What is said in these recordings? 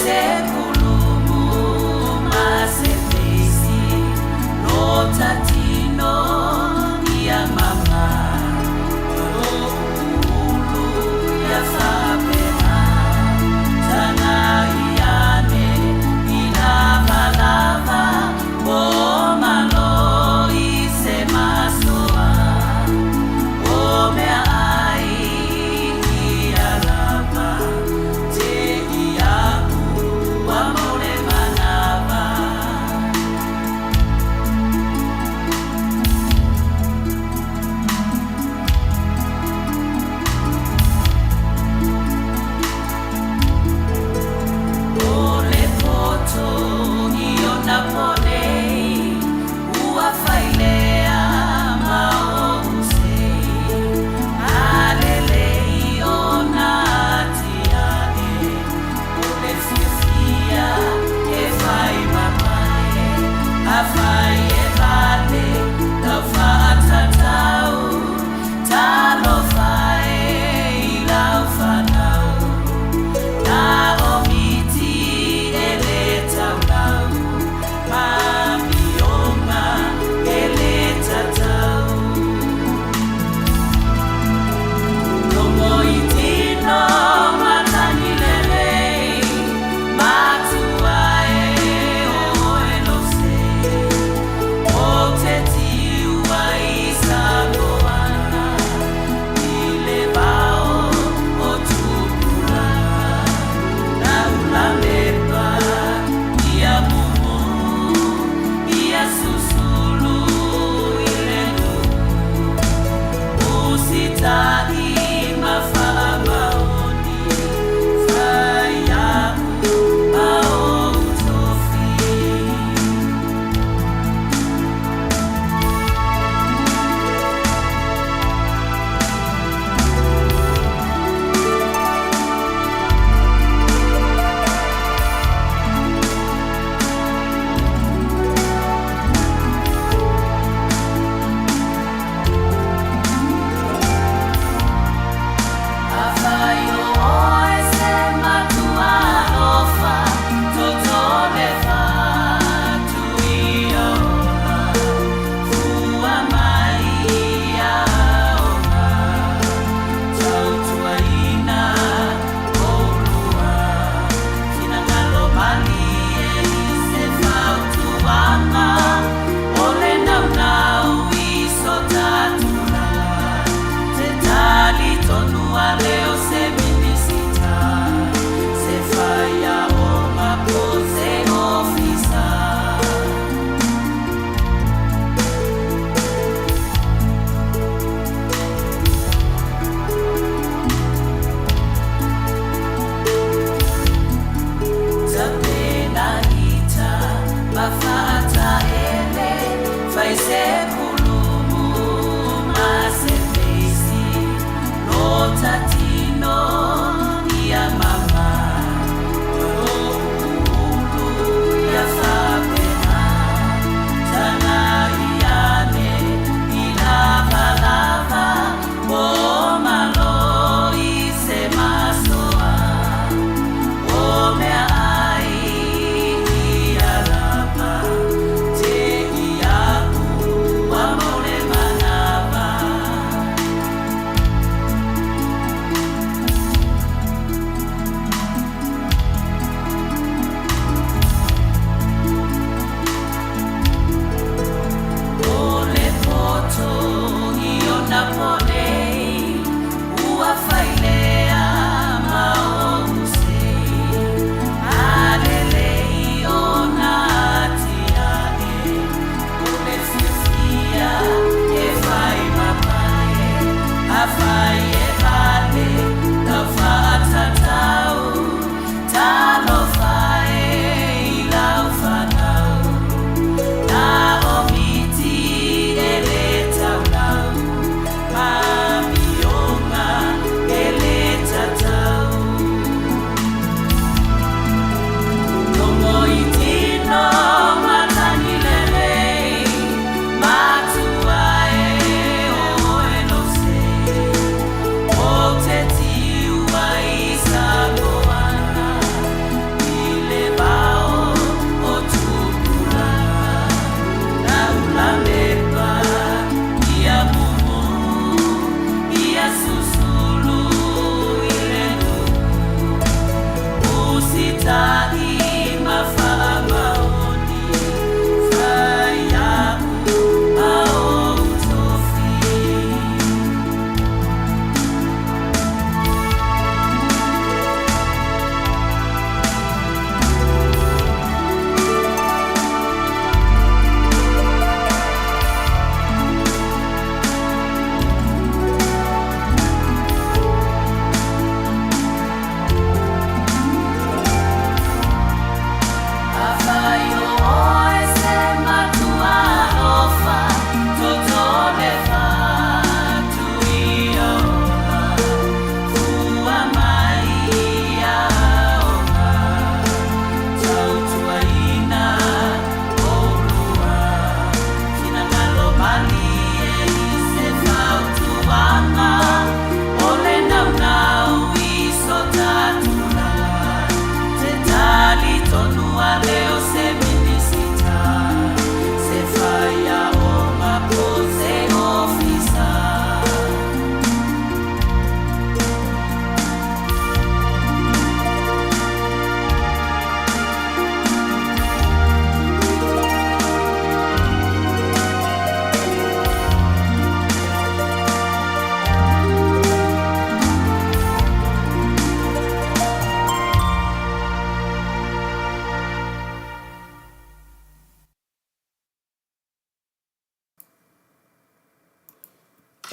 Se kulumu ma se feisi no tatino ia mama ulu ia fapena tagai ane i lavalava o malo i se masoa o meaai ia lava te i aku.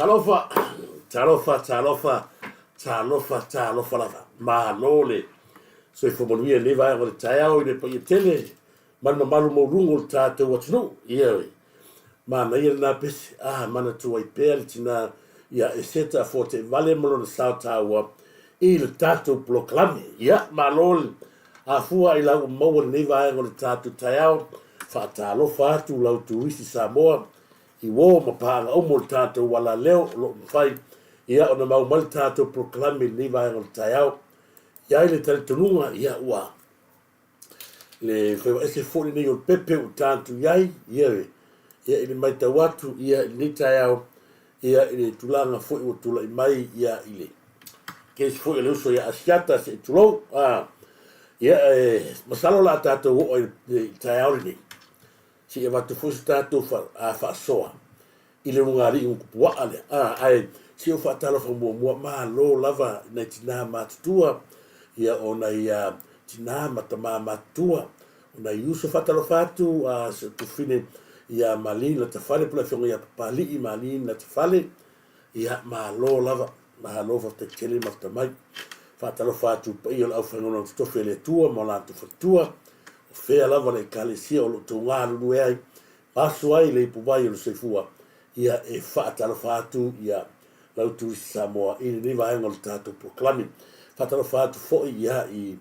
Talofa, talofa, talofa, talofa, talofa lava. Malo le soifua manuia i lenei vaega o le taeao i le paia tele ma le mamalu maualuga o le tatou atunuu. Ioe. Manaia lena pese. Ah, manatua ai pea le tina ia Eseta Afuateivale ma lona sao taua i le tatou polokalame. Ia, malo le afua i lau maua lenei vaega o le tatou taeao. Faatalofa atu lau turisi Samoa i uo ma paaga uma o le tatou alaleo o lo o mafai ia ona mau mai le tatou polokalame i lenei vaega o le taeao. I ai le talitonuga, ia ua le faiva ese foi lenei o le pepe ua tatou i ai, ia, ia i le matau atu ia i lenei taeao, ia i le tulaga foi ua tulai mai ia i le kesi foi o le uso ia Asiata se i tulou. A, ia e masalo o le a tatou oo i le taeao lenei se i avatu foi se tatou faasoa i le ulugalii gutupuaa lea. A, ae se i ou faatalofa muamua, malo lava i nai tinā matutua, ia o nai tinā ma tamā matutua, o nai uso. Faatalofa atu a si ou tufine ia Malin Latafale, po o le afioga ia Papalii Malin Latafale, ia malo lava, malo faafetai tele le mafuta mai. Faatalofa atu i le paia o le aufaigaluega totofi a le Atua ma o latou faletua, o fea lava le Ekalesia o lo o outou galulue ai, Aso ai le ipuvai o le soifua, ia e faatalofa atu ia lau turisi Samoa i lenei vaega o le tatou polokalame. Faatalofa atu foi ia i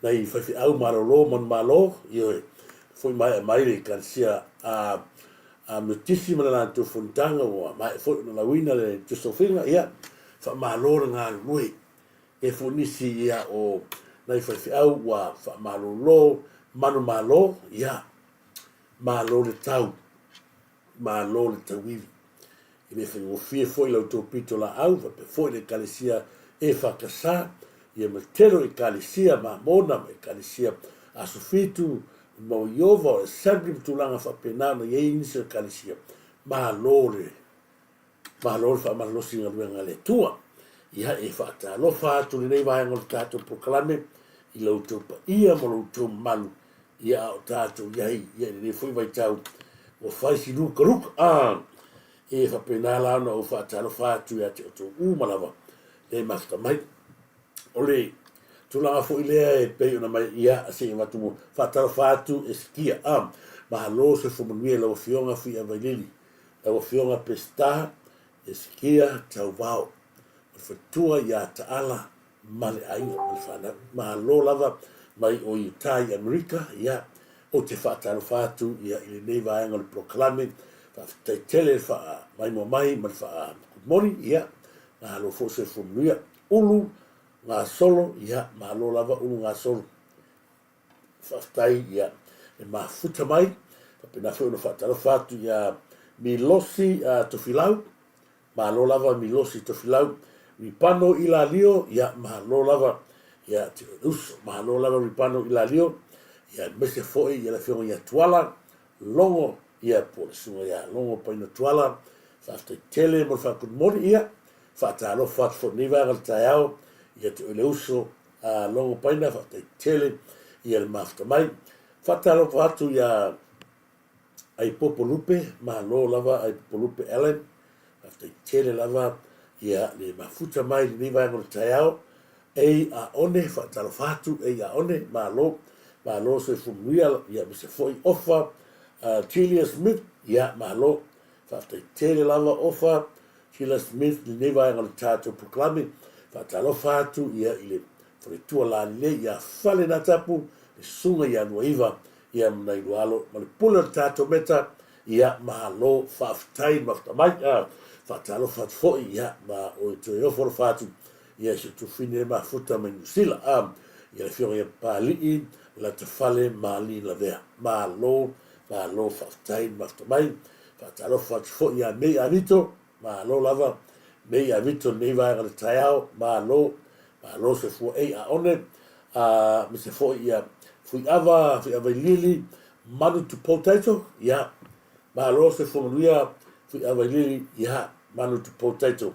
nai faifeau malolo manumalo, ioe, foi maea mai le Ekalesia a a Metotisi ma le latou fonotaga ua maea foi ona lauina le tusofiga, ia faamalo le galulue. E foi nisi ia o nai faifeau ua faamalolo manumalo, ia Malo le tau, malo le tauivi. E le faigofie foi la outou pitolaau faapea foi le Ekalesia EFKS, ia ma le tele o Ekalesia Mamona ma Ekalesia Aso Fitu, Mau Iova, o Assembly ma tulaga faapena ona i ai nisi o Ekalesia. Malo le Malo le faamalolosi i galuega a le Atua. Ia e faatalofa atu lenei vaega o le tatou polokalame i lo outou paia ma lo outou mamalu, ia a o tatou i ai ia i lenei foi vaitau ua fai si lukaluka. A e faapena la ona ou faatalofa atu ia te outou uma lava le mafuta mai. O le tulaga foi lea e pei ona mai ia se i avatu faatalofa atu e sikia. A malo soifua manuia i lau Afioga Fuiavailili. Lau Afioga Peseta Esekia Tauvao, o le faletua ia Taala ma le aiga ma le fanau. Malo lava mai o Utah i Amerika, ia, ou te faatalofa atu ia i lenei vaega o le polokalame. Faafetai tele le faamaimoa mai ma le faa good morning, ia, malo foi soifua manuia. Ulu Gasolo, ia, malo lava Ulu Gasolo. Faafetai ia e mafuta mai, faapena foi ona faatalofa atu ia Milosi Tofilau, malo lava Milosi Tofilau, Ripano Ilalio, ia malo lava ia te oe uso, malo lava Ripano Ilalio, ia aemaise foi ia le afioga ia Tuala Logo, ia po o le susuga ia Logo Paina Tuala, faafetai tele mo le faakonimoni, ia faatalofa atu foi i lenei vaega o le taeao ia te oe le uso A Logo Paina, faafetai tele ia le mafuta mai. Faatalofa atu ia Aipopo Lupe, malo lava Aipopo Lupe Allen, faafetai tele lava ia le mafuta mai i lenei vaega o le taeao. Ei Aone, faatalofa atu, ei Aone, malo, malo soifua manuia, ia aemaise foi Ofa, Julia Smith, ia malo, faafetai tele lava Ofa, Sheila Smith lenei vaega o le tatou polokalame. Faatalofa atu ia i le faletua lalelei ia Fale Natapu, le susuga ia Luaiva ia ma nai lua alo ma le pule o le tatou meta. Ia malo faafetai mafuta mai. Faatalofa atu foi ia ma oe toe ofo alofa atu ia si ou tufine mafuta mai Niu Sila. Ia le afioga ia Papalii Latafale Mali Lavea. Malo, malo faafetai mafuta mai. Faatalofa atu foi ia Mei Avito, malo lava Mei Avito lenei vaega o le taeao, malo, malo soifua ei Aone, a aemaise foi ia Fuiava, Fuiavailili, Manu to Potato, ia, malo soifua manuia Fuiavailili, ia, Manu to Potato.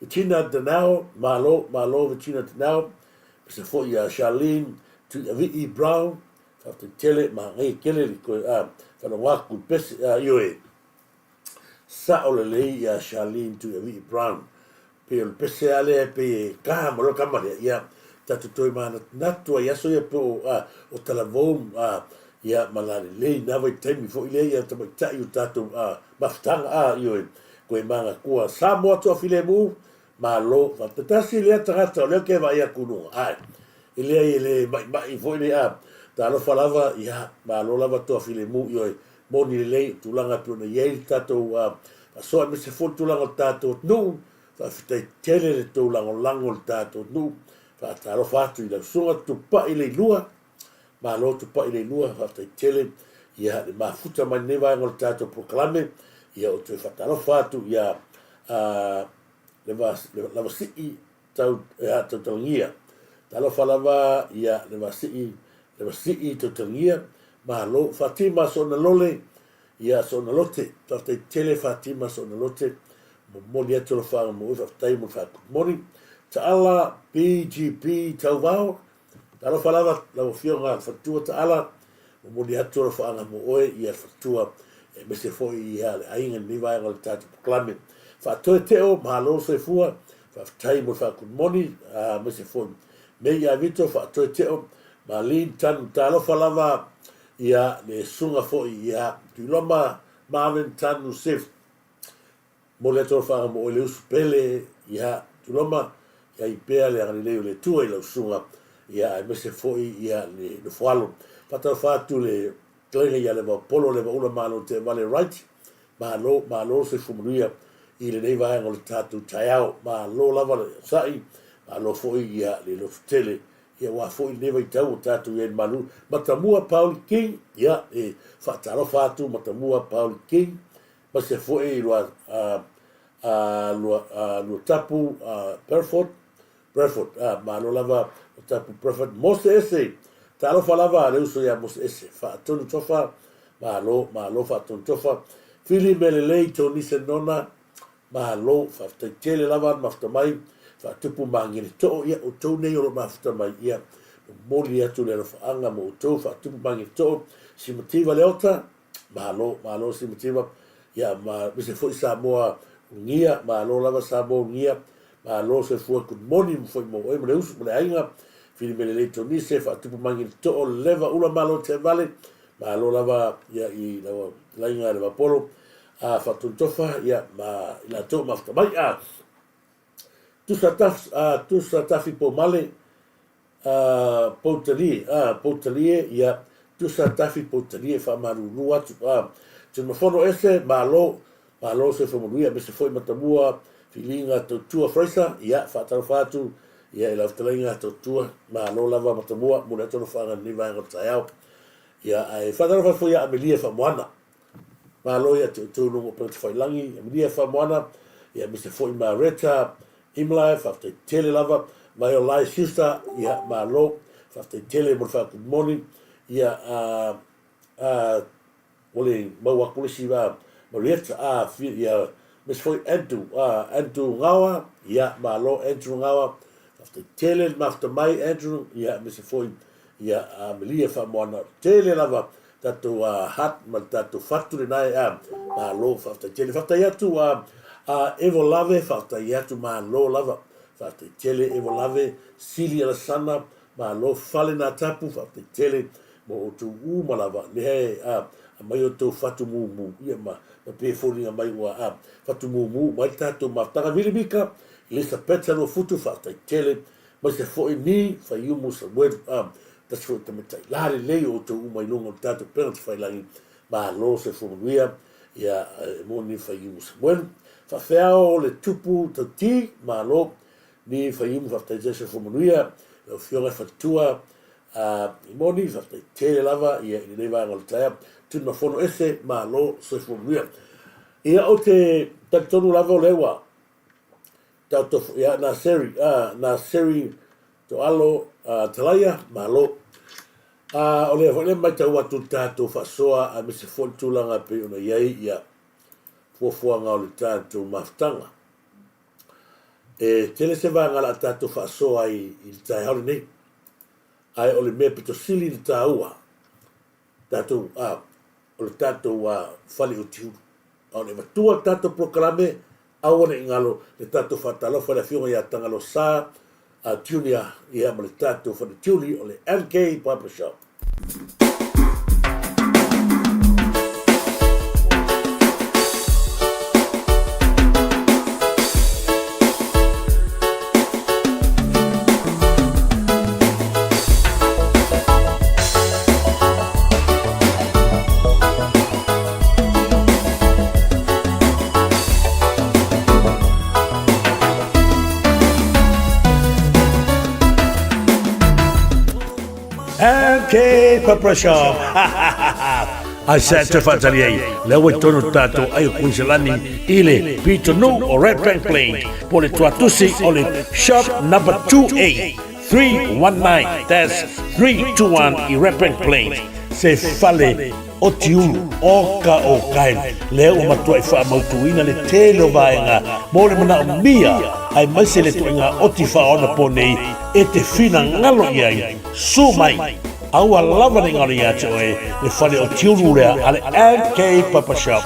Vitina Danao, malo, malo Vitina Danao, aemaise foi ia Charlene Tuiavii Brown, Faafetai tele, manaia tele le toe faalogo atu i le pese, ioe. Sao lelei ia Charlene Tuiavii Brown. Pei o le pese a lea pei e ka ma loa kama lea, ia tatou toe manatunatu ai aso ia po o a o talavou a ia ma lalelei na vaitaimi foi lea ia tamaitai o tatou a mafutaga a ioe koe magatua Samoa toafilemu Malo faafetai. Tasi lea tagata o lea ou te vaai atu i luga ae e leai e le maimai foi le a talofa lava ia malo lava toa filemu ioe moni lelei o tulaga e pei ona i ai le tatou faasoa aemaise foi le tulaga o le tatou atunuu faafetai tele le tou lagolago i le tatou atunuu faatalofa atu i lau susuga Tupai Leilua malo Tupai Leilua faafetai tele ia le mafuta mai lenei vaega o le tatou polokalame ia ou toe faatalofa atu ia le lavasii tau ea tautalagia. Talofa lava ia le vasii le vasii tautalagia. Malo Fatima Soona Lole ia Soona Lote. Faafetai tele Fatima Soona Lote. Momoli atu alofaaga mo oe faafetai mo le faakumoni. Taala BGB Tauvao. Talofa lava lau Afioga le Faletua Taala, momoli atu alofaaga mo oe ia le Faletua aemaise foi ia le aiga i lenei vaega o le tatou polokalame. Faatoe Teo, malo le soifua, faafetai mo le faakunimoni, aemaise foi Mei ia Vito, Faatoe Teo, Marlene Tanu, talofa lava ia le susuga foi ia Tuiloma Marvin Tanu Sef. Momoli atu alofaaga mo oe le usu pele, ia, Tuloma, ia i pea le agalelei o le Atua i lau susuga, ia, aemaise foi, ia, le nofoalo. Faatalofa atu le fetalaiga ia Levaopolo Levaula Malo Teevale Wright, malo, malo le soifua manuia i lenei vaega o le tatou taeao. Malo lava le onosai, malo foi, ia, le lototele, ia, aua foi lenei vaitau ua tatou i ai i le malu. Matamua Pauli King, ia, e faatalofa atu Matamua Pauli King, Aemaise foi lua a lua a lua tapu a Perford Breford a malo lava o tapu Breford Mose ese talofa lava le uso ia Mose ese faatonu tofa malo malo faatonu tofa Fili mea lelei Tony Senona malo faafetai tele lava le mafuta mai faatupu magele too ia outou nei o lo mafuta mai ia momoli atu le alofaaga mo outou faatupu magele too Simativa Leota Malo, malo Simativa, ia ma aemaise foi Samoa Ulugia, malo lava Samoa Ulugia, malo soifua good morning foi mo oe ma le usu ma le aiga, Filime Lelei Tonise, Faatupu Magi le Too, Leva Ula Malo Teavale, malo lava ia i lau fetalaiga le Vapolo, a Faatonu Tofa, ia ma i latou mafuta mai. A Tusa Taf, a Tusa Tafi Poumale, A Poutalie, a Poutalie, ia, tusa tafi Poutalie e faamalulu atu, a Tuimafono ese, malo, malo soifua manuia, aemaise foi Matamua, Filiga, Tautua, Fraser, ia, faatalofa atu, ia, i lau fetalaiga Tautua, malo lava Matamua, momoli atu alofaaga i lenei vaega o le taeao. Ia, ae faatalofa atu foi ia Amelia Faamoana, Malo ia te outou luga o Upegatafailagi, Amelia Faamoana, ia aemaise foi Mareta Imlai, faafetai tele lava, Vaiolai Schuster, ia malo, faafetai tele mo le faakumoni, ia a a ua le maua atu le isi a Marietta, a ia aemaise foi Andrew, a Andrew Gawa, ia malo Andrew Gawa, faafetai tele le mafuta mai Andrew, ia aemaise foi Ia, Amelia Faamoana, tele lava tatou hat ma le tatou fatu lena e a malo faafetai tele. Faafetai atu a a Evo Lave, faafetai atu malo lava. Faafetai tele Evo Lave, Sili Alasana, malo Fale Natapu, faafetai tele mo outou uma lava lea e a aumai outou fatu mumu ia ma ma pei e foliga mai ua a fatu mumu uma ai le tatou mafutaga. Vili Mika, Elisapeta Luafutu, faafetai tele Aemaise foi ni Faiumu Samuelu, a, tasi foi tamaitai la lelei o outou uma i luga o le tatou upega tafailagi, malo soifua manuia, ia e moni Faiumu Samuelu. Faafeao le tupu tauti, malo ni Faiumu faafetai tele soifua manuia, lau afioga e faletua, a, e moni faafetai tele lava ia i lenei vaega o le taeao. Tuimafono ese, malo soifua manuia. Ia ou te talitonu lava o lea ua Tatou ia na Seri a na Seri Toalo a Talaia malo. A o lea foi le matau atu le tatou faasoa aemaise foi le tulaga e pei ona i ai ia fuafuaga o le tatou mafutaga. E tele se vaega o le a tatou faasoa ai i le taeao lenei. Ae o le mea pito sili le taua tatou a o le tatou a fale o Tiulu. A o le avatua le tatou polokalame, aua ne i galo le tatou faatalofa i le Afioga ia Tagaloa Sa Junior ia ma le tatou faletiuli o le MK Barber Shop. MK Pepper Shop. Ai sa te whaatari ai, le ua tonu tātou ai o Kuiselani i le Pitonu o Red Bank Plain, po le tuatusi o le shop number 2A 319-321 i Red Bank Plains, se fale o Tiulu o ka o Kaele, lea ua matuai faamautuina le tele o vaega mo le manaomia aemaise le ituaiga oti faaonapo nei e te finagalo i ai. Su mai! Aua lava ne i galo ia te oe le fale o Tiulu lea a le MK Papa Shop.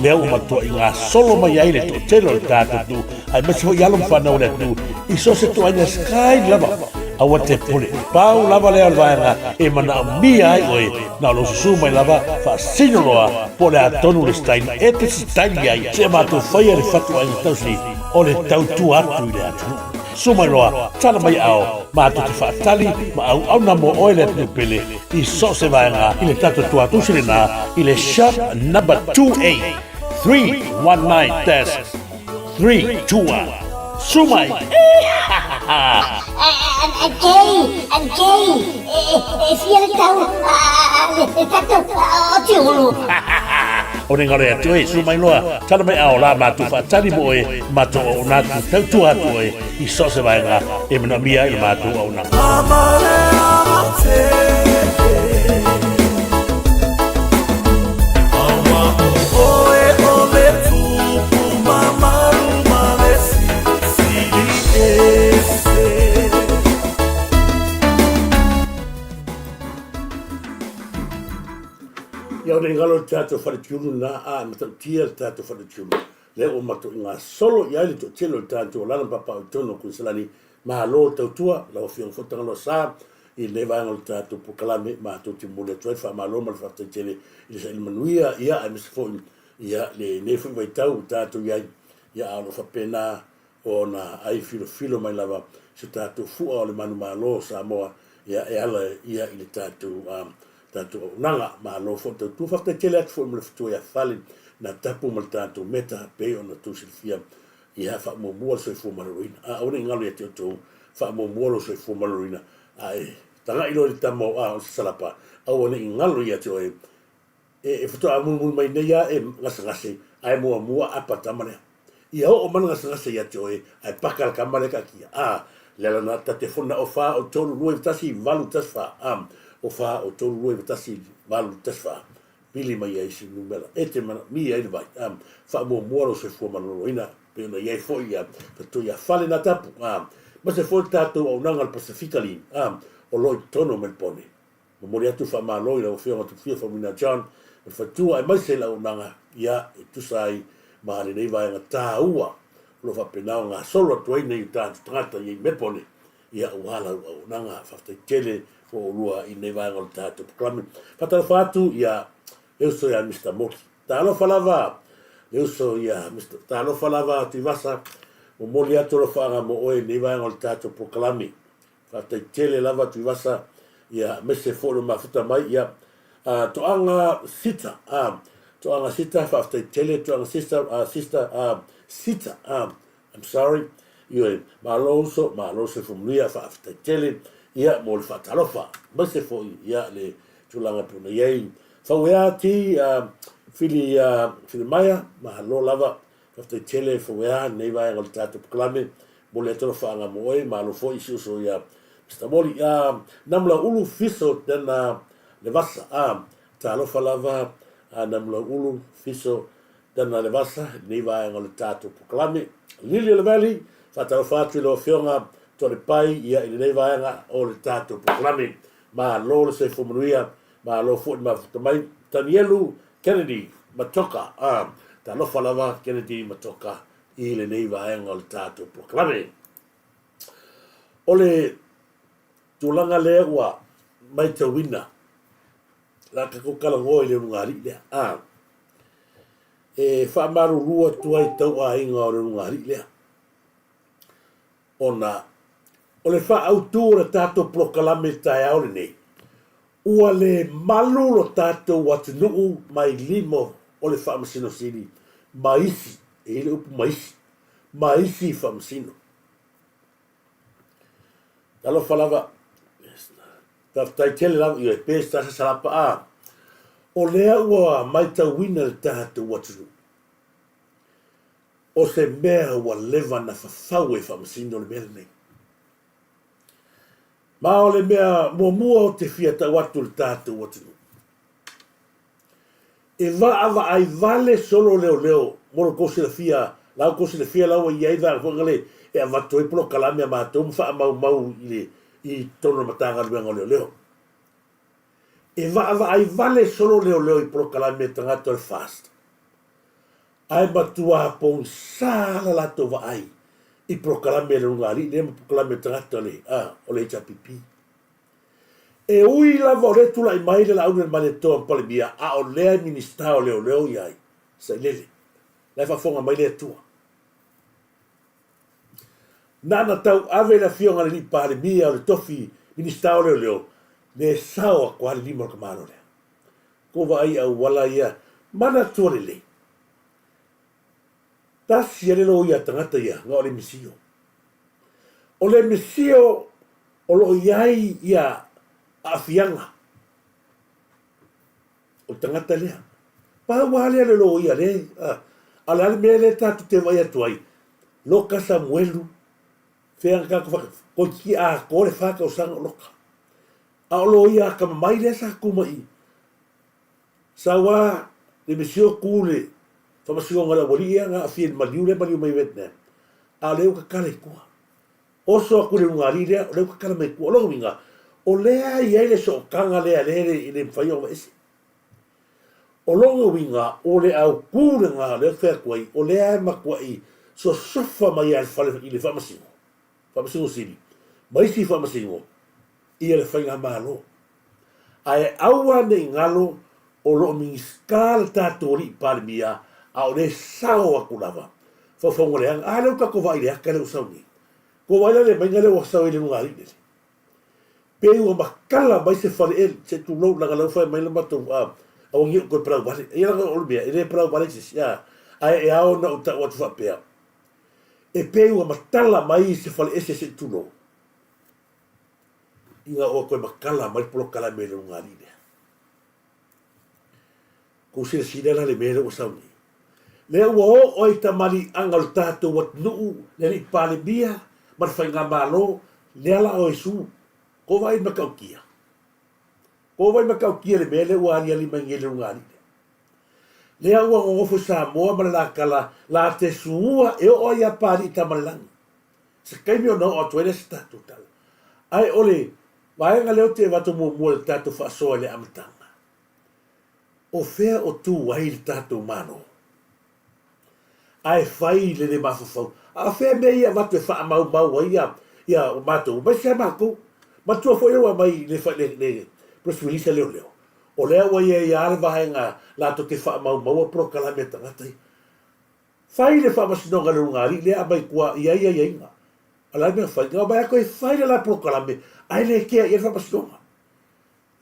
Lea ua matuai gasolo mai ai le toatele o le tatou atunuu aemaise foi alo ma fanau o le atunuu i so o se ituaiga sky lava. Aua te pule, pau lava lea o le vaega e manaomia ai oe na o lou susu mai lava faasino loa po o le a tonu le style e te sitaili ai seia matou faia le fatuaiga tausi o le tautua atu i le atunuu. Susu mai loa, tala mai ao, matou te faatali ma auauna mo oe le atunuu pele i so o se vaega i le tatou tuatusi lena i le shop number 2A 319-321. Susu mai! MK, MK, e fia le tau le tatou o Tiulu. O le galo ia te oe, susu mai loa, tala mai ao la matou faatali mo oe, matou auauna atu, tautua atu oe i so o se vaega e manaomia ai le matou auaunaga. Ia o le galo le tatou faletiulu na a matautia le tatou faletiulu lea ua matou i gasolo i ai le toatele o le tatou alala ma papaaao i totonu o Kuiniselani. Malo le tautua lau Afioga foi Tagaloa Sa i lenei vaega o le tatou polokalame matou te momoli atu ai le faamalo ma le faafetai tele i le saili manuia ia aemaise foi ia lenei foi vaitau ua tatou i ai ia a o lo o faapena ona ai filofilo mai lava se tatou fua o le manumalo o Samoa ia e ala ia i le tatou tatou auaunaga. Malo foi tautua. Faafetai tele atu foi mo le fetua ia Fale na tapu ma le tatou meta pei ona tou silafia ia faamuamua le soifua maloloina. A aua ne i galo ia te outou, faamuamua lou soifua maloloina a e tagai loa i le tama o a o se salapa, aua ne i galo ia te oe E faatoa mulimuli mai nei lava e gasegase ae muamua apa le tama lea. Ia oo mai le gasegase ia te oe ae paka le tama lea taatia. A, le ala na ta te fona o 4 o 3 2 1 8 1 4. A, o 4 o 3 2 1 8 1 4. Pili mai ai se numera e te manaomia ai le vai. A, faamuamua lou soifua maloloina pei ona i ai foi ia faatoa ia fale na tapu. A, ma se foi le tatou auaunaga o le Pasifika Link. A, o lo o i totonu o Melbourne. Momoli atu le faamalo i lau Afioga Tupufia Faumuina John ma le faletua aemaise le auaunaga ia e tusa ai ma lenei vaega taua o lo o faapena ona gasolo atu ai nei o tatou tagata i Melbourne ia aua lau auaunaga. Faafetai tele mo oulua i lenei vaega o le tatou polokalame. Faatalofa atu ia le uso ia Mister Moki. Talofa lava le uso ia Mister Talofa lava Tuivasa. Momoli atu alofaaga mo oe i lenei vaega o le tatou polokalame. Faafetai tele lava Tuivasa ia aemaise foi lo mafuta mai ia Toaga Sita Toaga Sita faafetai tele Toaga Sista Sista Sita I'm sorry ioe malo uso malo soifua manuia faafetai tele ia mo le faatalofa aemaise foi ia le tulaga pei ona i ai Fauea T Fili Filimaia malo lava Faafetai tele Fauea lenei vaega o le tatou polokalame. Momoli atu alofaaga mo oe, malo foi i si uso ia Mister Moli. A Namulauulu Fiso Dana Levasa a talofa lava a Namulauulu Fiso Dana Levasa i lenei vaega o le tatou polokalame. Lili o le Valley, faatalofa atu i lau Afioga Toalepai ia i lenei vaega o le tatou polokalame. Malo le soifua manuia, malo foi le mafuta mai. Tanielu Kennedy. Matoka, a, talofa lava Kennedy Matoka i lenei vaega o le tatou polokalame. O le tulaga lea ua matauina, la tatou talanoa i le ulugalii lea, a, e faamalulu atu ai tau aiga o le ulugalii lea, ona o le faaautu o le tatou polokalame i le taeao lenei, ua le malu lo tatou atunuu mai lima o le Faamasino Sili ma isi, e i ai le upu ma isi, ma isi faamasino. Talofa lava, faafetai tele lava, ioe, pe se tasi salapa, a, o lea ua matauina le tatou atunuu, o se mea ua leva na fafau e faamasino le mea lenei. Ma o le mea muamua ou te fia tau atu i le tatou atunuu, e vaavaai vale solo leoleo mo lo tou silafia, la outou silafia la ua i ai vaega foi le e avatu ai polokalame a matou ma faamaumau i le i totonu o le Matagaluega o Leoleo. E vaavaai vale solo leoleo i polokalame a tagata o le FAST. Ae matua pogisa la latou vaai i polokalame a le Ulugalii lea ma polokalame a tagata o le HRPP. E ui lava o lea e tulai mai le Laaulialemalietoa ma Palemia, a o lea e Minisita o Leoleo ia ai, Sailele. La e faafofoga mai le Atua. Na ona tauave le afioga i le alii Palemia o le tofi Minisita o Leoleo, le sao atu lava le lima o le tamaloa lea. Kou vaai i auala ia manatua lelei. Tasi a le loia tagata ia na o le misio. O le misio o lo o i ai ia aafiaga o le tagata lea. Pau lava lea le loia le, a o le a le mea lea tatou te vaai atu ai, Loka Samuelu, fea na tatou faatasi, toeitiiti atoa le fa tausaga o Loka. A o loia atamamai lea sa tu mai i i. Sau a le misio tu le faamasinoga o le aualii ia na aafia i le maliu lea maliu mai Vietnam, a o lea ua tatala i tua. Oso atu i le ulugalii lea, o lea ua tatala mai i tua. O lona uiga, o lea e i ai le sootaga lea lea e le mafai ona aveese. O lona uiga, o le autu lena lea ou te fai atu ai, o lea e matuai sosofa mai lava i le fale i le faamasino, Faamasino Sili, ma isi faamasino, ia le faigamalo. Ae aua ne i galo o lo o Minisita le tatou alii Palemia a o lea e sao atu lava faufauga leaga. A lea ua tatou vaai i le ata lea ua sau nei. Ua vaai la le maiga lea ua sau ai le lugalii lele. Pei ua matala mai se fale eli, se tulou leaga lea ua fai mai le matou aua ne i ou toe palau vale. Ia leaga o le mea e le palau vale se isi ae e ao ona ou tau atu faapea, e pei ua matala mai se fale ese se i tulou. Ina ua toe matala mai le polokalame i le ulugalii lea. Kou silasila la le mea lea ua sau nei. Lea ua oo ai tamaliiaga o le tatou atunuu, le alii Palemia ma le faigamalo, lea la o Iesu. Kou vaai i le matautia. Kou vaai i le matautia i le mea lea ua aliali mai nei i le ulugalii lea. Lea ua nonofo i Samoa ma le lakala la te sua e oo ai ia Papalii tama le lagi. Se taimi ona oo atu ai lea se tatou tala. Ae o le vaega lea ou te avatu muamua i le tatou faasoa i le amataga, o fea o tu ai le tatou Malo? Ae fai le le mafaufau. A o fea mea ia e avatu e faamaumau ai ia, ia matou, aemaise lava matou. Manatua foi lea ua aumai i le, le, le press release a leoleo, o lea ua i ai lava le vaega latou te faamaumaua polokalame a tagata ia. Fai le faamasinoga i le ulugalii lea aumai i tua i ai aiaiga. A o le a le mea na fai? Na omai atu e fai le la polokalame ae le kea i ai le faamasinoga.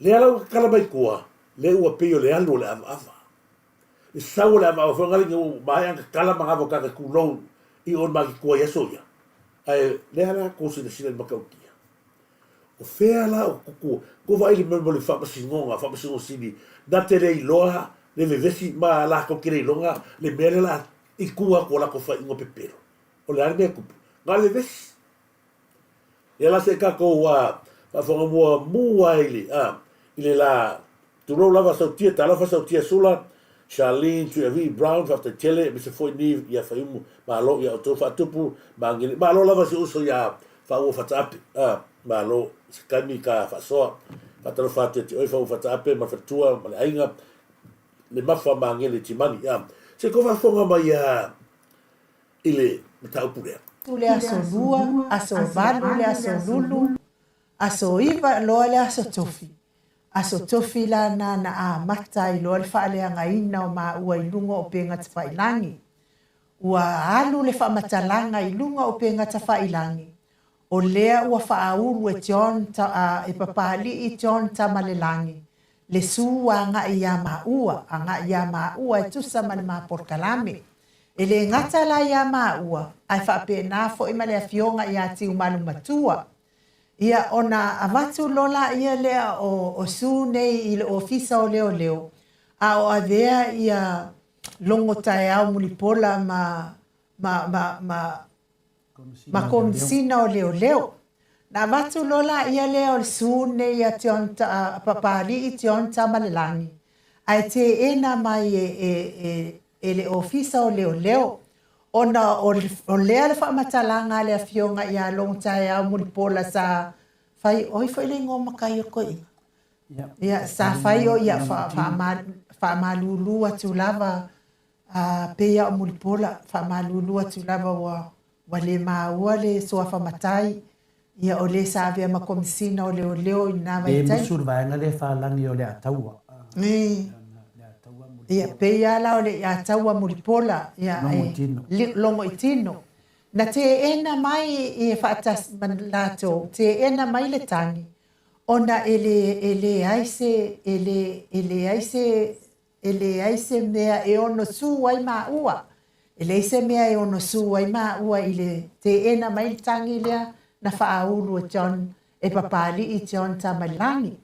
Lea la ua tatala mai tua, lea ua pei o le alu o le avaava. Le sau o le avaava foi ngale ina ua maea ona tatala manava o tagata tulou i o i Matitua i aso ia. Ae lea la tou silasila i le matautia. O fea la o tutu, tou vaai i le mea mo le faamasinoga, faamasinoga sili, na te le iloa le vevesi ma latou te le iloga le mea lea la i tua atu o latou faaiuga pepelo. O le a le mea e tupu? Na o le vevesi. Ia la se i tatou faafofoga muamua i le, i le la, tulou lava Sautia, talofa Sautia Sula, Charlene Tuiavii Brown, faafetai tele, aemaise foi Nive ia Faiumu, malo ia outou Faatupu, Magele, malo lava si uso ia Faaua Fataape, malo, se taimi ka faasoa, faatalofa atu ia te oe Faaua Fataape ma le faletua ma le aiga. le mafa magele i Timani. A, se tou faafofoga mai a i le mataupu lea. Tu le aso lua, aso valu le aso lulu, aso iva loa le aso tofi. Aso tofi la na na amata ai loa le faaleagaina o maua i luga o upegatafailagi. Ua alu le faamatalaga i luga o upegatafailagi, o lea ua faaulu e John e Papalii John Tamalelagi le su agai iā maua, agai iā maua e tusa ma le ma polokalame. E le gata la iā maua, ae faapena foi ma le Afioga iā Tiumalu Matua. Ia, ona avatu loa laia lea o, o Sue nei i le Ofisa o Leoleo, a o avea ia logo taeao mulipola ma, ma, ma, ma, ma Komisina o Leoleo. Na avatu loa laia lea o le Sue nei a John, a Papalii John Tamalelagi, ae teena mai e, e, e, e le Ofisa o Leoleo, ona o, o lea le faamatalaga a le Afioga ia Logotaeao Mulipola sa fai, o ai foi le igoa matai o le toeaina? Ia, sa fai o ia faamalulu atu lava, a pei lava o Mulipola, faamalulu atu lava ua, ua le maua le suafa matai, ia o le sa avea ma Komisina o Leoleo i lena vaitaimi. Le musu le vaega lea e falagi o le Ataua. Ia, pei lava la o le Ataua Mulipola, ia, Logo i Logo i tino. Na teena mai e faatasi ma latou, teena mai le tagi, ona e le, e leai se, e le, e leai se, E leai se mea e ono sū ai māua. E leai se mea e ono sū ai māua i le teena mai le tagi lea na faaulu e John, e Papalii John Tamailangi.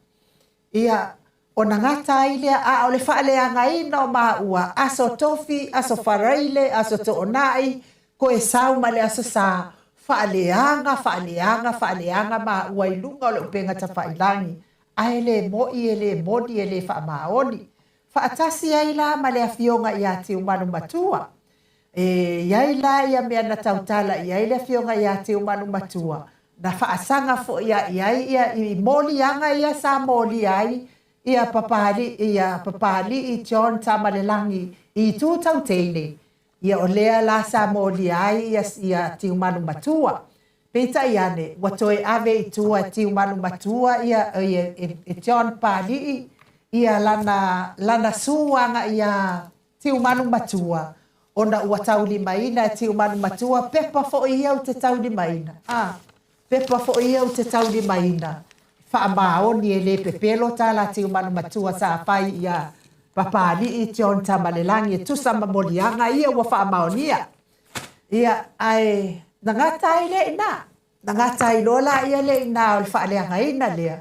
Ia, ona gata ai lea, a o le faaleagaina o māua, aso Tofi, aso Faraile, aso Toonai, koe sau ma le aso Sa, faaleaga, faaleaga, faaleaga māua i luga o le upega tafailagi, Ae le moʻi, e le moni, e le faamaoni. Faatasi ai la ma le Afioga ia Tiumalu Matua. E i ai la ia mea na tautala i ai le Afioga ia Tiumalu Matua, na faasaga foi ia i ai ia i moliaga ia sa molia ai ia Papalii, ia Papalii John Tamalelagi i itu tau teine. Ia o lea la sa molia ai ia, ia Tiumalu Matua. Peitai ane, ua toe ave i tua e Tiumalu Matua ia, e, e, e John Pāliʻi, ia lana, lana sū agaʻi iā Tiumalu Matua, ona ua taulimaina e Tiumalu Matua pepa foʻi ia u te taulimaina, a, pepa foʻi ia u te taulimaina, faamaoni e lē pepelo tā la Tiumalu Matua sa fai iā Papāliʻi John Tamalelagi e tusa ma moliaga ia ua faamaonia. Ia, ae na gata ai lea i ina. Na gata ai loa laia lea i ina o le faaleagaina lea,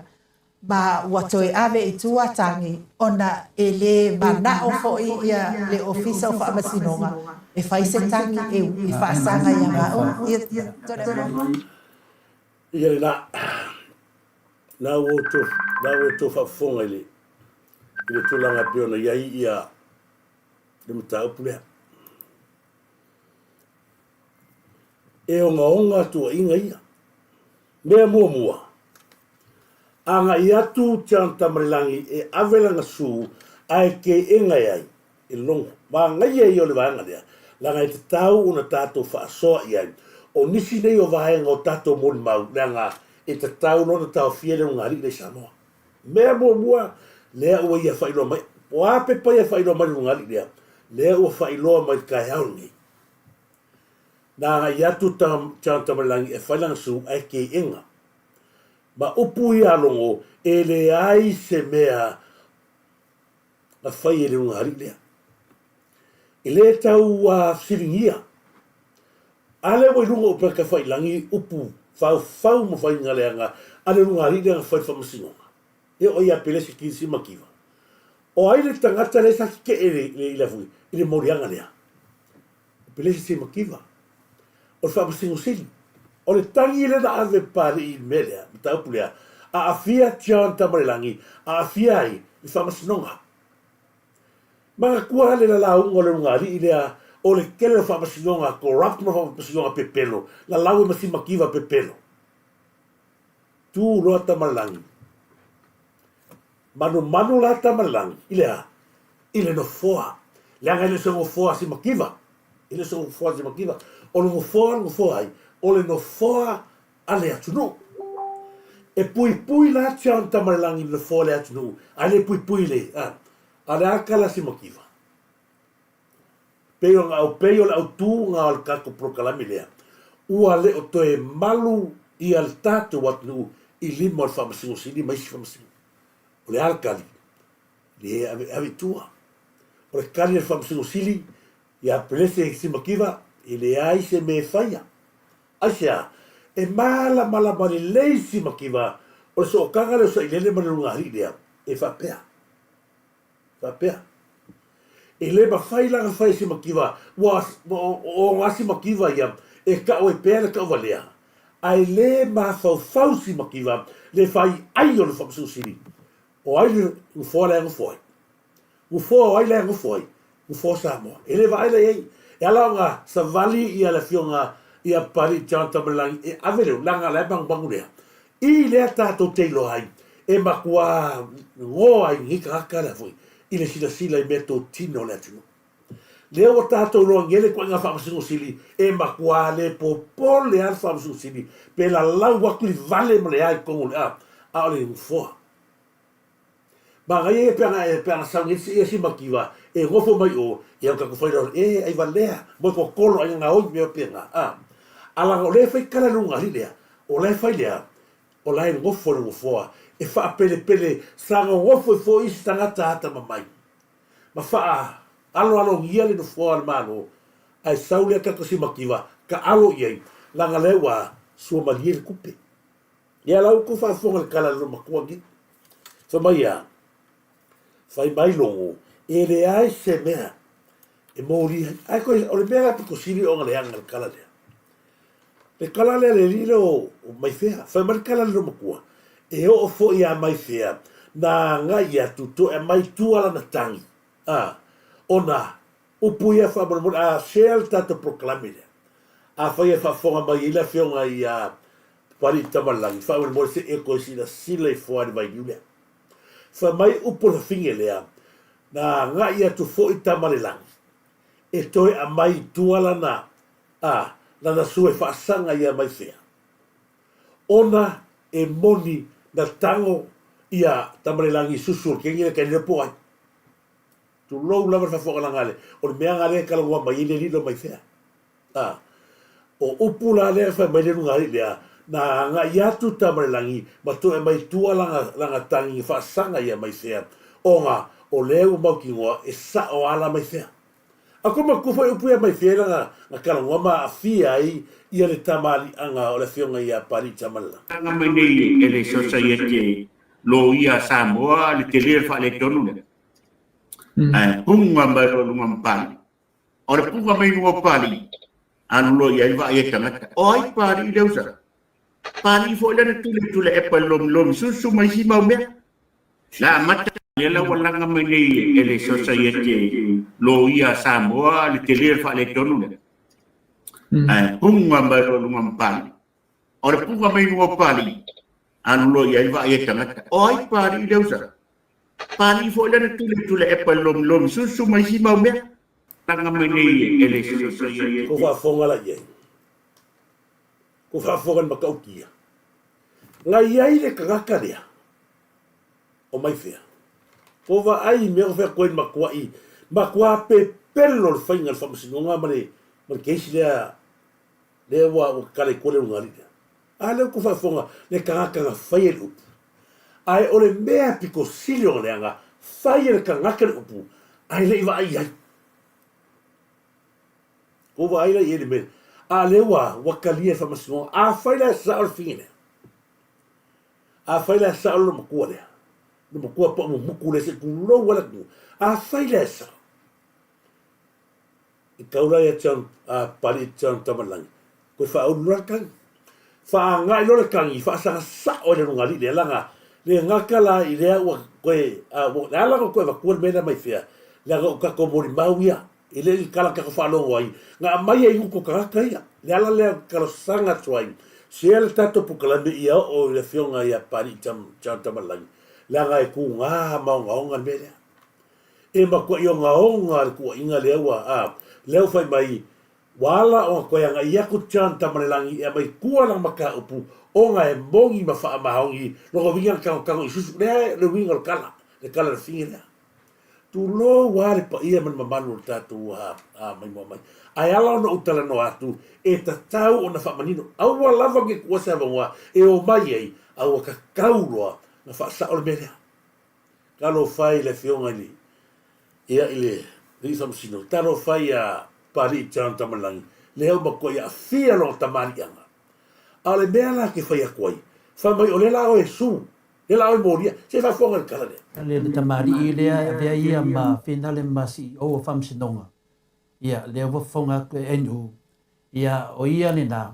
ma ua toe ave i tua tagi ona e lē manao foi ia le Ofisa o Faamasinoga e fai se tagi e e faasaga ia maua. Ia, Toleafoa. Ia le la, la ua outou, la ua outou faafofoga i le, i le tulaga e pei ona i ai ia le mataupu lea. E ogaoga tuuaiga ia. Mea muamua, agai atu John Tamalelagi e ave lana sū ae keʻena e ai, e logo. Manaia ia o le vaega lea, leaga e tatau ona tatou faasoa i ai. O nisi nei o vaega o tatou molimau, leaga e tatau loa ona taofia le ulugalii lea i Samoa. Mea muamua, lea ua ia faailoa mai, po o a pepa ia e faailoa mai le ulugalii lea, lea ua faailoa mai i le taeao lenei. Na agai atu John Tamalelagi e fai lana sū ae keʻena. Ma upu ia a Logo, e leai se mea na fai e le ulugalii lea. E lē tau fesiligia. A lea ua i luga o upega tafailagi upu faufau ma faiga leaga a le ulugalii lea na fai i le faamasinoga. E oo ia Pelesi Kilisi ma Kiva. O ai le tagata lea sa tetee i le i le moliaga lea? O Pelesi ma Kiva. O le Faamasino Sili. O le tagi lea na ave e Papalii i le mea lea, mataupu lea, aafia John Tamalelagi, aafia ai le Faamasinoga. Manatua le lalauga o le ulugalii lea o le tele o faamasinoga corrupt ma faamasinoga pepelo, lalau e masimativa pepelo. Tu loa Tamalelagi. Manumanu la Tamalelagi i le a? i le nofoa. Leaga e le o se nofoa a Simakiva, e le o se nofoa a Simakiva. O le nofoa, nofoa ai, o le nofoa a le atunuu. E puipui la John Tamalelagi i le nofoa o le atunuu, ae le puipui i le, a, a le a kala Simakiva? Pei ona au pei o le autu ga o le tatou polokalame lea, ua le o toe malu ia le tatou atunuu i lima o le Faamasino Sili ma isi Faamasino. O le a le tali? Le ave, ave i tua. O le tali a le Faamasino Sili ia Pelese Simakiva, e leai se mea e faia. Aisea? E malamalama lelei Simakiva o le sootaga lea o Sailele ma le Lugaali'i lea, e faapea. Faapea. E le mafai la ona fai e Simakiva, ua o ona Simakiva ia e tau ai pea le tauvalea, ae le mafaufau Simakiva le fai ai o le Faamasino Sili. O ai le nofoa la e nofo ai? Nofoa o ai la e nofo ai? Nofoa o Samoa. E le vaai la i ai. E ala ona savali ia le afioga ia Papalii John Tamalelagi e ave le leaga la e manumanu lea. I lea tatou te iloa ai, e matua goa ai lenei tagata lea foi i le silasila i meatotino o le atunuu. Lea ua tatou iloa nei le ituaiga Faamasino Sili e matua le popole lava le Faamasino Sili pe lalau atu i vale ma le a i totonu o le a, a o le nofoa. Manaia ia pe ana pe ana sau nei ia si mativa e nofo mai o, ia o tatou fai loa, e ai valea, moe totolo ai gaoi mea faapena, a. A laga o lea e fai tala i luga alii lea, o la e fai lea, o la e nofo i le nofoa, e faapelepele, sa nonofo ai foi isi tagata atamamai, ma faaaloalogia le nofoa o le Malo, ae sau lea tatou si mativa, taalo i ai, laga lea ua suamalie le tupe. Ia la ua tou faafofoga i le tala a le loomatua nei. Fai mai ia, fai mai Logo, e leai se mea e molia ai. Ae koe, o le mea la pito sili ona leaga le tala lea. Le tala lea le alii lea o Maifea. Fai mai le tala a le loomatua, e oo foi ia Maifea, na agai atu toe aumai tua lana tagi, a, ona upu ia faamolemole, a share le tatou polokalame lea. Afai e faafofoga mai ai le afioga ia Papalii Tamalelagi, faamolemole se i e toe silasila ifo lava i le vailiu lea. Fai mai upu o le fafine lea, na agai atu foi Tamalelagi e toe aumai i tua lana, a, lana sua e faasaga ia Maifea, ona e moni na tago ia Tamalelagi i susu o le kegi lea e taililo po o ai. Tulou lava le faafofogalaga a le, o le mea lena lea e talanoa mai ai le alii lea o Maifea. A, o upu la lea e fai mai le luga lea, na agai atu Tamalelagi ma toe aumai tua lana, lana tagi faasaga ia Maifea, ona o lea ua mautinoa e sao a la Maifea. A koe matutua foi upu ia Maifea i lana na talanoa ma aafia ai ia le tamaaliiaga o le afioga ia Papalii Tamalelagi. Tulaga mai nei e le Sosaiete Loia a Samoa le tele o le faaletonu lea. Ae puga mai loa i luga ma Papalii. O le puga mai luga o Papalii, alu loa i ai vaai e tagata. O ai Papalii le usa? Papalii foi lea na Tuleituilaepa i le lomilomi susu ma isi mau mea. Na amata lea la ua laga mai nei e le Sosaiete Loia a Samoa le tele o le faaletonu lea. Ae puga mai loa i luga ma Papalii. O le puga mai luga o Papalii, alu loa i ai vaai e tagata. O ai Papalii le usa? Papalii foi lea na Tuleituilaepa i le lomilomi susu ma isi mau mea. Laga mai nei e le Sosaiete. Kou faafofoga la i ai. Kou faafofoga i le matautia. Na i ai le tagata lea o Maifea. Ko vaai i mea ko fea koe matuai, matuā pepelo le faiga le faamasinoga ma le ma le case lea lea ua ua tatala i tua le luga alii lea. A lea ua tou faafofoga le tagata na faia le upu. Ae o le mea pito sili ona leaga, fai e le tagata le upu ae le i vaai i ai. Kou vaai la i ai le mea. A lea ua ua talia e le faamasinoga. Afai la e sao le fine lea. Afai la e sao le loomatua lea, loomatua pau mumutu lea se i tulou lava le atunuu, afai la e sao, e tau la ia John, a Papalii John Tamalelagi, toe faaulu loa le tagi. Faagai loa le tagi, faasaga sao ai le lugalii lea, leaga le gata la i lea ua toe, a, ua, le ala ona toe avatua le mea lea mai fea, leaga o tatou molimau ia, E le i kala tatou faalogo ai, na aumai ai upu o tagata ia. Le ala lea ou te talosaga atu ai, share le tatou polokalame ia oo i le afioga ia Papalii John Tamalelagi, leaga e tuga ma ogaoga le mea lea. E matuaʻi ogaoga le tuuaiga lea ua, a, lea ua fai mai, ua ala ona toe agaʻi atu John Tamalelagi e aumai tua lana mataupu ona e moni ma faamaoni lona uiga na tanotano i susu. Lea le uiga o le tala, le tala a le fine lea. Tulou a le paia ma le mamalu o le tatou a, a maimoa mai. Ae ala ona ou talanoa atu, e tatau ona faamanino. Aua lava ne i tuua se avanoa e omai ai, a ua tatau loa ona faasao le mea lea. Talofa e i le Afioga i le, ia, i le Alii Faamasino, talofa ia Papalii John Tamalelagi, lea ua matuai aafia lona tamaliiaga. A o le mea la ke fai atu ai, fai mai o lea la oe e su, lea la oe e molia, se faafofoga i le tala lea. Le tamalii lea e avea ia ma finale ma CEO o Faamasinoga, ia, lea ua fofoga atu e NU, ia, o ia lena,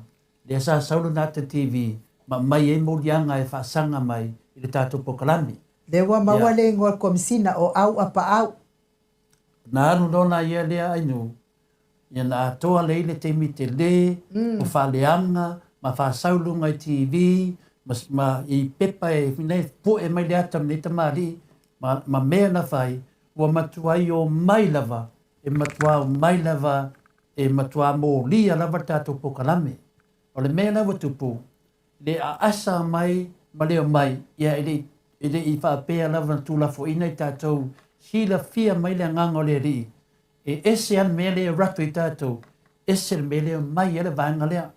lea sa sau lona ata TV ma aumai ai moliaga e faasaga mai i le tatou polokalame. Lea ua maua le igoa o le Komisina o Auapaau. Na alu loa la ia lea ainu, ia na atoa lea i le taimi tele, o faaleaga ma faasau luga i TV ma, ma i pepa e nei poe mai le ata o lenei tamalii ma, ma mea na fai, ua matuai omai lava, e matua omai lava, e matua molia lava le tatou polokalame. O le mea la ua tupu, le aasa mai ma le omai, ia e le i, e le i faapea lava na tuulafoaina i tatou, silafia mai le agaga o le Alii, e ese lava le mea lea e alu atu ai tatou, ese le mea lea e omai ai le vaega lea.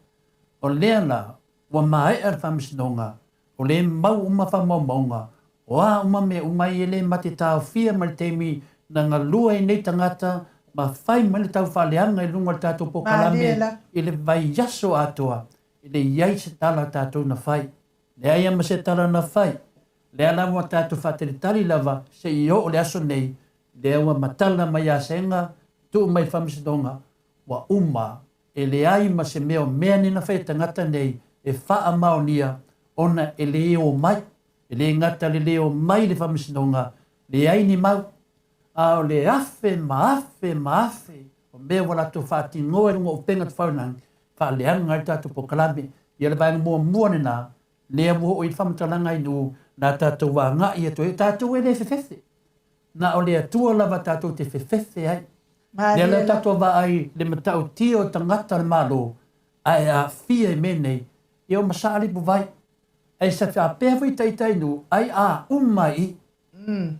O lea la, ua maea le faamasinoga, o lea e mau uma faamaumauga, o a uma mea uma ia e le mate taofia mai le taimi na galue ai nei tagata ma fai mai le taufaaleaga i luga o le tatou polokalame i le vaiaso atoa, E le i ai se tala a tatou na fai. Leai a ma se tala na fai. Lea la ua tatou faatalitali lava se i oo le aso nei, lea ua matala mai ia Sega, tuu mai i le faamasinoga, ua uma, e leai ma se mea o mea nei na fai e tagata nei e faamaonia ona e le omai. E le gata le le omai i le faamasinoga, leai ni mau. A o le afe ma afe ma afe o mea ua latou faatinoa i luga o upega tafailagi, faaleaga ai le tatou polokalame. Ia le vaega muamua lena, lea ua oo i ai le faamatalaga i nuu, na tatou agai atu ai, o tatou e le fefefe. Na o le Atua lava tatou te fefefe ai. Lea la tatou vaai le matautia o tagata o le Malo, ae aafia i mea nei, ia ua masaa le ipuvai. Ae sa faapea foi taitai nuu, ai a uma i i.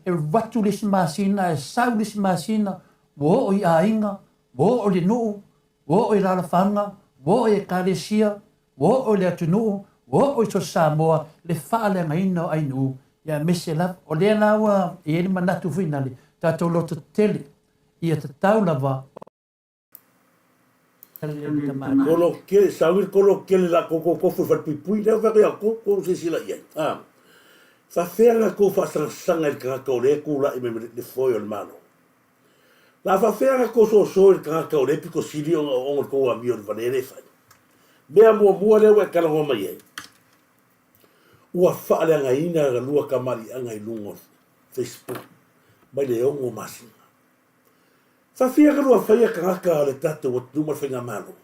E alu atu le isi masina, e sau le isi masina, ua oo i aiga, ua oo i le nuu, ua oo i alaalafaga, ua oo i Ekalesia, ua oo i le atunuu, ua oo i so Samoa le faaleagaina o ainuu, ia aemaise lava. O lea la ua i ai le manatu foi nale, tatou lototetele, ia tatau lava Kolo kele, saui le kolo kele la koko kofu i falepuipui, lea ua fai atu ia kou, kou silasila i ai. A, faafefea la kou faasagasagaga i le tagata o lea e tulai mai ma le foe o le Malo? La faafefea la kou soso i le tagata o lea e pito sili ona o le tou amio i le valea lea e fai? Mea muamua lea ua e talanoa mai ai, ua faaleagaina la lua tamaliiaga i luga o Facebook mai le 6 masina. Faafia ka lua faia tagata o le tatou atunuu ma le faigamalo?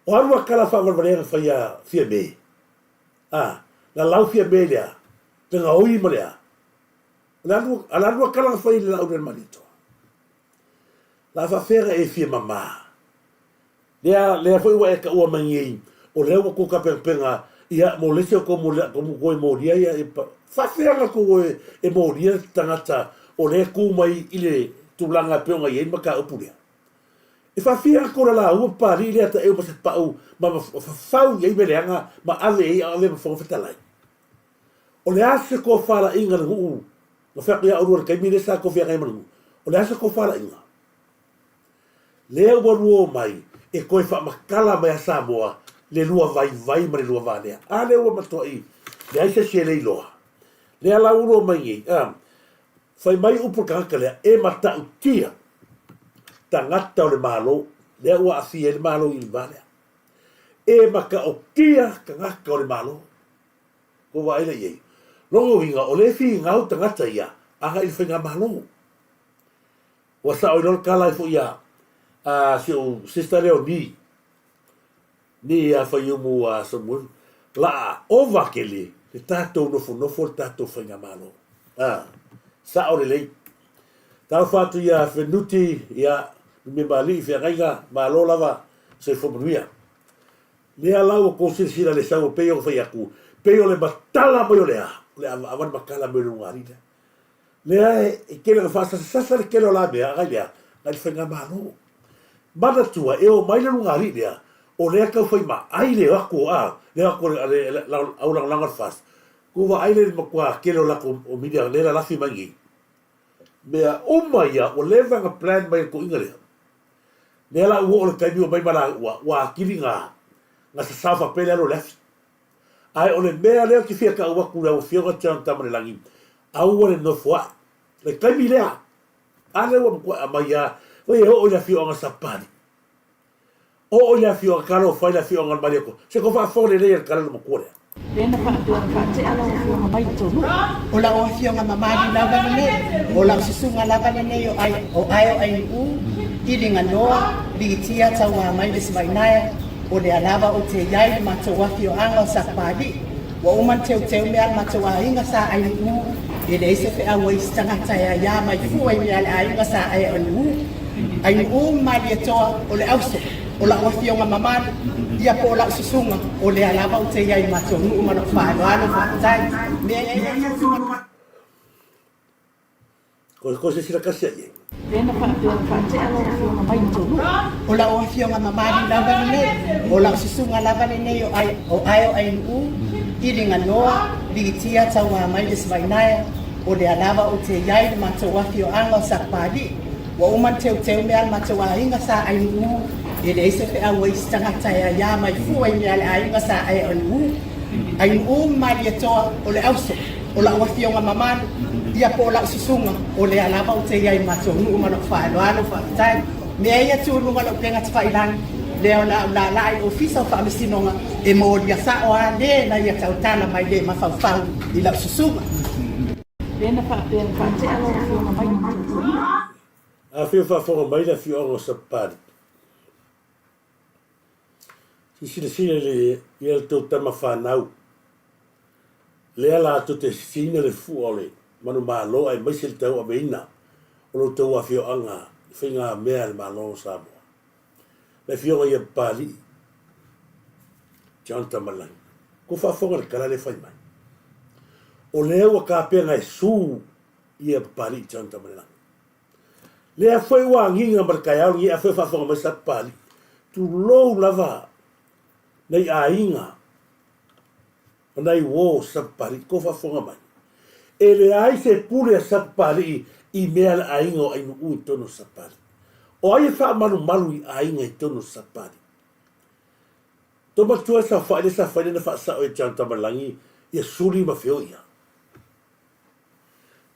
O a lua tala faavalevalea na faia Fiame? A, na lau Fiame i le a? Le gaoi ma le a? O le a lua, a le a lua tala na fai i le laau lea Malietoa? La faafea na e fia mama? Lea, lea foi ua e taua mai nei, o lea ua tou tapenapena, ia, mo le isi o tou molia, tou toe molia ia, e faafefea ona tou e, e molia le tagata o lea e tu mai i le tulaga e pei ona i ai le mataupu lea? E faafefea ona tou lalaua Papalii lea taeu ma se pau ma, ma fafau i ai mea leaga ma ave i ai a o avea ma Fofoga Fetalai? O le a se tofalaiga i le nuu na fai atu ia oulua i le taimi lea sa tou feagai ma le nuu? O le a se tofalaiga? Lea ua lua omai e toe faamatala mai a Samoa le lua vaivai ma le lua valea. A lea ua matuai leai se isi e le iloa. Lea la ua lua omai nei, a, fai mai upu a le tagata lea, e matautia tagata o le Malo, lea ua aafia ai le Malo i le va lea. E mataotia tagata o le Malo. Ua vaai la i ai. Lona uiga, o lea e finau tagata ia agai i le faigamalo. Ua sao ai loa le tala ai foi a a si ou sister lea o Ni, Ni ia Faiumu a Samuelu, la ova kele le tatou nofonofo le tatou faigamalo. A, sao lelei. Talofa atu ia Fenuti, ia, Numiamalii, Feagaiga, malo lava, soifua manuia. Lea la ua kou silasila i le sau e pei ona fai atu, pei o le matala mai o le a, o le avaava le matala mai o le ulugalii lea. Lea e tele ina faasasasasa le tele o la mea, agai lea, agai le faigamalo. Manatua, e omai le ulugalii lea, o lea e tau fai maai le o atu a, le o atu a le au lagolago a le FAST. Kou vaai lea i le matua tele o latou o media lea e lalafi mai nei. Mea uma ia ua leva ona plan mai e le toeaina lea. Lea la ua oo le taimi ua omai ma laua, ua atili na na sasao faapea le alu o le afi. Ae o le mea lea ou te fia tau atu i lau Afioga John Tamarilagi, aua le nofo ae. Le taimi lea, a lea ua matuai aumai lava, oi e oo i le afioaga Sapali, Oo i le afioaga Talofa i le afioaga o le Malietoa. Se ko faafofoga lelei e le tala le matua lea. Lea na faapea ona faatea lau afioga mai tonu. O lau afioga mamalu lava lenei, o lau susuga lava lenei o ai o Aeo Ainuu, Iliganoa, Ligitia Tauamai le Sivainaea, o lea lava ou te iai le matou afioaga o Sapalii. Ua uma ona teuteu mea a le matou aiga sa Ainuu, e leai se feau a isi tagata e aiā mai fua i mea a le aiga sa Ainuu. Ainuu ma Malietoa, o le auso, o lau afioga mamalu, ia po o lau susuga, o lea lava ou te i ai i matou nuu ma lou faaaloalo, faafetai. Mea ia Ko se isi kasi ai. Lea na faapea na faatea lau afioga mai i tou nuu. O lau afioga mamalu lava lenei, o lau susuga lava lenei o ai o Aeo Ainuu, Iliganoa, Ligitia Tauamai le Sivainaea, o lea lava ou te i ai i le matou afioaga o Sapalii. Ua uma ona teuteu mea a le matou aiga sa Ainuu, e leai se feau a isi tagata e aiā mai fua i mea a le aiga sa Ainuu. Ainuu ma Malietoa, o le auso, o lau afioga mamalu, ia po o lau susuga, o lea lava ou te i ai i le matou nuu ma lou faaaloalo, faafetai. Mea ia tu i luga o le upega tafailagi, lea o le a ou laalaa i le Ofisa o Faamasinoga e molia sao a le na ia tautala mai le mafaufau i lau susuga. Lea na faapea na faatea lau afioga mai i tou nuu. Afio faafofoga mai le afioaga o Sapali. Se silasila i le i a tou tama fanau. Lea latou te sisiina le fua o le manumalo aemaise le tauaveina o lo outou afioaga i faigamea a le Malo o Samoa. Le afioga ia Papalii John Tamalagi, kua faafofoga i le tala lea e fai mai. O lea ua tapena e sue ia Papalii John Tamalagi. Lea foi ua agiga ma le taeao lenei, afai o faafofoga mai sa Papalii, tulou lava nai aiga ma nai uo o Sapapalii, tou faafofoga mai. E leai se pule a Sapapalii i mea a le aiga o Ainuu i totonu o Sapapalii. O ai e faamalumalu i aiga i totonu o Sapapalii? Tou matua e saofai lea sa fai lea na faasao e John Tamalagi ia Suli ma Feoia.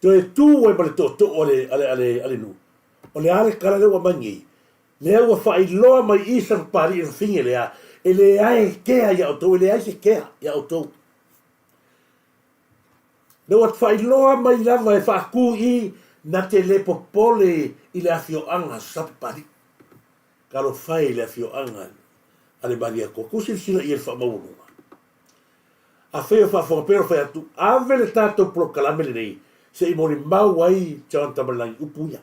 Toe tu ai ma le tootoo a le, a le, a le, a le nuu. O le a le tala lea ua aumai nei? Lea ua faailoa mai i Sapapalii e fafine lea, e leai e kea ia outou, e leai se kea ia outou. Lea ua faailoa mai lava e faatu i na te le popole i le afioaga Sapapalii. Talofa e i le afioaga a le Malietoa, tou silasila i ai i le faamaualuga. Afai o faafofoga pea o fai atu, ave le tatou polokalame lenei se i molimau ai John Tamalagi upu ia.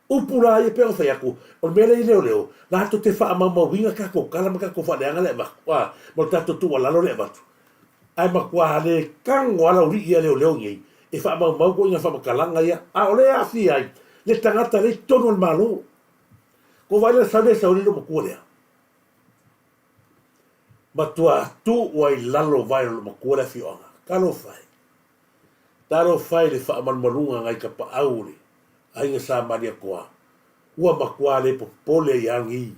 Upu la ia pei ona fai atu, o le mea lea i leoleo, latou te faamaumauina tatou tala ma tatou faaleaga lea e avatu, a, ma le tatou tuualalo lea e avatu. Ae matua le tago lava laulii ia leoleo nei e faamaumau ituaiga faamatalaga ia, a o lea e aafia ai le tagata lea i totonu o le Malo. Ua vaai la sau lea sau ai le loomatua lea. Matua tuu ai i lalo vae o le loomatua le afioaga. Talofa e. Talofa e i le faamalumaluga nai tapaau o le aiga Sa Malietoa, ua matua le popole ai lava lenei,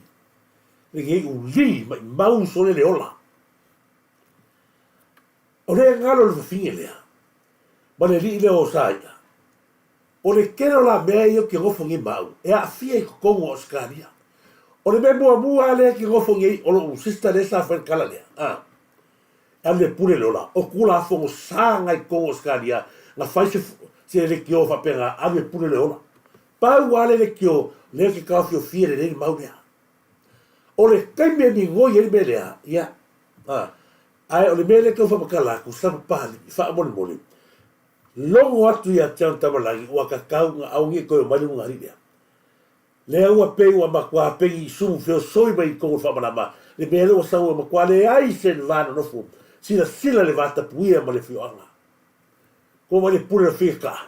lenei uli maimau sole le ola. O le galo le fafine lea, ma le alii lea o Saia, o le tele o la mea ia ou te nofo nei ma au, e aafia i totonu o Ausetalia. O le mea muamua lava lea e te nofo nei, o lou sister lea sa fai le tala lea, a. Alu e pule le ola. O Tulafono sa nai totonu o Ausetalia na fai se se leitio faapena, alu e pule le ola. Pau lava le leitio lea ke taofiofia lelei le mau lea. O le taimi e migoi ai le mea lea, ia, a, ae o le mea lea e tau faamatala atu, sa papalii, faamolemole. Logo atu ia te au Tamalagi ua kakau nga aogi e koe o mai le luga alii lea. Lea ua pei ua matua pegi i sumu feosoi mai i kou o le faamalama, le mea lea ua sau ua matua leai se va nonofo silasila le vatapuia ma le afioaga. Kua mai le pule o le figa kaa.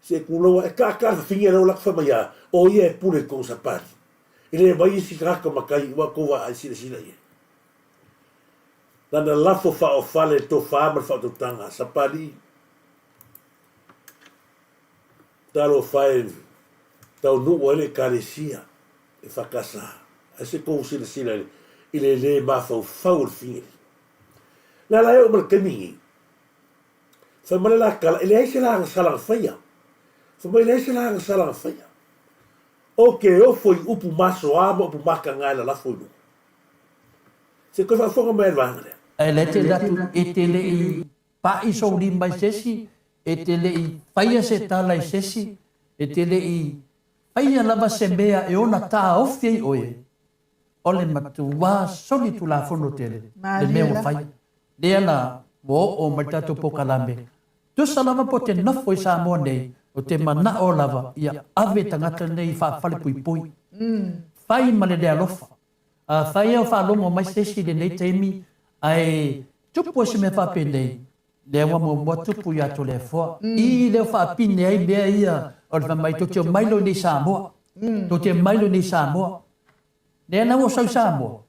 Se kuloua e kaa kaa le fafigia lea ua lako fai mai a o ia e pule i kou sapali. E le mai isi tagata makai ua kou vaai silasila i ai. Lana lafo faaofale le tofa ma le faautautaga, sapali. Talofa e taunuu ai le Ekalesia e whakasa, ai se kou silasila i le le mafaufau o le fingeli. Le ala e oo ma le taimi nei, fai mai le la tala, e leai se la agasala na faia. Fai mai e leai se la agasala na faia. O ke ofo i upu masoa ma upu mataga e lalafo i luga. Se koe faafofoga mai le vaega lea. Ae le te atu e te le i paʻi sou lima i se isi, e te le i faia se tala i se isi, e te le i faia lava se mea e ona taofi ai oe, o le matuā solitulafono tele le mea ua faia. Lea la ua oo mai le tatou polokalame, tusa lava po o te nofo i Samoa nei, o te manaʻo lava ia ave tagata nei i faafalepuipui, fai ma le le alofa. Afai o faalogo mai se isi i lenei taimi ae tupu ai se mea faapenei, lea ua muamua tupu ia Toleafoa. I lea ua faapine ai mea ia o le fai mai tou te omai loa i Samoa, tou te omai loa i Samoa. Lea la ua sau i Samoa,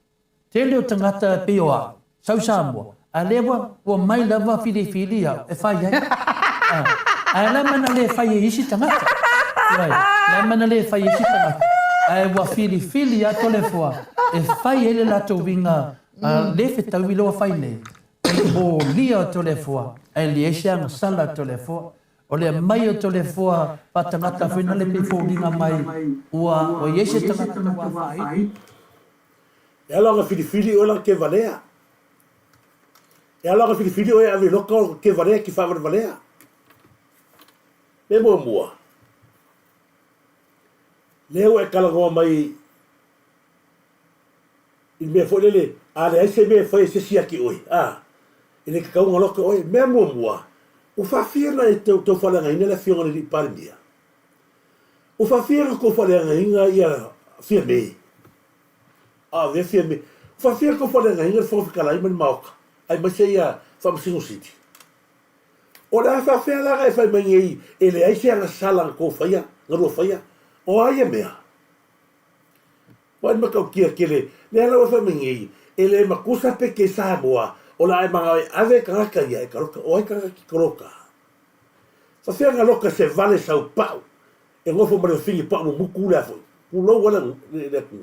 tele o tagata e pei o au, sau i Samoa, a lea ua omai lava filifili au e fai ai. Ae la mea na le fai e isi tagata. Ioe, la mea na le fai e isi tagata. Ae ua filifili lava Toleafoa e fai ai le latou uiga le fetaui lea ua fai nei. O le molia o Toleafoa, ae leai se agasala a Toleafoa. O le aumai o Toleafoa faatagata foi na le pei foliga mai ua i ai se tagata ua afaina. E ala ona filifili oe la ke valea. E ala ona filifili oe e ave i loka o ke valea ki faavalevalea. Le muamua, lea ua e talanoa mai i le mea foi lele, a leai se mea e fai e se isi ia te oe, a, e le tatau ona loka oe. Mea muamua, ua faafia ona e tau faaleagaina le Afioga i le Alii Palemia? Ua faafia ona tou faaleagaina ia Fiame? A avea Fiame. Ua faafia ona tou faaleagaina le Fofoga Fetalai ma le Maota, aemaise ia Faamasino Sili? O le a faafea la ona e fai mai nei e leai se agasala na tou faia, na lua faia? O a ia mea? Ua matautia tele lea la ua fai mai nei, e le matusa pe ke Samoa o le a e manao e ave tagata ia e kaloka, o ai tagata ki kaloka? Fafea na loka se vale sau pau e nofo ma le fafine pau mumutu lea foi, pulou ala le atu,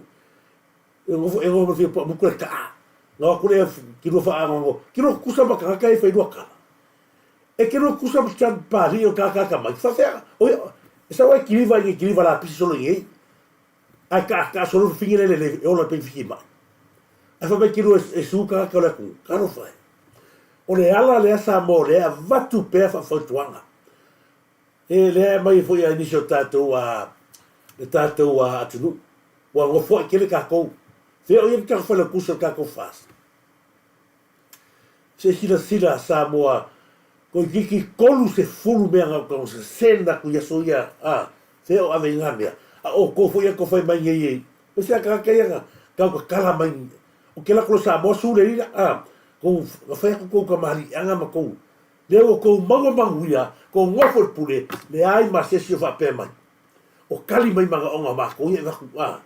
e nofo e nofo ma le fafine pau mumutu le kaa, na o atu lea ki lua whaangoango, ki lua kusa ma tagata e whai lua kala. E ke lua kusa ma chan pali o kakaka mai, fafea, o ia, e sau ai kiliva i kiliva la pisi solo i ei, Ae ka ka solo fafine le lele e ola pei fiki mai. Ae fai mai kilu e su ka ka le aku, ka no fai. O le ala lea Samoa lea avatu pea faafautuaga. E lea e mai foi a nisi o tatou a le tatou a atunuu. Ua nofoai tele tatou. Fea o ia le tatou failautusi o le tatou FAST. Se silasila Samoa toeitiiti 30 mea na tou send atu i aso ia a fea o ave i nga mea a outou foi ia tou fai mai nei e pese a tagata ia na tau tatala mai o kela kolo Samoa su le ila a kou na fai atu kou kamaliʻiaga ma kou lea ua tou maua manuia tou nofo i le pule leai ma se isi o faapea mai o kali mai manaoga o matou ia e avatu a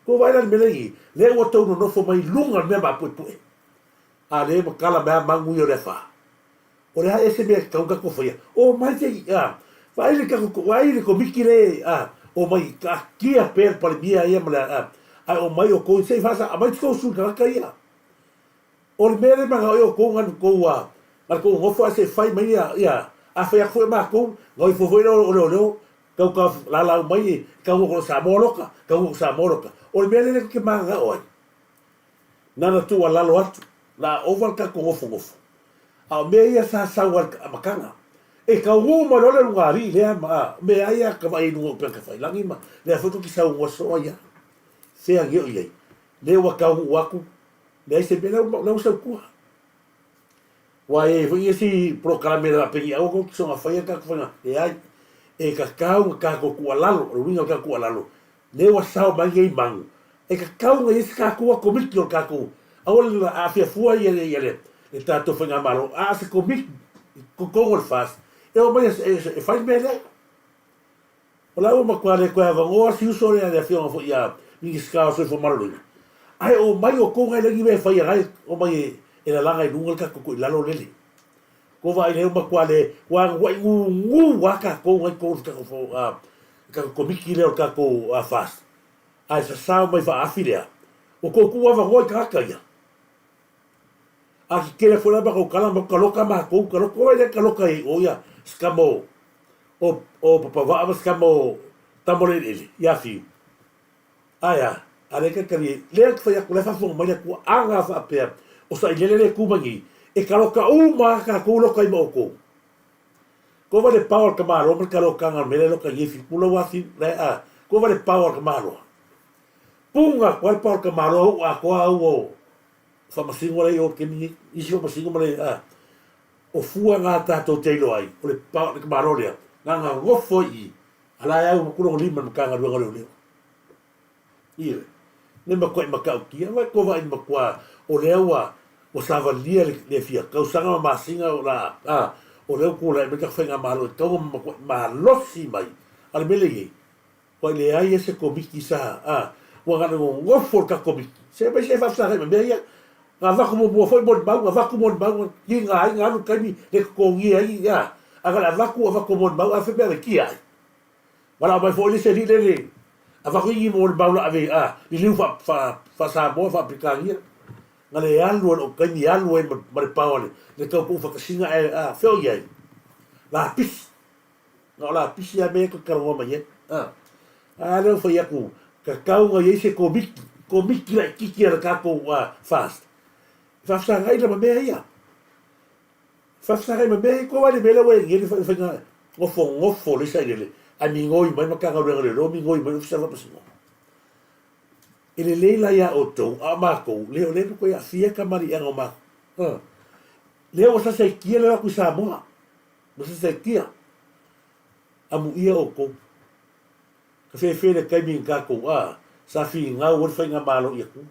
tou vaai la i le mea lea i lea ua tou nonofo mai luga o le mea mapuepue A le matala mai a magu ia o le afa. O le a ea se mea e tatau ona tatou faia? Omai se i, a, vaai le tatou, vaai le Komiti le, a, omai taatia pea le Palemia ia ma le, a, ae omai outou se i faasa, aumai se tou sui tagata ia. O le mea lea e manao ai outou na le tou, a, na le tou nofo ae se i fai mai ia, ia, a fai atu foi e matou, na o ifo foi lea o leoleo, tau ta lalau mai e tau atu o Samoa loka, tau atu o Samoa loka. O le mea lea tou te mananao ai. Nana tuualalo atu, la ova le tatou nofonofo. A o mea ia sa sau ai le amataga. E taunuu mai loa le luga alii lea ma a mea ia ka vaai i luga o upega tafailagi ma lea foi tou te saunoa soo ai a. Fea nei o i ai. Lea ua taunuu atu, leai se mea, lea ua sau i tua. Ua i ai foi isi polokalame le faapeni aua kou te soga faia le tatou faiga leai. E tatau ona tatou tuualalo, o le uiga o le tatou tuualalo, lea ua sao mai nei manu, e tatau ona i ai se tatou a komiti o le tatou, aua le aafia fua ia le tatou faigamalo, a o se komiti i totonu o le FAST e omai e fai le mea lea. O la ua matua le toe avanoa si uso lea le afioga foi ia Minisita o Soifua Maloloina, ae omai outou na e leai ni mea e faia na e omai e lalaga i luga le tatou toilalo lele. Kou vaai lea ua matua le ua anuai gugu a tatou na i totonu o le tatou le tatou komiti lea o le tatou FAST ae sasao mai faaafi lea ua tou tuu avanoa i tagata ia. A tetele foi la matou tala matou taloka matou taloka oi lea taloka i o ia se tama o o o Papavaa ma se tama o Tama o le Eleele ia Fiu. Ae a? A lea talitali lea ou te fai atu la e faafofoga mai le Atua ana faapea o sailele lea e tu mai nei e taloka uma lava tatou loka ai ma outou. Kova le pao a le tamaloa ma le talokaga o le mea lea e loka ai nei Fiu pula ua Fiu la e a kova le pao a le tamaloa. Puga atu lava le pao a le tamaloa uu atoa au o Faamasino la i o taimi nei, isi faamasino ma le, a, o fua na tatou te iloa ai, o le pa, le tamaloa lea, na na nofo ai i i, a la e au atu lona lima i le Matagaluega o Leoleo. Ioe. Le matuai matautia, vai kou vaai matua, o lea ua, ua savalia le, le fia tausaga ma masina o la, a, o lea ua tulai mai le tatou faigamalo e tatau ona matuai malosi mai, a o le mea lea e i ai, Ua leai e se komiti sa a ua na o le nonofo le tatou komiti. Se aumai se faafesagai ma mea ia. Na avatu muamua foi molimau, na avatu molimau, na tiga ai, na alu le taimi le totogia ai a, a na o le avatu avatu molimau ae fai mea ave tia ai. Valaau mai foi le isi alii lele avatu ni molimau la ave a liliu faa faa faa-Samoa faa-Peretania. Na le alu ai lou taimi alu ai ma le pao a le tau puu fatasiga ae a fea o i ai? Lapisi. Na o lapisi lava mea ia e toe talanoa mai ai. A, a lea ua fai atu, tatau ona i ai se komiti, komiti laitiiti a le tatou FAST, e faafesagai la ma mea ia. Faafesagai ma mea ia, kou ai le mea lea ua i ai nei le faiga nofonofo lea sailele, ae migoi mai le Matagaluega o Leoleo, migoi mai le Ofisa o Faamasinoga. E lelei la iā outou, a o matou, lea o lea e matuai aafia tamaliiaga o matou. Lea ua sasaitia le o atu i Samoa. Ma sasaitia, amuia outou. Ka fefe le taimi na tatou a sa finau ai le faigamalo i Atua.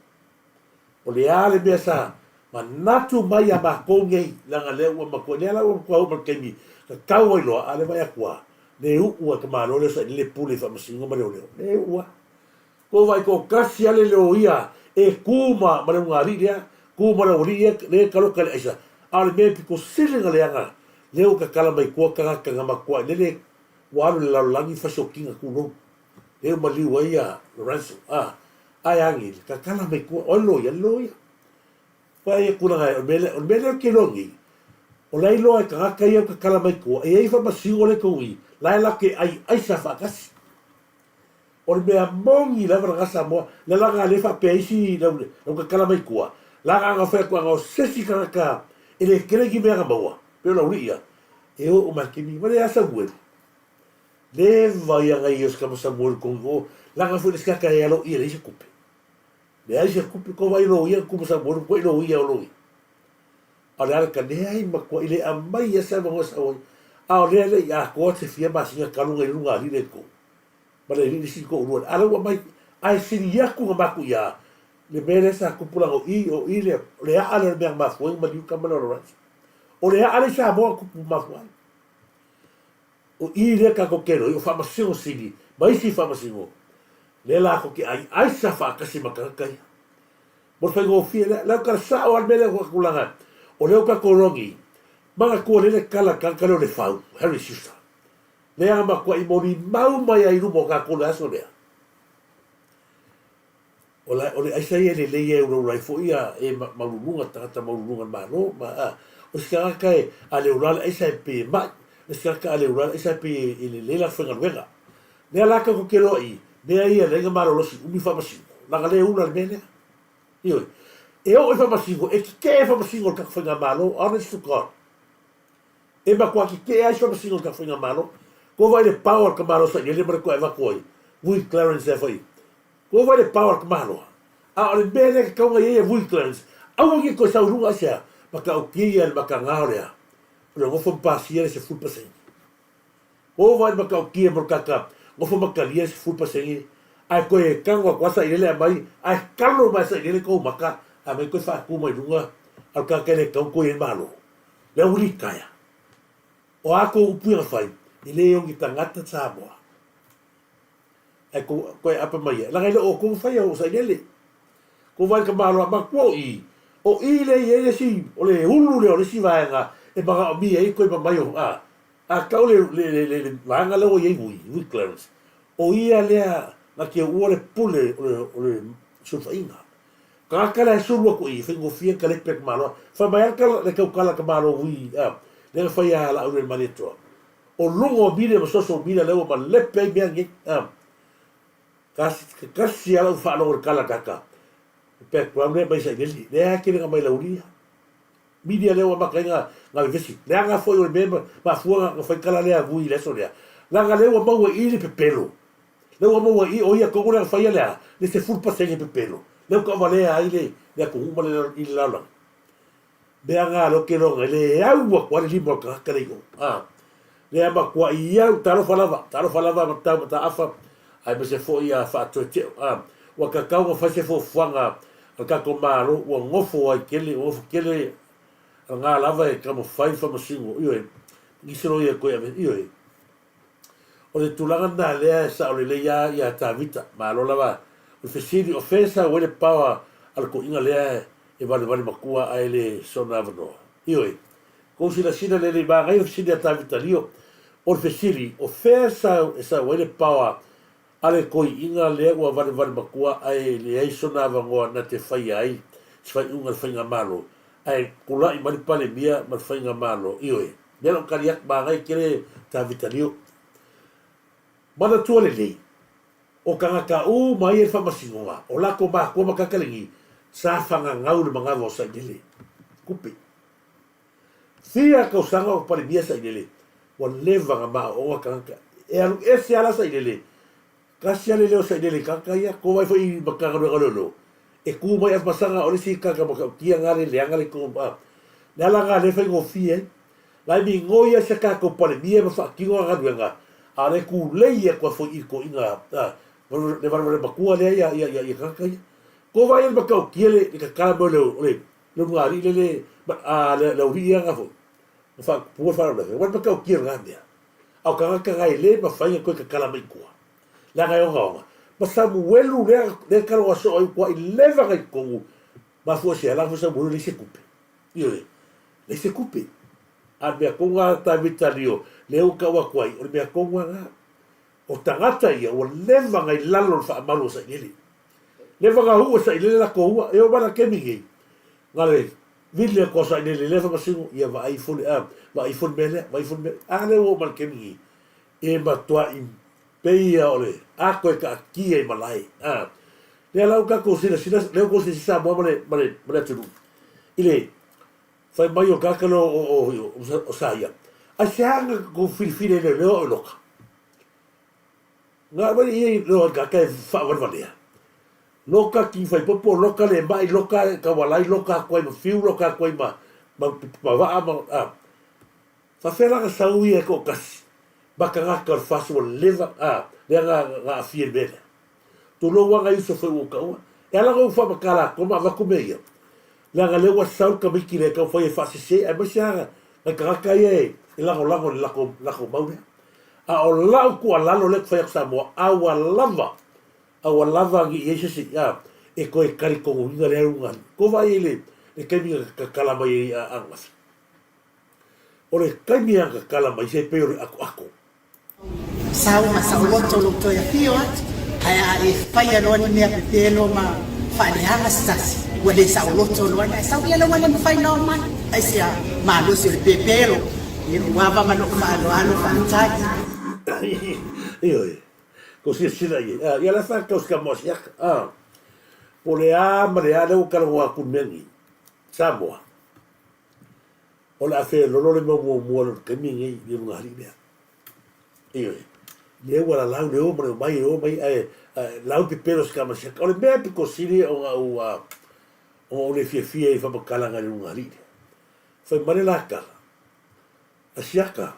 O le a le mea sa manatu mai ia matou nei, leaga lea ua matua, lea la ua matua oo mai le taimi tatau ai loa, a lea vaai atu a, le uu a le tamaloa lea sa i le pule i faamasinoga ma leoleo, le uu a. Ua vaai toatasi lava le loia e tu ma ma le ugaalii lea, tu ma le aualii ia lea e taloka i le aisa, a o le mea e pito sili ona leaga, lea ua tatala mai tua tagata na matuai lele ua alu i le lalolagi fasiokiga tulou, lea ua maliu ai ia Lorenzo, a, ae agi, tatala mai tua, o ai le loia? Le loia. Ua ia tulaga e, o le mea lea, o le mea lea ou te iloa nei, o la e iloa e tagata ia ua tatala mai tua, e i ai faamasino lea e tou i, la e latou te ai aisa faatasi. O le mea moni lava lena Samoa, le laga le faapea isi lau lau tatala mai tua, laga ana fai atu ana o sesi tagata e le tele ni mea na maua, pei o Laulii ia, e oo mai taimi ma le a Samuelu. Leva ia na ia o se tama Samuelu tonu o, laga foi le isi tagata e alo ia leai se tupe. Leai se tupe, ko vai loia kuma Samuelu, ko i loia o loia. A o le a le leai matua i le aumai ia se avanoa e sau ai. A o lea e le i atoa se fia masina talu ona i luga alii le tou. Ma le alii le isi toalua lea. A lea ua aumai, ae sili atu ona matuia le mea lea sa tupu leaga o i, o i lea, o le aa lea o le mea na mafua ai ona maliu le tama lea o Lorenzo. O le aa lea i Samoa na tupu mafua ai. O i lea tatou te iloa ai, o Faamasino Sili ma isi Faamasino, lea latou te ai aisa faatasi ma tagata ia. Mo le faigofie lea, lea tala sao lava le mea lea ua tulaga, o lea ua tatou iloa nei, manatua lelei le tala a le tagata lea o Lefau, Harry Schuster, lea na matuai molimau mai ai i luma o tatou i le aso lea, o le, o le aisa ia e lelei e ulaula ai foi ia e maululuga, tagata maululuga o le Malo, ma, a, o se tagata e, a le ula le aisa e pei e mai, o se tagata a le ula le aisa e pei e lelei lana faigaluega. Lea la tatou te iloa i mea ia leai na malolosi umi faamasino, leaga le ula le mea lea. Ioe. E oo i faamasino, e tetee faamasino i le tatou faigamalo, honest to God. E matua tetee ai se faamasino i le tatou faigamalo. Ua vaai le pao a le tamaloa sa i ai le ma le toe avatu ai, Vui Clarence e fai. Ua vaai le pao a le tamaloa. A o le mea lea e tatau ona i ai e Vui Clarence, aua ne i toe sau i luga aisea? Matautia ia i le mataga o le a? O le nofo ma pasia le 10%. Ova i le matautia mo le kaka nofo ma talia le 10% ae toe tago atu lava sailele aumai ae talo mai sailele tou mata aumai toe faatu mai luga a le tagata e le tatau ona toe i ai le Malo. Lea ua litaea. O a tou upu ia na fai, e le o ni tagata Samoa. Ae tou toe apa mai ai, leaga e le o outou na faia, o sailele. Tou vaai i le tamaloa matua o i, o i lea e i ai le isi, o le ulu lea o le isi vaega e manaomia ai toe mamai o, a, a tau le, le, le, le, le vaega lea ua i ai Vui, Vui Clarence, o ia lea na te uua le pule o le, o le sulufaiga. Tagata lea e sulu atu i i, faigofie ona talepe e tamaloa. Fai mai lava le tautala a tamaloa Vui, a, lea na fai ia Laaulialemalietoa, O luga o media ma social media lea ua malepe ai mea nei. A. Kasi, kasi lava lau faalogo i le tala kaka. Background lea mai sailele. Lea lava tele na mai laulia. Media lea ua amata ai na, na vevesi. Leaga foi o le mea mafua na fai tala lea a Vui i le aso lea. Leaga lea ua maua i i le pepelo. Lea ua maua i i, o ia tonu lea na faia le a? Le 10% pepelo. Lea ua tauvalea ai le, le atunuu ma le, i le lalolagi. Mea nga lea ou te iloa nei, le au atu lava le lima o le tagata lea i o. A, lea matuai au, talofa lava, talofa lava Matau Mataafa, aemaise foi a Faatoeteo. A, ua tatau ona fai se fuafuaga a le tatou Malo, ua nofo ai tele, ua nofo tele nga lava e taumafai le faamasino, ioe, nisi loia e toe ave, ioe. O le tulaga lena lea e sao lelei lava ia Tavita. Malo lava. O le fesili, o fea e sau ai le power a le toeaina lea e valevale matua ae le sona avanoa? Ioe. Kou silasila lelei manaia le fesili a Tavita Lio. O le fesili, o fea e sau e sau ai le power a le toeaina lea ua valevale matua ae leai sona avanoa na te faia ai se faaiuga i le faigamalo ae tulai mai le Palemia ma le faigamalo? Ioe. Lea lau tali atu, manaia tele Tavita Lio. Manatua lelei, o tagata uma ia i le faamasinoga, o latou matua ma tataligi, sa fagagau i le manava o Sailele. Kupe. Fia tausaga o Palemia Sailele, ua leva na maoaoga tagata. E alu ese lava la Sailele, Tasi a le leo sailele i tagata ia, ko wai foi i Matagaluega o Leoleo, e ku mai Afamasaga o le isi tagata matautia nga le leaga le tonu a le ala nga le faigofie ai. La e migoi ai se tatou Palemia ma faatino a galuega, a o le tulei atu a foi i toeaiina a le valevale matua lea ia ia ia tagata ia. Ko wai ai le matautia le le tatala mai o le o le le ulugalii le le a le aualii ia nga foi na faatupua le faalavelave, ua le matautia lena mea. A o tagata na e le mafai ona toe tatala mai i tua, leaga e ogaoga. Ma Samuelu lea, lea taloga soo ai ua i leva na i totonu, mafua se ala foi Samuelu leai se tupe. Ioe, leai se tupe. A o le mea tonu lava Tavita Lio, lea ua tau atu ai, o le mea tonu lava lena. O tagata ia ua leva na i lalo o le faamalu o Sailele. Leva na uu e Sailele latou ua, e oo mai la kemi nei, na le Vili atu a sailele lea faamasino, ia vaai ifo le, a, vaai ifo le mea lea, vaai ifo le mea lea. A lea ua oo mai le taimi nei, e matuai pei lava o le ato e taatia i malae. A, lea la ua tatou silasila, lea ua tou silasila Samoa ma le, ma le, ma le atunuu, i le fai mai o le tagata lea o, o, o, o Saia, aisea na tou filifili ai leoleo au i loka? Na aumai ia i leo ai tagata e faavalevalea. Loka ki faipopo, loka le ma'i, loka taualai, loka atu ai ma fiu, loka atu ai ma, ma, ma vaa, ma, a. Faafefea la na sau ia e toatasi ma tagata o le FAST ua leva, a, lea na, na aafia i le mea lea. Tulou lava nai uso foi ua ou taua. E ala ona ou faamatala atu ma avatu mea ia, leaga lea ua sau le tamaiti lea e taumafai e faasese, aemaise lava nai tagata ia e lagolago i le latou, latou mau lea. A o lau tuualalo lea ou te fai atu Samoa, aua lava Aua lava ne i ai se isi e toe talitonuina lea ulugalii. Kou vaai ai i le taimi na tatala mai ai a ananafi. O le taimi a tatala mai se pei o le atoato. Sau ma saoloto lou toe afio atu, ae a e faia loa ni mea pepelo ma faaleaga se tasi, ua le saoloto loa le ae sau ia ua le mafai ona o mai. Aisea malosi o le pepelo, i lou ava ma lou faaaloalo faafetai. Ioe. Ko silasila i ai. A, ia la whakatau se ka siaka. A, po le a ma le a lea ua talanoa atu i le mea nei. Samoa. O le a felolo le mau muamua o le taimi nei i le lugalii lea. Ioe. Lea ua lalau le o ma le omai, e o mai, ae, ae lau pepelo se ka siaka. O le mea pito sili ona ou, ona ou le fiafia i whamatalaga i le lugalii lea. Fai mai le la tala, Asiata,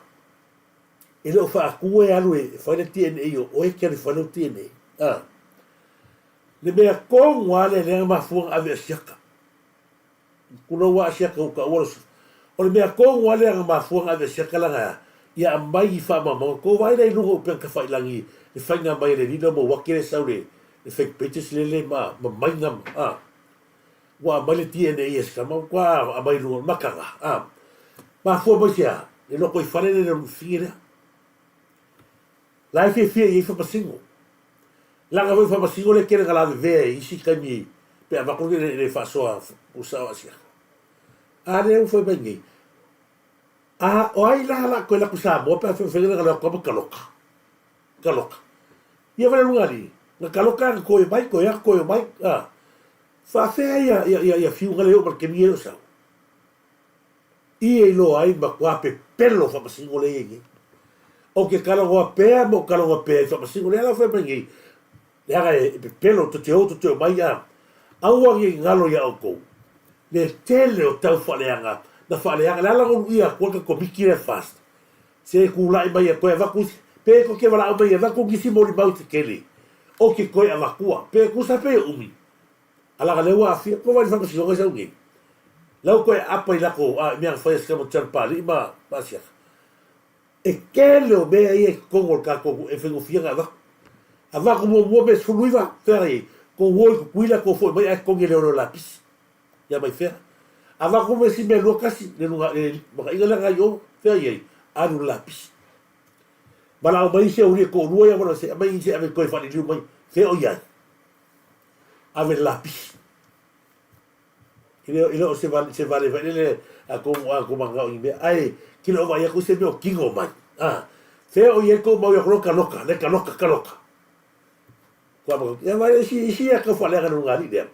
e le o faatu e alu e fai le DNA o oe e te alu e fai lou DNA. A. Le mea tonu lava lea lea na mafua ona ave Asiata. Tulou lava Asiata ua taua lo O le mea tonu lava lea na mafua ona ave Asiata leaga e a? Ia aumai i faamaumauga. Tou vaai la i luga o upega tafailagi le faiga mai a le alii lea o Mauati lea e sau le fake pages lele ma maiga ma a. Ua aumai le DNA a si tama, ua aumai i luga o le mataga, a. Mafua mai se a? Le lotoifale le le luifine lea. La e fiafia i ai faamasino. Leaga foi faamasino lea e tele na lavevea e isi taimi pe avatu le le faasoa tusao asiata. A lea ua fai mai nei, a o ai la la toe latu Samoa pe a fai fai na latu ma taloka. Taloka. Ia vale luga ali, na taloka na koe mai, koe atu, koe mai, a. Faafea ia ia ia ia fiu ngale o ma ke mie o sau. I e iloa ai matua pepelo faamasino lea e i ai nei. Ou te talanoa pea ma ou talanoa pea i faamasino lea la fai mai nei, leaga e pepelo tou te o tou te omai a aua ne i galo iā outou le tele o tau faaleaga na faaleaga le ala na uluia atu ai le Komiti lea FAST se tulai mai e toe avatu isi pe tou te valaau mai e avatu nisi molimau se tele ou te toe avatua pe tusa pe umi A laga lea ua aafia, ko wai le faamasinoga i sau nei? La ua toe aapa i lako a i mea na fai a si tama John Pāliʻi ma ma Asiata. E tele o mea ia i totonu o le tatou e faigofie ona avatu. Avatu muamua mea 19, fea i ai? Tou o i Tutuila tou foi mai ae totogi e leoleo lapisi. Ia mai fea? Avatu ma isi mea 21, le luga le makaina lea na i o, fea i ai? Alu i le lapisi. Valaau mai isi aualii e toalua ia se aumai isi e ave toe faaliliu mai, fea o i ai? Ave le lapisi. E le, e le o se vale, se vale foi lele a kou, a kou manao i mea, ae ke le o vaai aku i se mea o kino mai. A, fea o i ai kou mau i aku loa kaloka, le kaloka, kaloka. Kua ma, ia vai isi, isi ia kau faaleaga le luga alii lea,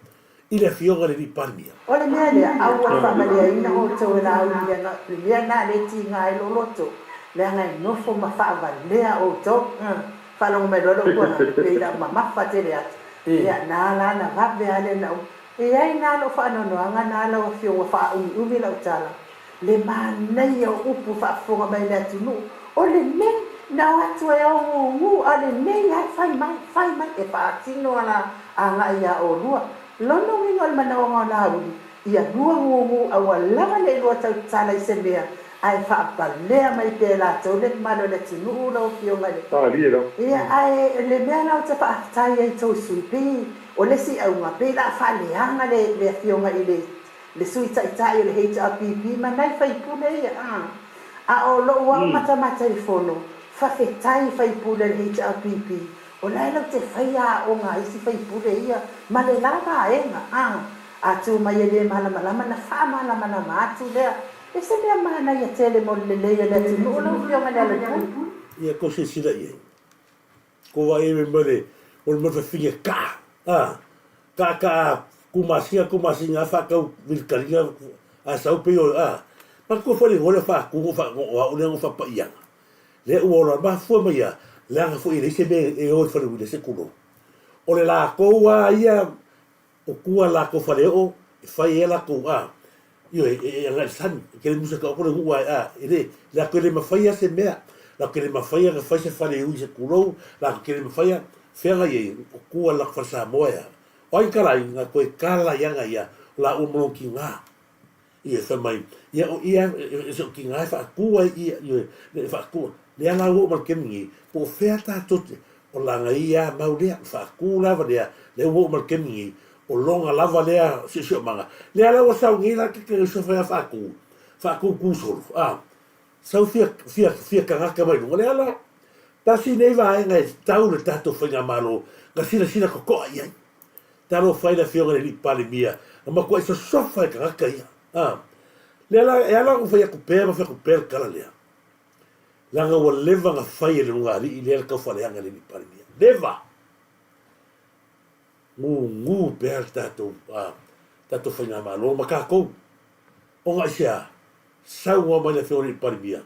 i le afioga i le alii Palemia. O le mea lea, aua le faamaliaina outou e lauli leaga le mea lena lea e tiga ai lou loto, leaga e nofo ma faavalea outou. Faalogo mai loa lou tuanai, pei la mamafa tele atu. Ia, na ala na vave lava lea na uma. E i ai na lou faanoanoaga na lau afioga ua faaumiumi lau tala. Le manaia o upu faafofoga mai le atunuu, o lenei na o atu e ogugu a o lenei lava e fai mai, fai mai, e faatino ala agai ia olua. Lona uiga o le manaoga o Laauli, Ia lua gugu aua lava ne i lua tautala i se mea, ae faavalea mai pea e latou le mamalu o le atunuu lau Afioga i le Malie lava. Ia, ae le mea la ou te faafetai ai i tou sui, pei o le isi auga, pei la a faaleaga le le Afioga i le le Sui Taitai o le HRPP ma nai faipule ia, a. A o lou au matamata i fono, faafetai i faipule a le HRPP, o la e lau te faia aoga a isi faipule ia ma le la vaega, a. A tu mai e le malamalama na faamalamalama atu lea. E se mea manaia tele mo le lelei o le atunuu lau Afioga i le Aloipule. Ia kou silasila i ai. Kou vaai ai ma le o le mafafine kaa, a, kaa kaa ku masina ku masina a faatau vilitaliga a sau pei o, a, matua foi le igoa lea faatu no fa o au lea no faapaiaga. Lea ua ola mafua mai a, leaga foi e leai se mea e o i le fale uila se tulou. O le latou a ia O tua latou faleoo e fai ai a latou a, ioe, e, e agai i le sami, e tele musa taoto le nuu ae a, e le, latou te le mafaia se mea, latou te le mafaia na fai se fale ui se tulou, latou te le mafaia, feagai ai, o tua le latou fale Samoa e a. O ai tala ai, na toe tala ai aga ia, o laua ma lona tiga. Ioe, fai mai, ia o ia, e se o tiga e faatu ai ia, ioe, e faatu, lea la ua oo mai le taimi nei, po o fea tatou te, o laga ia a mau lea, o faatu lava lea, lea ua oo mai le taimi nei, o lona lava lea siosiomaga, lea la ua sau nei la ke ke uso fai a faatu, faatu ku solo, a, sau fia, fia, fia tagata mai luga, lea la, tasi nei vaega e tau le tatou faigamalo, na silasila totoa i ai. Talofa i le Afioga i le Alii Palemia, na matuai sosofa e tagata ia. A. Lea la, e ala ona fai atu pea ma fai atu pea le tala lea, leaga ua leva ona fai e le Lugalii lea le taufaaleaga i le Alii Palemia. Leva! Gugu pea le tatou, a, tatou faigamalo ma tatou. Ona aisea? Saunoa mai le Afioga i le Alii Palemia,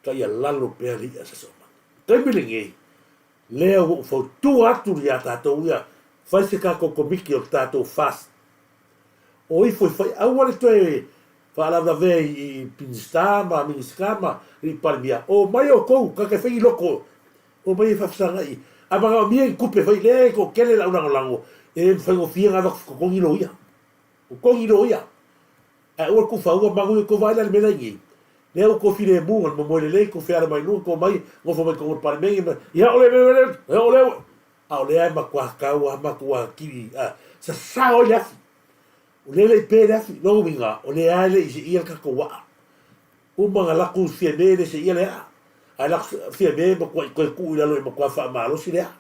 ka ia lalo pea le i'a sasoma. Taimi lenei, Lea ua ou fautua atu ia tatou ia fai se tatou komiti o le tatou fast. O ifo i fai aua le toe Faalavelavea i Minisita ma Minisita ma Alii Palemia, omai outou ka te fai i loko, omai e faafesagai. A manaomia ni tupe fai, leai e toatele lau lagolago, e le faigofie ona avatu totogi loia. Totogi loia. Ae aua le tuufaua manu ia tou vaai la i le mea la i nei. Lea ua tou filemu na momoe lelei tou feala mai luga tou omai nofo mai totonu o le Palemene ma ia ole ia ole a o lea e matua tau a matua kili a sasao ai le afi. O lea e le i pe le afi, lona uiga o lea lava e le i seia le tatou waa. Uma ona latou Fiame e le seia le aa, ae latou Fiame e matuai toe tuu i lalo e matua faamalosi le aa.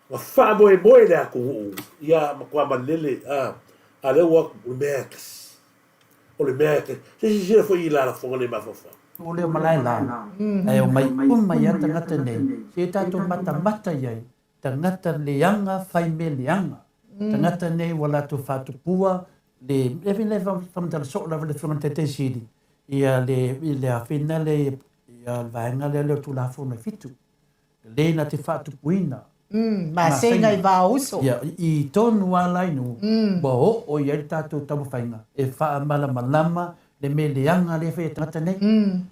Na faamoemoe le atunuu ia matua malele a, a lea ua o atu, o le mea e tasi. O le mea e tasi. Se i silasila foi i la lafoga le mafaufau. O lea malae la, ae omai uma ai lava tagata nei, se i tatou matamata i ai, tagata leaga fai mea leaga. Tagata nei ua latou faatupua le, e le faamatala soo lava le Afioga i le Taitai Sili ia le, i le afina lea ia le vaega lea o Tulafono e 7. Lelei na te faatupuina. Masega i vao uso. Ia, i tonu lava la inu, ua oo i ai le tatou taumafaiga e faamalamalama le mea leaga lea e fai e tagata nei.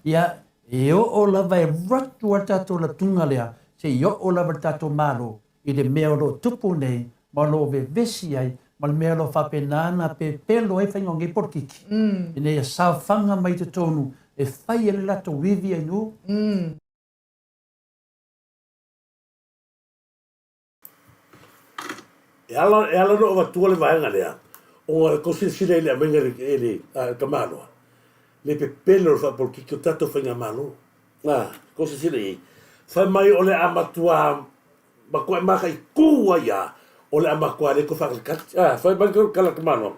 Ia, e oo lava e alu atu lava le tatou latuga lea seia oo lava le tatou Malo i le mea o lo o tupu nei ma o lo o vevesi ai ma le mea o lo o faapena ona pepelo ai faiga o nei polokiki ina ia saofaga mai i totonu e fai ai le latou ivi ainu. E ala, e ala ona avatua le vaega lea, ona e tou silasila i le aumaiga e le, e le, a le tamaloa, le pepelo o le faapolokiki o tatou faigamalo. A, tou silasila i ai, fai mai o le a matua, matuai mataitu ai lava, o le a matua le toe faatalitali. A, fai mai le tala a le tamaloa,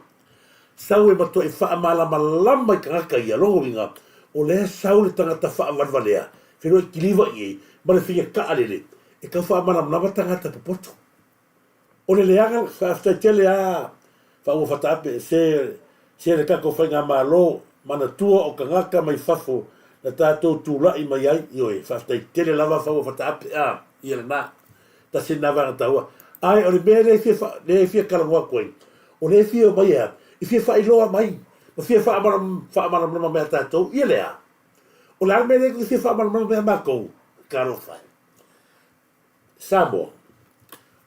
sau e matuai faamalamalama i tagata ia, lona uiga, o lea e sau le tagata faavalevalea, feiloai kiliva i ai, ma le fia taalele, e tau faamalamalama tagata popoto. O le leaga, faafetai tele a Faaua Fataape, se se le tatou faigamalo manatua o tagata mai fafo na tatou tulai mai ai, ioe, faafetai tele lava Faaua Fataape, a, ia lena, tasi lena vaega taua. Ae o le mea lea e fia, lea e fia talanoa atu ai, o lea e fia omai e a? E fia faailoa mai ma fia faamalamalama mai a tatou, ia lea. O le a le mea lea e fia faamalamalama mai a matou? Talofa e. Samoa.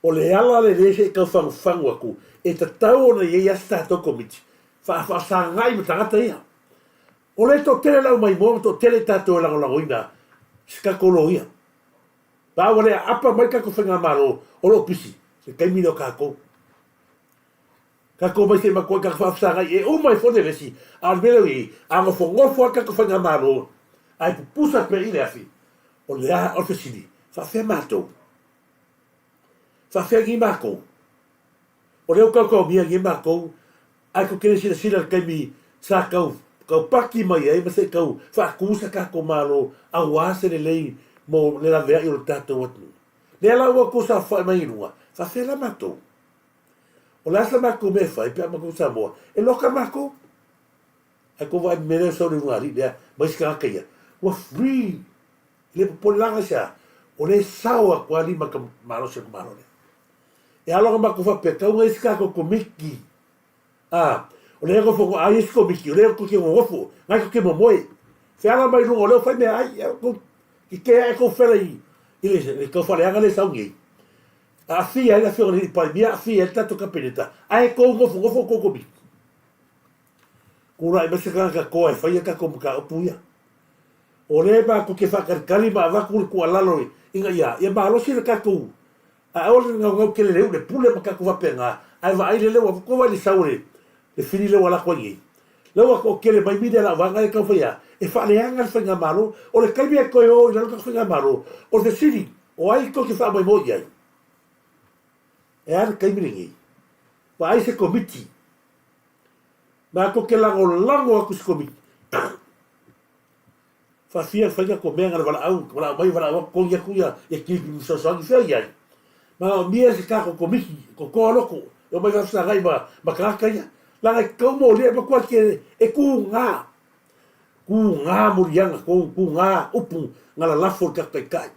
O le ala lelei se i tau fagufagu atu, e tatau ona i ai lava se tatou Komiti faafaasagai ma tagata ia. O lea e toatele le au maimoa ma toatele i tatou e lagolagoina se tatou loia. A ua le aapa mai le tatou faigamalo o lo o pisi, se taimi lea o tatou. Tatou omai se i matua i tatou faafesagai e uma ai foi le vesi, a o le mea lea ua i ai, a nofonofo lava le tatou faigamalo ae pupusa pea i le afi, o le a, o le fesili, faafefea matou? Faafefea nei matou? O lea ua tautaomia nei matou, ae tou te le silasila i le taimi sa tau taupaki mai ai ma se i tau faatu se tatou Malo aua se lelei mo le laveai o le tatou atunuu. Lea la ua outou saofai mai i luga, faafefea la matou? O le a sa matou mea e fai pe a matou Samoa? E loka matou. Ae tou vaai mea lea sau le ulugalii lea ma isi tagata ia. Ua free. E le popole laga se a. O lea e sao atu lava lima ka malosi o le Malo lea. E ala ona matou faapea, tau ina i ai se tatou komiti. A, o lea e nofo, a i ai se komiti, o lea tou te nonofo, na tou te momoe. Feala mai luga o lea ua fai meaai, e tou keke ae tou fela i le tau faaleaga lea e sau nei. Aafia ai le Afioga i le Palemia, aafia ai le tatou Kapeneta, ae tou nofonofo outou Komiti. Tulai mai se tagata toa e faia tatou mataupu ia. O lea matou te faatalitali ma avatu le tuualalo ina ia, ia malosi le tatou, ae aua le naunau tele i le iu le pule ma tatou faapena, ae vaai lele ua tou vaai i le sau o le fili lea ua alu atu ai nei. Lea ua toatele mai media lau vaega lea e taumafai a e faaleaga le faigamalo. O le taimi e toe o i lalo le tatou faigamalo, o le fesili, O ai tou te faamoemoe i ai? E a le taimi lenei? Vaai se komiti. Matou te lagolago atu i se komiti. Faafia faiga ko mea ngana valaau, valaau mai valaau atu togi atu ia ia kilipi ma fesoasoani fea i ai. Manaomia se tatou komiti, ko toa loko, e omai faafesagai ma ma tagata ia. Leaga e tatau mo lia e matua te e kūgā. Kūgā moliaga, kūgā upu nga lalafo i le tatou taitai.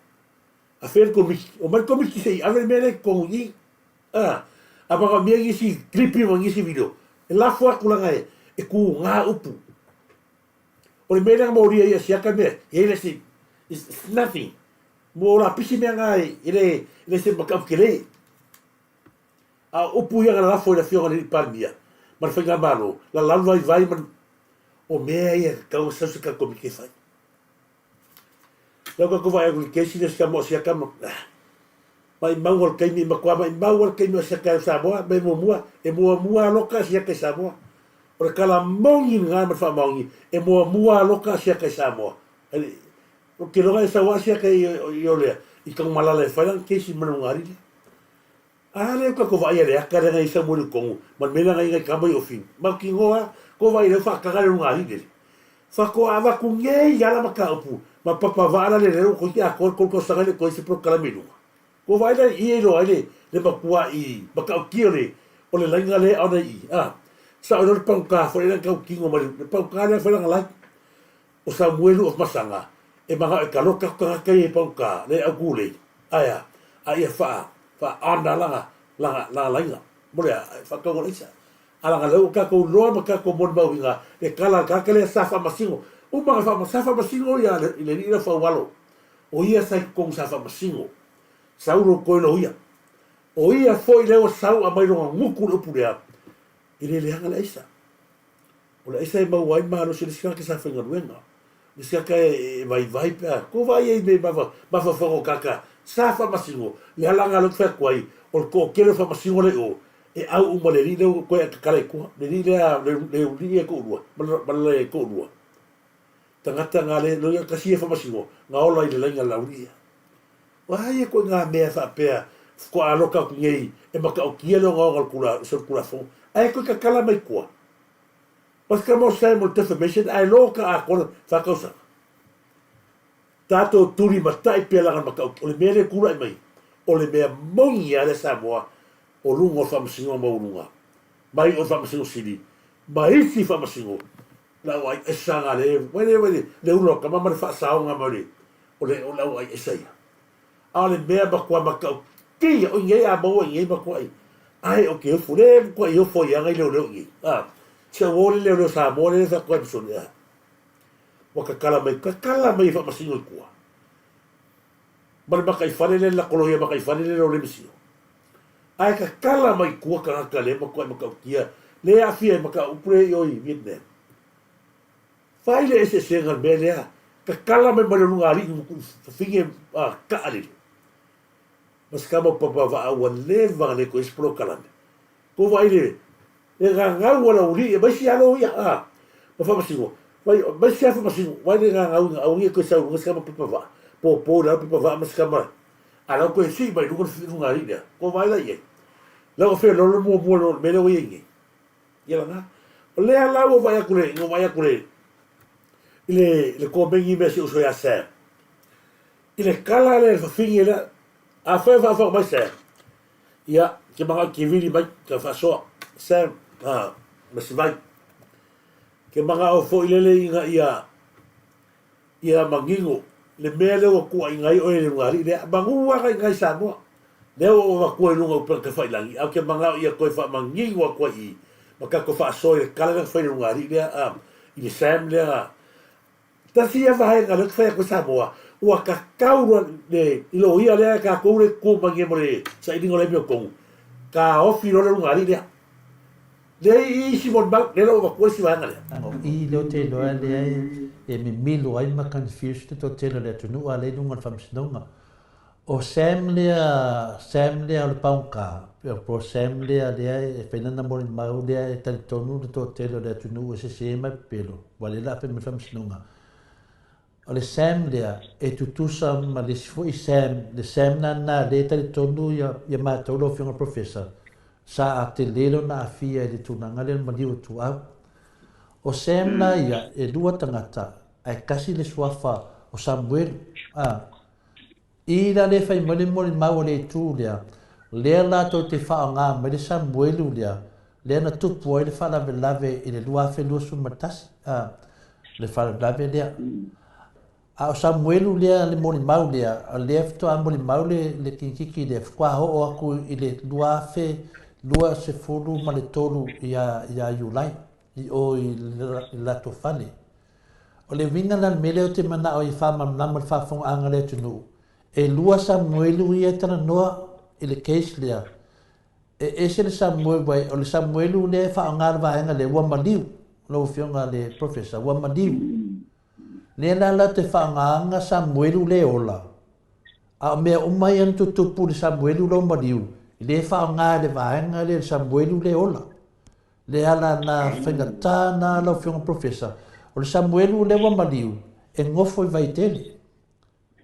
A fea le komiti? Omai le komiti se i ave le mea lea i totonu i i. A, a manaomia nisi clip ma nisi video, e lafo atu leaga e, e kūgā upu. O le mea lea na molia ia siaka mea, e le se, it's nothing. Mo lapisi mea na e le, le se mataupu tele. A o upu ia na lalafo i le afioga i le Palemia ma le Faigamalo, lalalu vaivai ma o mea ia e tatau ona sau se tatou komiti e fai. Lea ua tatou vaai atu i le kesi lea si tama o siaka ma maimau o le taimi e matua maimau lava le taimi o siaka i Samoa me muamua e muamua aloka siaka i Samoa. O le tala moni lena ma le faamaoni e muamua aloka siaka i Samoa. Ou te iloa e sau lava siaka i o lea i Tanumalala e fai lana kesi ma le ugari lea. A lea ua tatou vaaia le ata lea na i ai Samueli i totonu ma le mea lea na i ai nai tama i Ofini. Mautinoa lava, tou vaai lea ua faataga le luga alii lele. Faatoa avatu nei lava la mataupu ma papa vaa la lele ua toeitiiti atoa le 3 tausaga e le o toe i ai se polokalame i luga. Tou vaai la i i e iloa ai le le matuai matautia o le o le laina lea ona i i a. Sao ai loa le pagota foi lea na tautino mai le pagota lea foi lana lai. O Samuelu of Masaga e manao e taloka atu tagata ia i pagota le au tulei ae a? A ia faa faa honour lana lana lana laina mo le a? Faatauga o le aisa. A laga lea ua tatou iloa ma tatou molimauina le tala a le tagata lea sa faamasino uma na faamasino sa faamasino ia le le alii lea o Faualo o ia sa i totonu sa faamasino Saulo toe loia o ia foi lea ua sau aumai lona gutu le upu lea e le leaga le aisa. O le aisa e maua ai le malosi o le isi tagata sa faigaluega. O le isi tagata e vaivai pe a tou vaai ai i mea mafaufauga o tagata sa faamasino, le alaga lea ou te fai atu ai, o le toatele o faamasino la i o, e au uma i le alii lea ua toe tatala i tua, le alii lea, le alii e toalua, ma le toalua. Tagata na le, loia tasi ia faamasino, na ola i le laina a le laulii ia. O a ia ituaiga mea faapea faatoa aloka atu nei e matautia le ogaoga o le solitulafono, ae toe tatala mai tua? What's the most time o le defamation ae lo ka atoa le fa tausaga. Tatou tuli matai pea laga matautia. O le mea lea e tulai mai, o le mea moni lava lea Samoa o luga o le faamasinoga maualuga, mai o le faamasino sili ma isi faamasino le au ai esa nga le wai le wai le ulo o tama ma le faasaoga mai o le o le o le au ai esa ia. A o le mea matua matautia o i nei a maua i nei matuai ae o ke ofo le matuai ofo ai aga i leoleo i nei a se uo le leoleo Samoa le faatoa episode a ua tatala mai tatala mai e faamasino i tua ma le makaifale le lako loia makaifale le lole masino ae tatala mai tua tagata le matuai matautia le aafia i mataupu le i o i Vietnam. Fai le eseesega i le mea lea, tatala mai ma le ulugalii fafine taa lele. Ma se tama papa vaa ua leva ona le toe i ai se polokalame. Tou vaai le le gagau a le aualii e aumai si alo ia a ma faamasino. Vai aumai si a faamasino, vai le gagau ina aua nei toe sau i luga se tama papa vaa. Popo i lalo papa vaa ma se tama a la ua toe sii mai i luga le ulugalii lea. Tou vaai la i ai. Lea ua feoloolo le muamua i le mea lea ua i ai nei. Ia lena. O lea la ua vaai atu le, ua vaai atu le, i le, le komeni mea si uso ia Sam. I le kala lea le fafine lea, afai o faafofoga mai Sam, ia, ke manao e te vili mai, ka faasoa, Sam, a, ma si vai. Ke manao foi lele ina ia, Ia manino le mea lea ua tuuaiina ai oe e le ulugalii lea, manu lava i ina i Samoa. Lea ua ou avatua i luga o upega tafailagi, ae ou te manao ia toe faamanino atu ai i i, ma tatou faasoa i le tala lea na fai i le ulugalii lea, a, i le Sam lea na. Tasi ia vaega lea ou te fai atu ai Samoa, ua tatau loa le, i loia lea tatou lea e tutu mai nei mo le sailiga o le amiotonu, taofi loa le ulugalii lea. Lea i isi molimau, lea la ua avatua isi vaega lea. O i lea ou te iloa lea e mimilo ai ma confuse le toatele o le atunuu a lea i luga o le faamasinoga. O Sam lea, Sam lea o le paoga, po o Sam lea lea e fai lana molimau lea e talitonu le toatele o le atunuu e sese ma e pepelo, aua lea o le a fai mai le faamasinoga. O le Sam lea e tutusa ma le isi foi Sam, le Sam lena lea e talitonu ia matou lau Afioga i le Professor, sa tele lona aafia i le tulaga lea o le maliu o Tuau. O Sam la ia, e lua tagata, ae tasi le suafa o Samuelu, a. I la le fai mai le molimau a le itu lea, lea latou te faaaoga mai le Samuelu lea, lea na tupu ai le faalavelave i le 2021, a, le faalavelave lea. A o Samuelu lea, le molimau lea, lea faatoa molimau le, le kinititi lea, faatoa oo atu i le 2023 ia, ia Iulai, i o i le latou fale. O le uiga la o le mea lea ou te manao ai e faamalamalama i le faafofogaaga a le atunuu, e lua Samuelu ia e talanoa i le case lea. E ese le Samuelu aua o le Samuelu lea e faaaoga le vaega lea ua maliu, lau Afioga i le Professor, ua maliu. Lea la latou te faaaogaina Samuelu le ola, a o mea uma ia na tutupu i le Samuelu lea ua maliu, lea e faaaoga e le vaega lea le Samuelu le ola. Le ala na faigata na lau Afioga Professor, o le Samuelu lea ua maliu, e nofo i Vaitele.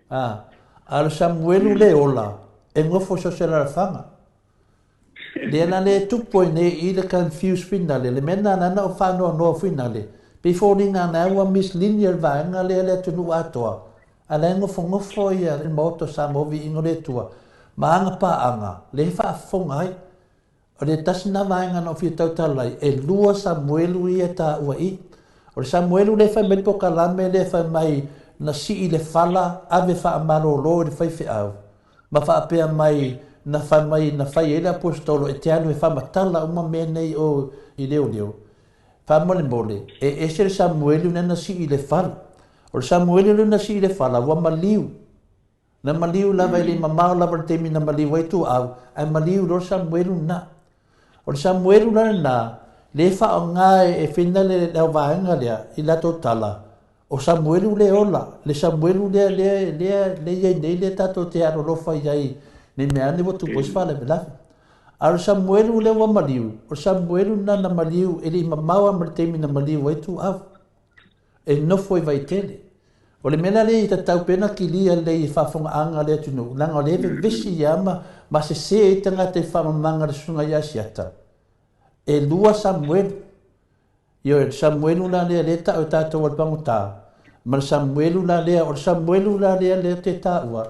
A, a o le Samuelu le ola, e nofo i so o se alaalafaga. Lea la lea e tupu ai nei i le confuse finale, le mea lena na ona ou faanoanoa finale, pei foliga na ua mislinear le vaega lea le atunuu atoa, a la e nofonofo ia le Maota o Samoa Viiga o le Atua ma ana paaga, lea e faafofoga ai. O le tasi lena vaega na ou fia tautala ai, e lua Samuelu ia e taua i i. O le Samuelu lea e fai mai le polokalame lea e fai mai na sii le fala ave faamalolo i le faifeau, ma faapea mai na fai mai na fai ai le Aposetolo e te alu e faamatala uma mea nei o i leoleo. Faamolemole, e ese le Samuelu lea na sii le fala. O le Samuelu lea na sii le fala ua maliu. Na maliu lava e le i mamao lava le taimi na maliu ai Tuaau, ae maliu loa le Samuelu lena. O le Samuelu la lena, lea e faaaoga e Fina le auvaega lea i latou tala, o Samuelu le ola, le Samuelu lea lea lea lea i ai nei lea tatou te alolofa i ai ne i mea ane ua tupu ai se faalavelave. A o le Samuelu lea ua maliu, o le Samuelu lena na maliu e le i mamao lava ma le taimi na maliu ai Tuaau. E nofo i Vaitele. O le mea la lea e tatau pea ona kilia lelei e faafofogaaga a le atunuu, leaga o lea e vevesi ia ma, ma sese ai tagata i faamamaga a le Susuga ia Asiata. E lua Samuelu. Ioe, o le Samuelu la lea lea e tau e tatou o le pagota, ma le Samuelu la lea, o le Samuelu la lea lea ou te taua,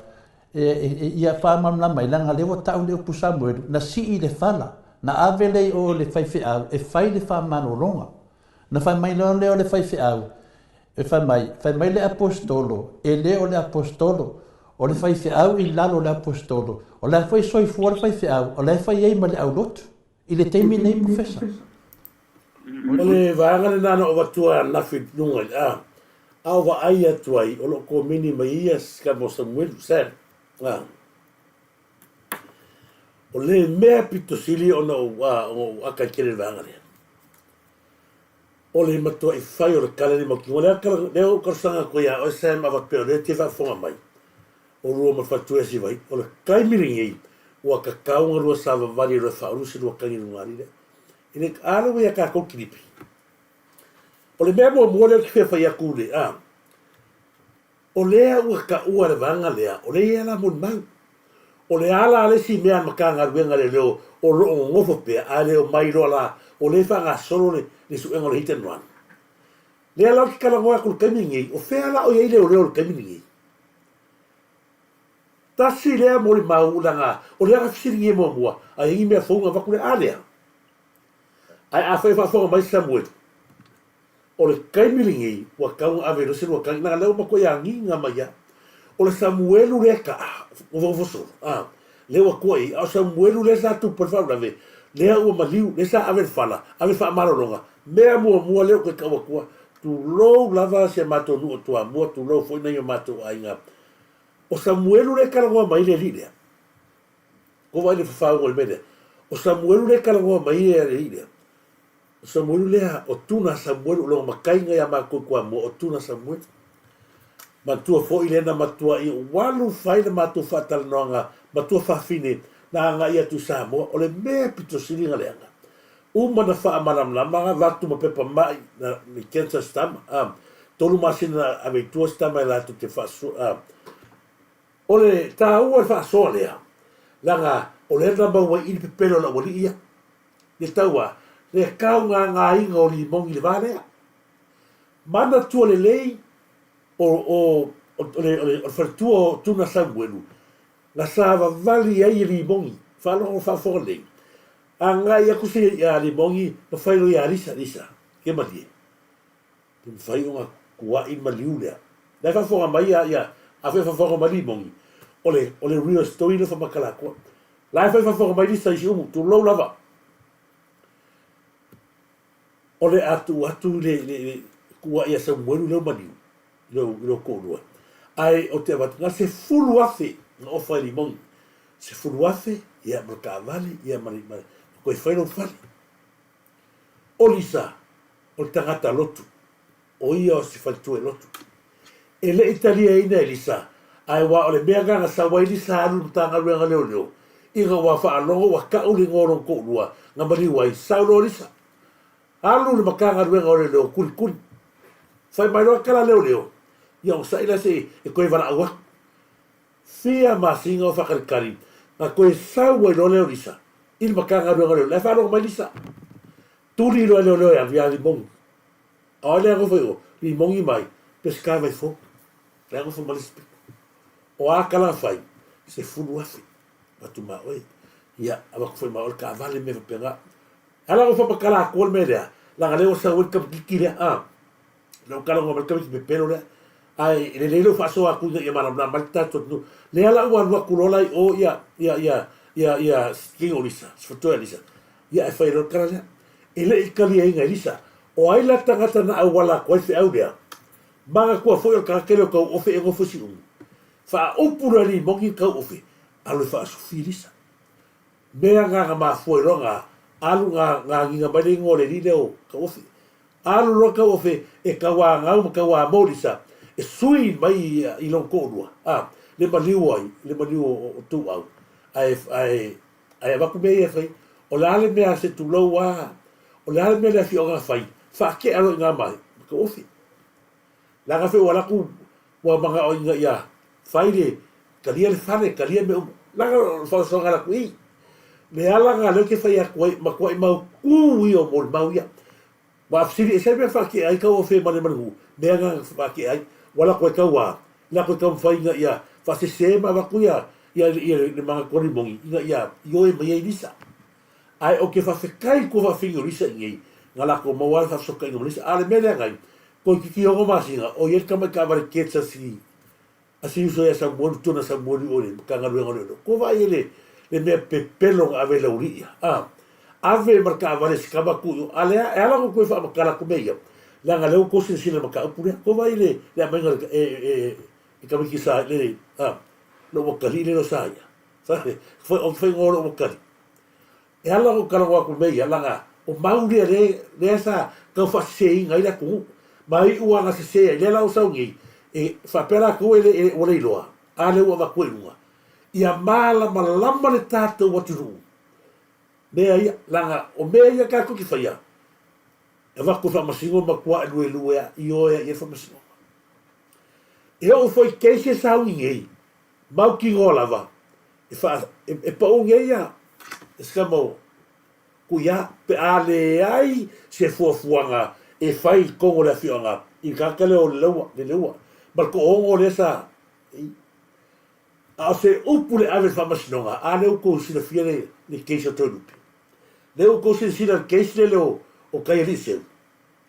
e, e, e, ia faamalamalama ai, leaga lea ua tau le upu Samuelu, na sii le fala, na ave lea i o i le faifeau e fai le faamalologa. Na fai mai loa lea o le faifeau, e fai mai, fai mai le Aposetolo, e le o le Aposetolo, o le faifeau i lalo o le Aposetolo. O la e foi e soifua le faifeau, o la e fai ai ma le aulotu, i le taimi nei, Professor. O le vaega lena na ou avatua ananafi i luga i le a, a o vaai atu ai, o lo o komeni mai ia Sikamo Samuelu, Sam, a. O le mea pito sili ona ou, a, ona ou aka i tele i le vaega lea. O le matuai fai o le kala le mautinoa. O le lea ou talosaga atu ai ia oe Sam a faapea o lea e te faafofoga mai, o lua ma Fatu Esivai, o le taimi lenei ua tatau ona lua savavali e lua faaulu se lua tagi i luga alii lea. I le, a lea ua ia tatou kilipi. O le mea muamua lea ou te fia fai atu le, a, O lea ua taua le vaega lea, o lea e i ai la molimau. O le a la le isi mea a le Matagaluega a Leoleo o lo o nonofo pea ae le omai loa la, o lea e faagasolo le le suega o le hit and run. Lea la ou te talanoa atu i le taimi lenei, o fea la o i ai leoleo i le taimi lenei? Tasi lea molimau leaga o lea na fesiligia muamua, a i ai ni mea fou ona avatu lea, a lea. Ae afai e faafofoga mai Samueli, O le taimi lenei, ua tatau ona ave loa se lua tagi, leaga lea ua matuai agiga mai lava. O le Samuelu lea taa, nofonofo solo, a, lea ua tua i ai, a o Samuelu lea sa tupu ai le faalavelave, lea ua maliu, lea sa ave le fala, ave le faamalologa. Mea muamua lea ou te tau atua, tulou lava si a matou nuu o Toamua, tulou foi nai o matou aiga. O Samuelu lea e talanoa mai ai le alii lea. Ua vaai i le fafauga o le mea lea. O Samuelu lea e talanoa mai ai le alii lea. O Samuelu lea, o Tuna Samuelu, o lona mataiga ia matou i Toamua, o Tuna Samuelu. Manatua foi lea na matuai ualu fai le matou faatalanoaga matua fafine na agai atu i Samoa. O le mea pito sili na leaga, uma na faamalamalama na avatu ma pepa mai na ni cancer se tama, a, tolu masina na ave i tua se tama e latou te faasoa, a, o le taua o le faasoa lea, leaga o lea na maua ai i le pepelo o le aualii ia. Le taua, le kaugāgāina o Limogi i le vā lea. Manatua lelei o, o, o, o, le, o, le, o le faletua o Tuna Samuelu, na savavali ai e Limogi, faalogo faafofoga lelei. Agai atu se ia Limogi ma fai loa ia Lisa, Lisa, ke malie. Pe mafai ona kuaʻi le maliu lea. La e faafofoga mai ia, ia, afai e faafofoga mai Limogi, o le, o le real story lea faamatala atua. La e fai faafofoga mai Lisa i Siumu, tulou lava. O le a tuu atu le, le, le kuaʻi a Samuelu lea o maliu. i lou, i lou toalua. Ae ou te avatu, na o le 10,000 na ofa e Limogi. 10,000, ia, ma le taavale, ia, ma le, ma le, ma toe fai lou fale. O Lisa, o le tagata lotu. O ia o se faletua i lotu. E le i taliaina e Lisa, ae ua o le mea lena na sau ai Lisa alu i le Matagaluega Leoleo, ina ua faalogo ua tau le igoa o lona toalua na maliu ai, sau loa Lisa. Alu i le Matagaluega o Leoleo kulikuli. Fai mai loa tala leoleo, ia onosai la se i e toe valaau atu. Fia masina o faakalikali na toe sau ai loa lea o Lisa i le Matagaluega o Leoleo. La e faalogo mai Lisa. Tuli loa e leoleo e alu ia Limogi. A o ai lea nofo i o? Limogi mai Peseta Vaifou. La e nofo ma le isi pito. O a tala na fai? 10,000. Avatu ma oe. Ia, avatu foi ma oe le taavale mea faapena. E ala ona faamatala atua le mea lea, leaga lea ua sau ai le tamaititi lea, a. Lea ua talanoa mai le tamaiti pepelo lea. Ae lelei lou faasoa atu ina ia malamalama ai le tatou atunuu. Lea la ua alu atu loa la i o ia, ia, ia, ia, ia King o Lisa, Sefatoe a Lisa. Ia ae fai loa le tala lea. E le i taliaina e Lisa. O ai la le tagata na auala atu ai le feau lea? Manatua foi o le tagata lea o Tauofe e nofo i Siumu. Faaupu loa e Limogi le Tauofe, alu e faasufi Lisa. Mea na na mafua ai loa na alu na na agiga mai le igoa o le alii lea o Tauofe. Alu loa Tauofe e tauanau ma tauamo Lisa e sui mai i lona toalua, a, le maliu ai, le maliu o Tuuau. Ae, ae, ae avatu mea ia e fai. O le a le mea se tulou a, o le a le mea le afioaga na fai, faatea loa i ina ma Tauofe. Leaga foi ua alu atu ua manao ina ia fai le talia le fale, talia mea uma. Leaga o le faasoasoaga ala atu i. Le ala lena lea ou te fai atu ai, matuai mautu ia o molimau ia. Ua fesili ese ai mea faatea ai tauofe ma le manu, mea na faatea ai. Ua lako e tauā, lako e taumafai ina ia faasese ma avatu ia ia ia le manatu o Limoni ina ia ioe mai ai Lisa. Ae ou te faafetai i tua faafeina o Lisa i nei, na latou maua lava le faafesootaiga ma Lisa. A o le mea lea nai, toeitiiti 6 masina, o i ai le tamai taavale Getz a si, a si uso ia Samuelu, Tuna Samuelu i o i le Matagaluega o Leoleo. Ua vaai ai le, le mea pepelo na ave e le aualii ia, a. Ave ma le taavale se tama tuu i o. A lea, e ala ona toe faamatala atu mea ia, leaga lea ua tou silasila i le mataupu lea. Ua vaai le, le aumaiga e, e, e tamaiti sa, le, a, lou atalii lea o sa ia. Foi, o te whaingoa o lou atalii. E ala ona ou talanoa atu i mea ia, leaga o mau lea lea, lea sa tau faaseseina ai le atunuu. Ma iu lava na sese ai, lea la ua sau nei, e faapea latou e le, e, ua le iloa, a lea ua avatu ai i luga. Ia malamalama le tatou atunuu, mea ia, leaga o mea ia tatou te faia, e avatu e faamasino matua luelue lava, ioe ai i ai le faamasinoga. E oo foi i case e sauni nei, Mautinoa lava, e wha, e, e pau nei ia, e se kama o kuia, pe a leai se fuafuaga e fai i totonu o le afioaga i le tagata lea o le laua, le leua, ma le toaono lea sa, i, a o se upu le ave i le faamasinoga, a lea ua tou silafia le, le case o Toelupe. Lea ua tou silasila i le case lele o, o Kaialiiseu,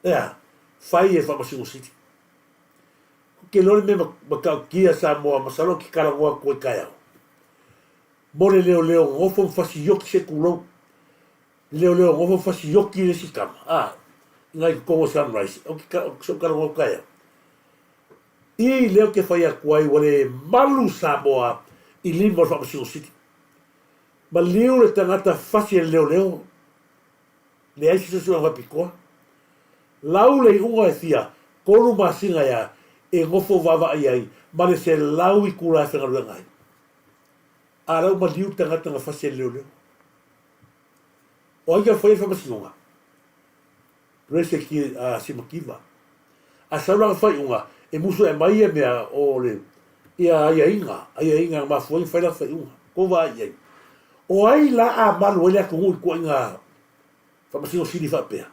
e a? Fai e le Faamasino Sili. Ou te iloa le mea matautia Samoa masalo ou te talanoa atu ai taeao. Mo le leoleo nofo ma fasioki se tulou. Le leoleo nofo ma fasioki le isi tama. A, i ngai totonu o Sunrise. Ou te se ou talanoa atu taeao. I lea ou te fai atu ai ua le malu Samoa i lima o le Faamasino Sili. Maliu le tagata fasi e le leoleo. Leai se suesuega faapitoa. Lau le iuga e fia tolu masina ea e nofo vaavaai ai ma le 100 itula e faigaluega ai. A lau maliu le tagata na fasi e le leoleo. O ai ka faia le faamasinoga? Rese ki a Simakiva. A sau lana faaiuga, e musu e aumai ia mea o le ia aiaiga, aiaiga na mafua ai ona fai lana faaiuga. Kou vaai i ai. O ai la a malu ai le atunuu i tuaiga faamasino sili faapea?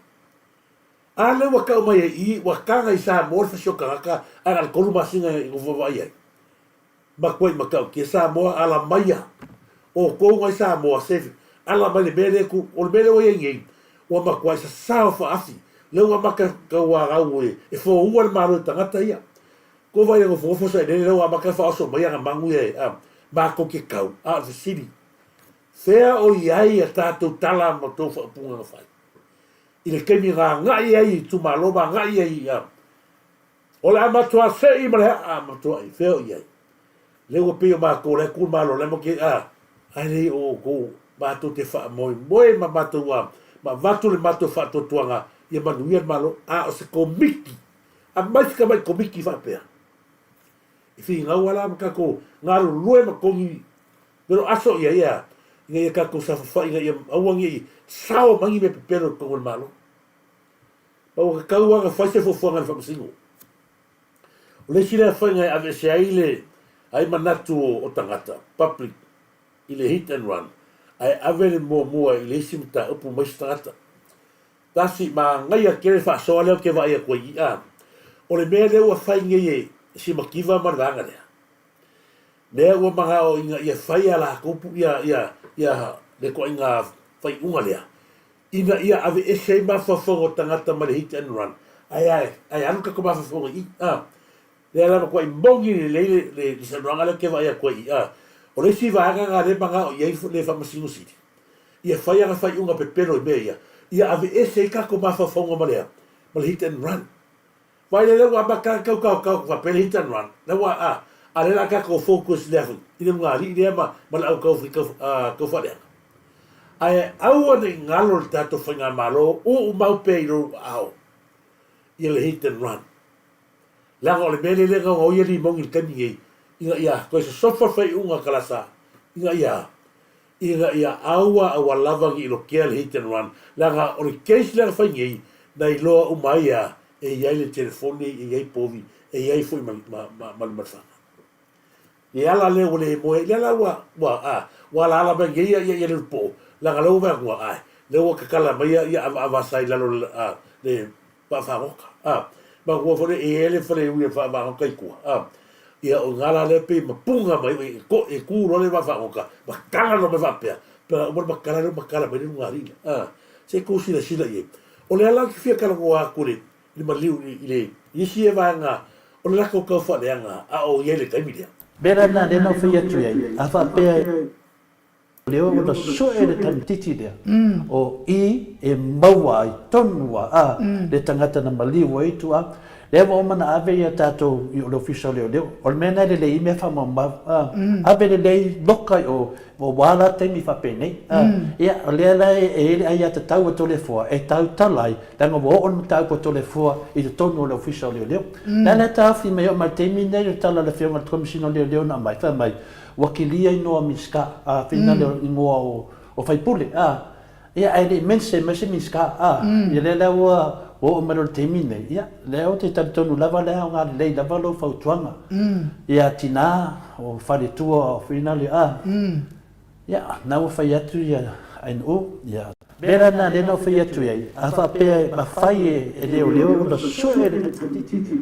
A lea ua tau mai ai i i, ua taga i Samoa le fasi o tagata ae na o le tolu masina i nofo vaavaai ai. Matuai matautia Samoa ala maia outou nai Samoa se ala mai le mea lea tu o le mea lea ua iai nei ua matuai sasao faafi lea ua amata tauarau e e foua le malo e tagata ia ko vai e nofonofo sailele lea ua amata faaoso mai ana magu ia e a matou te tau a o le fesili fea o iai a tatou tala ma tou faaupuga na fai i le taimi na agai ai i itumalo ma agai ai a. O le a matuā seʻi ma le haʻa matuaʻi, fea o i ai? Lea ua pei o mākou la e kū malo la ma ke a, ae lei o ʻoukou mātou te faamoemoe ma mātou a, ma avatu le mātou faatuatuaga ia manuia le Malo, a o se komiti, aumai se tamai komiti faapea. E finau a la ma kākou galulue ma kogi melo aso i ai a, ina ia kākou safafaʻi ina ia aua nei sao mai ni mea pepelo i totonu o le Malo. Ma ua tatau lava ona fai se fuafuaga i le faamasino. O le isi lea faiga e aveese ai le ai manatu o tagata, public, i le hit and run, ae ave le muamua i le isi mataupu mai se tagata. Tasi, manaia tele le faasoa lea ou te vaai atu ai i i. O le mea lea ua fai nei e Simativa ma le vaega lea, lea ua manao ina ia fai a latou ia, ia, ia le ituaiga faaiuga lea, ina ia aveese ai mafaufauga o tagata mai le hit and run, ae, ae, ae alu tatou mafaufauga i i. A, lea la matuai moni lelei le, le, le saunoaga lea ou te vaai atu ai i i. A, o le isi vaega lena lea e manao i ai le Faamasino Sili, ia fai ana faaiuga pepelo i mea ia, ia aveese ai tatou mafaufauga ma le a? Ma le hit and run. Vaai lea ua amata ona tau taotao faapea le hit and run, lea ua, a, a lea o le a tatou focus i le a foi, i le lugalii lea ma, ma le au tau, tau, tau faaleaga. Ae aua ne i galo le tatou faigamalo, uu mau pea i lou aao ia le hit and run. Leaga o le mea lea e le gaogaoia limogi i le taimi nei, ina ia toe sosofa le faaiuga a Kalasa, ina ia, ina ia aua aua lava ne i lokea le hit and run, leaga o le case lea na fai nei, na iloa uma ai a e i ai le telefoni, e i ai povi, e i ai foi ma, ma, ma, ma le malifaga. Le ala lea ua le moe ai, lea la ua, ua, a, ua alaala mai nei ia, ia, ia le lupoo, leaga lea ua vaai atu, ae, lea ua tatala mai ia, ia avaava sa i lalo o le, a, le vaafagoka, a. Manatua foi lea, e i ai le fale ui o le vaafagoka i tua, a. Ia, o i ina la lea pei mapuga mai, e, e, e tu loa le vaafagoka, matala loa mai faapea, pe a uma le matala lea ua matala mai le lugalii lea, a. Se i tou silasila i ai. O lea la ou te fia talanoa atu i le, i le maliu i le isi ia vaega o le latou tau faaleaga a o i ai le taimi lea. Mea la lena lea na ou fai atu i ai, a faapea e leo ona sue le tamaitiiti lea, o i e maua ai tonu a le tagata na maliu ai tua, lea ua uma ona ave ia tatou i o le Ofisa o Leoleo. O le mea lena e lelei ai mea faamaumau, ave lelei loka i o Ua ala taimi faapenei. Ia, o lea la e i ai le aiatatau a Toleafoa e tautala ai, leaga ua oo le mataupu a Toleafoa i totonu o le Ofisa o Leoleo. O le a la e taofi mai oo mai i le taimi lenei o le tala a le Afioga i le Komesina o Leoleo na aumai, fai mai, ua kilia igoa o Minisita, a, finale o igoa o faipule, a. Ia, ae le i mention mai se Minisita, a. Ia lea la ua oo mai loa i le taimi lenei, ia, lea ou te talitonu lava le aoga lelei lava lou fautuaga. Ia, tina, o faletua, o finale, a. Ia, na ua fai atu ia Ainuu, ia. Mea la lena lea na ou fai atu i ai, a faapea e mafai e leoleo ona sue le tamaitiiti.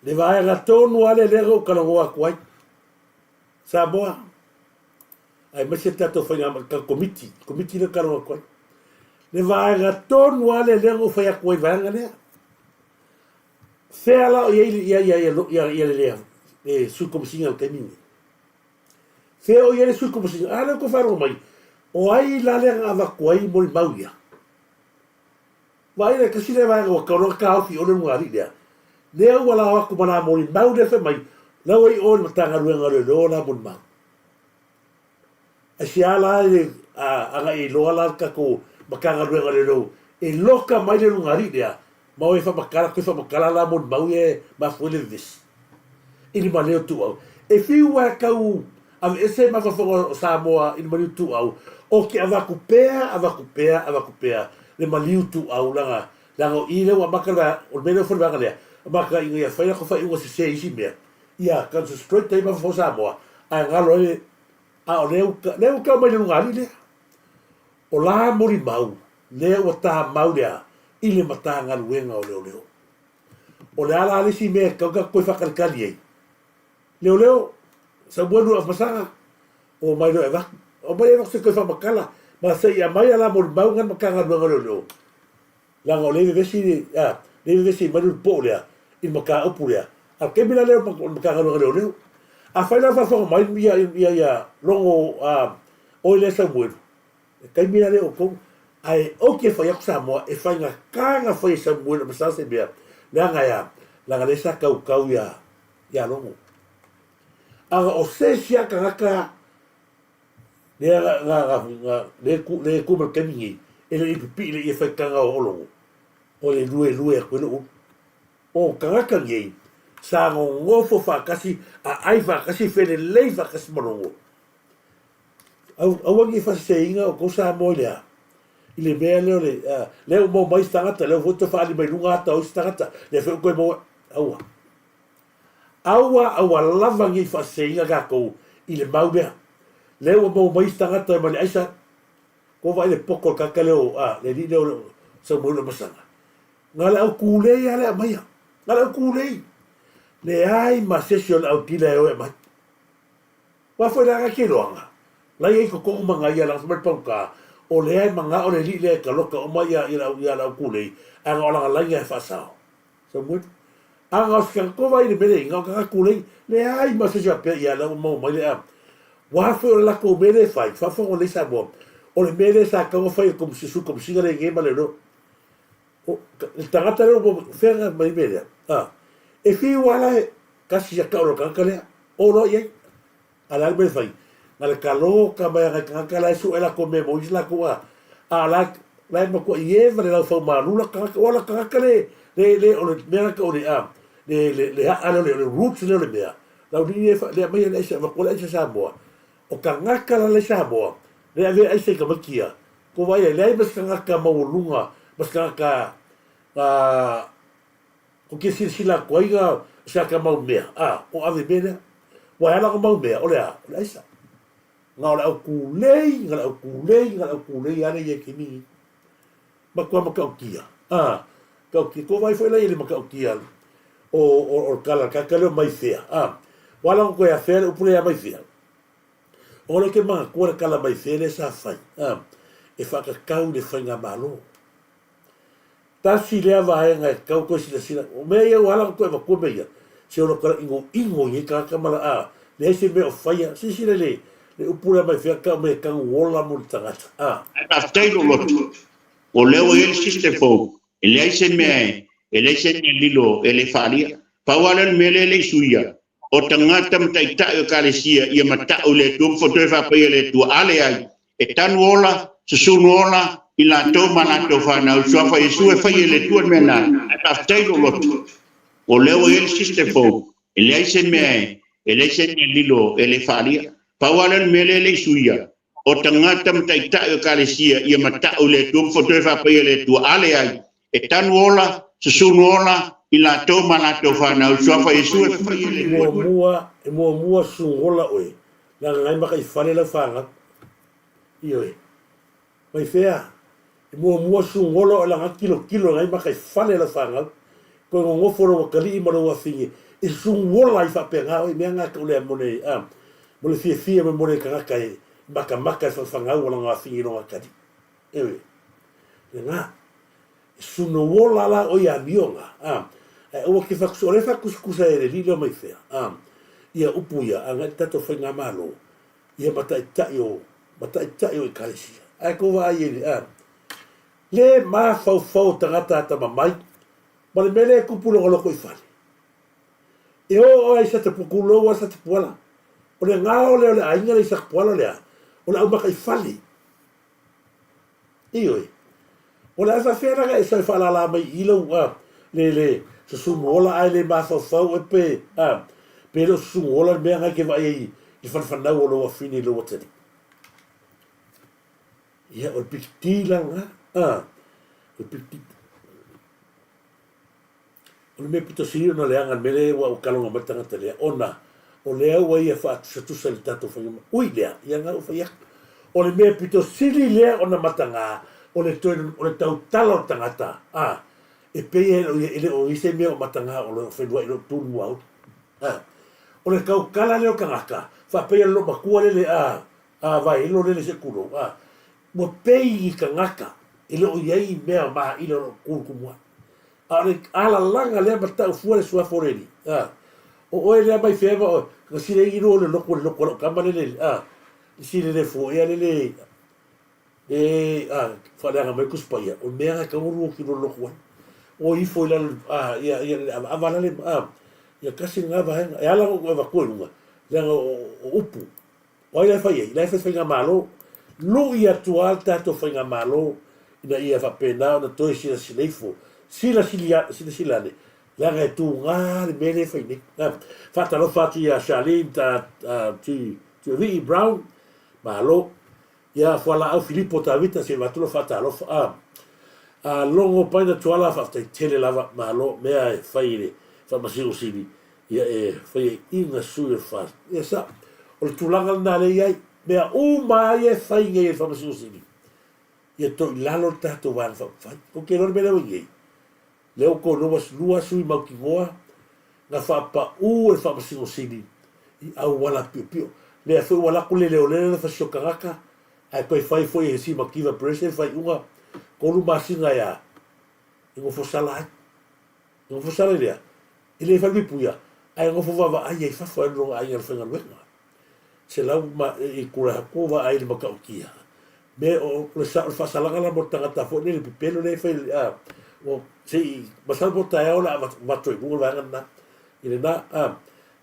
Le vaega tonu lava lea lea na ou talanoa atu ai. Samoa, aemaise le tatou faigamalo, le komiti, komiti lea e talanoa atu ai. Le vaega tonu lava lea lea na ou fai atu ai i le vaega lea. Fea la o i ai ia, ia, ia, ia, ia le, le sui komesina i le taimi lenei? Fea o i ai le sui komesina? A lea ua outou faalogo mai, o ai la lea na avatu ai molimau ia? Vaai le tasi lea vaega ua tatau ona taofi i o le lugalii lea. Lea ua lao atu ma la molimau lea fai mai, la ua i o i le Matagaluega o Leoleo la molimau. Aisea la le agai ai loa la le tatou Matagaluega o Leoleo e loka mai le lugalii lea ma o e faamatala toe faamatala la molimau ia e mafua ai le vevesi i le maleo ituau. E fiu lava e tau aveese mafaufauga o Samoa i le maliu ituau, ou te avatu pea, avatu pea, avatu pea le maliu ituau leaga, leaga o i lea ua amata le vaega, o le mea lea ua fai le vaega lea, amata ina ia fai latou faaiuga sese i isi mea, ia concentrate ai mafaufau o Samoa, ae galo ai le, a o lea ua, lea ua tau mai le lugalii lea. O la molimau lea ua tamau lea i le Matagaluega o Leoleo. O le a la le isi mea e tatau ona tatou toe faatalitali ai? Leoleo, Samuelu Afamasaga, omai loa e avatu. Omai e avatu se i toe faamatala, ma se i aumai a la molimau na i le Matagaluega o Leoleo, leaga o lea e vevesi le, a, lea e vevesi ai mai le ulupo'o lea i le mataupu lea. A o le taimi la lea o le Matagaluega o Leoleo. Afai la o faafofoga mai ia, ia, ia Logo, a, oe lea Samuelu, Le taimi la lea outou, ae ou te fai atu Samoa, e faigata na fai e Samuel Amasaga se mea, leaga e a? Leaga lea sa kaukau ia ia Logo. Aga o se isi a tagata lea ga ga ga ga le ku le ku ma le taimi nei e le i pipii le ia faitaga o Logo o le lue lue atu ai le ulu. O tagata nei sa nonofo faatasi a ai faatasi felelei faatasi ma Logo. Au, aua ne i faaseseina outou Samoa i le a? I le mea lea o le, a, lea ua maua mai isi tagata, lea ua foi toe faaali mai luga ata o isi tagata, lea foi ua toe maua, aua. Aua, aua lava ne i faaseseina tatou i le mau lea. Lea ua maua mai isi tagata mai le aisa, ko vaai le poto o le tagata lea o, a, le alii lea o Samuelu Masaga. Na o le au kūlei lava le aumaia. Na o le au kūlei. Leai ma se isi o le au tila e o e aumai. Aua foi la ke iloaga, la ia i totonu ma gaia lana fai mai le paugā, o lea e magao le alii lea e taloka uma ia ia le ia le aukulei, ae na o lana laina e faasao. Samuelu, A na o se tagata kova i le mele na o tagata kulei, leai ma se isi faapea ia lea ua maua mai le a. Ua foi o le latou mea lea e fai, faafofoga lelei Samoa, o le mea lea sa tatau ona fai e le Sui Komesina lea nei ma leoleo. O le tagata lea ua fea na mai mea lea, a, e fiu lava la e kasi ia tau o le tagata lea, o loa i ai. A o le a le mea e fai? Na le taloka mai a nai tagata la e sue latou mea mo isi latou a, a o la la e matuai eva le laufau malula tagata, aua o le tagata le, le, le, o le mea la tau o le, a, le, le, le aa lea o le, o le roots lea o le mea, laulii e, le aumaia le aisa, avatua le aisa Samoa. O tagata la la i Samoa, le avea aisa i tamaiti ia, Ko wai e leai ma se tagata maualuga ma se tagata ko ke silasila atu ai ga se ata mau mea, a, o ave mea lea. Ua e ala ko mau mea, o le a, o le aisa. Nga o le au kūlei, nga le au kūlei, nga le au kūlei ale ia ke mingi. Matua matautia, a, tautia, ko wai foi la ia le matautia o, o, o le kala, ka leo mai fea, a. Wala ko koe a fea le upu le a mai fea. O le ke manatua le kala mai fea lea sa fai, a, e whakakau i le faigamalo. Tasi lea vaega e tatau toe silasila, o mea ia ua ala ona toe avatua mea ia, se ono tala inoino i ai tagata ma la, a, leai se mea o faia, silasila i le, le upu lea mai fea tau mai e tanu ola mo le tagata, a. Ae faafetai lou loto, o lea ua i ai le system fou, e leai se mea e, e leai se mea e lilo e le faaalia. Pau lava lea o le mea lea e le i suia, o tagata ma taitai o Ekalesia ia matau i le Atua ma toe faapaia i le Atua, a leai, e tanu ola, susunu ola i latou ma latou fanau i le Suafa Iesu e faia e le Atua le mea na, ae faafetai lou loto, o lea ua i ai le system fou, e leai se mea e, e leai se mea e lilo e le faaalia. Pau lava lea o le mea lea e le i suia, o tagata ma taitai o Ekalesia ia matau i le Atua ma toe faapaia i le Atua, a leai, e tanu ola, susunu ola i latou ma latou fanau i le Suafa Iesu e faia e le Atua. Muamua, e muamua susu ola oe, leaga nai maka i fale lau fanau. Ioe. Mai fea? E muamua susu ola oe leaga tilotilo nai maka i fale lau fanau. Koe nonofo lou atalii ma lou afine e susu ola ai faapena oe, mea na tau lea mo le, a, mo le fiafia ma mo le tagata e makamaka e whawhangau o lana afine i lona atalii. Ioe. Lena. E suno ola la o ia amioga, a, ae aua ke whakusa, o le whakusakusa e le lilo mai fea, a, ia upu ia, a ngai tatou faigamalo, ia mataitai o, mataitai o ekalesia. Ae ko vaai e le, a, le mafaufau o tagata atamamai, ma le mea lea e tupu i lona loko i fale. E oo ai Satapukulou a Satapuala. O le gao lea o le aiga lea i Satapuala o le a? O le aumakaifale. Ioe. O le a faafefea la e sau e faalala mai i lau a, le, le susunu ola ae le mafaufau e pe, a, pe le o susunu ola le mea na e te vaai ai i le fanafanau o lou afine i lou atalii. Ia, o le pititi la lena, a, o le pititi. O le mea pito sili ona leaga le mea lea ua kaloga mai le tagata lea, ona o lea ua ia faatusatusa i le tatou faiga Ui lea, ia na ua fai atu. O le mea pito sili lea ona mataga, o le toe, o le tautala o le tagata, a, e pei e le, e le o i ai se mea o mataga o lo o feiloai i lou tu muaulu. A, o le tautala lea o le tagata, faapea le loomatua lele, a, a, vaelo lele se tulou, a, ua pei i tagata e le o i ai mea maila o lo o tu i le tumuai. A o le alalaga lea ma tau fua le suafa o le alii, a, o oe lea mai fea ma oe, na sile i lua o le lotu o le lotu a lau tama lele, a, i sile le fua ea lele, le, a, faaleaga mai Tusi Paia, o le mea na e tatau ona lua tino lotu ai. O ifo i lalo, a, ia, ia, le avaava la le, a, ia kasi lena vaega. E ala ona ou avatua i luga, leaga o, o upu. O ai la e fai ai? La e fai faigamalo. Lui atu lava le tatou faigamalo ina ia faapena ona toe silasila ifo, silasila, silasila ane, leaga e tuga le mea lea e fai nei. A, faatalofa atu ia Charlene ta, ta, Tui, Tuialii Brown, malo. Ia Fualaau Filipo Tavita se i avatu lau faatalofa a a Logo Paina Tuala faafetai tele lava malo mea e fai i le Faamasino Sili ia e fai ai ina sui o le fa ia sa o le tulaga lena lea i ai mea uma a ia e fai nei e le Faamasino Sili ia to i lalo le tatou Vaega Faaupufai. Ou te iloa le mea lea ua i nei lea ua toe lua sui mautinoa na faapaū e le Faamasino Sili i auala piopio. Lea foi ua alu atu le leoleo le fasi o tagata ae toe fai foi e Simativa Press le faaiuga tolu masina e a e nofo sala ai. E nofo sala i lea, e le falepuipuia ae nofo vaavaai ai i fafo e alu i lona aiga i le faigaluega. 100 ma i kula atu vaai i le matautia me o le sa o le faasalaga la mo le tagata foi lele pepelo le fai a o se i masalo po taeao o le a avatu ai luga le vaega lena i lena a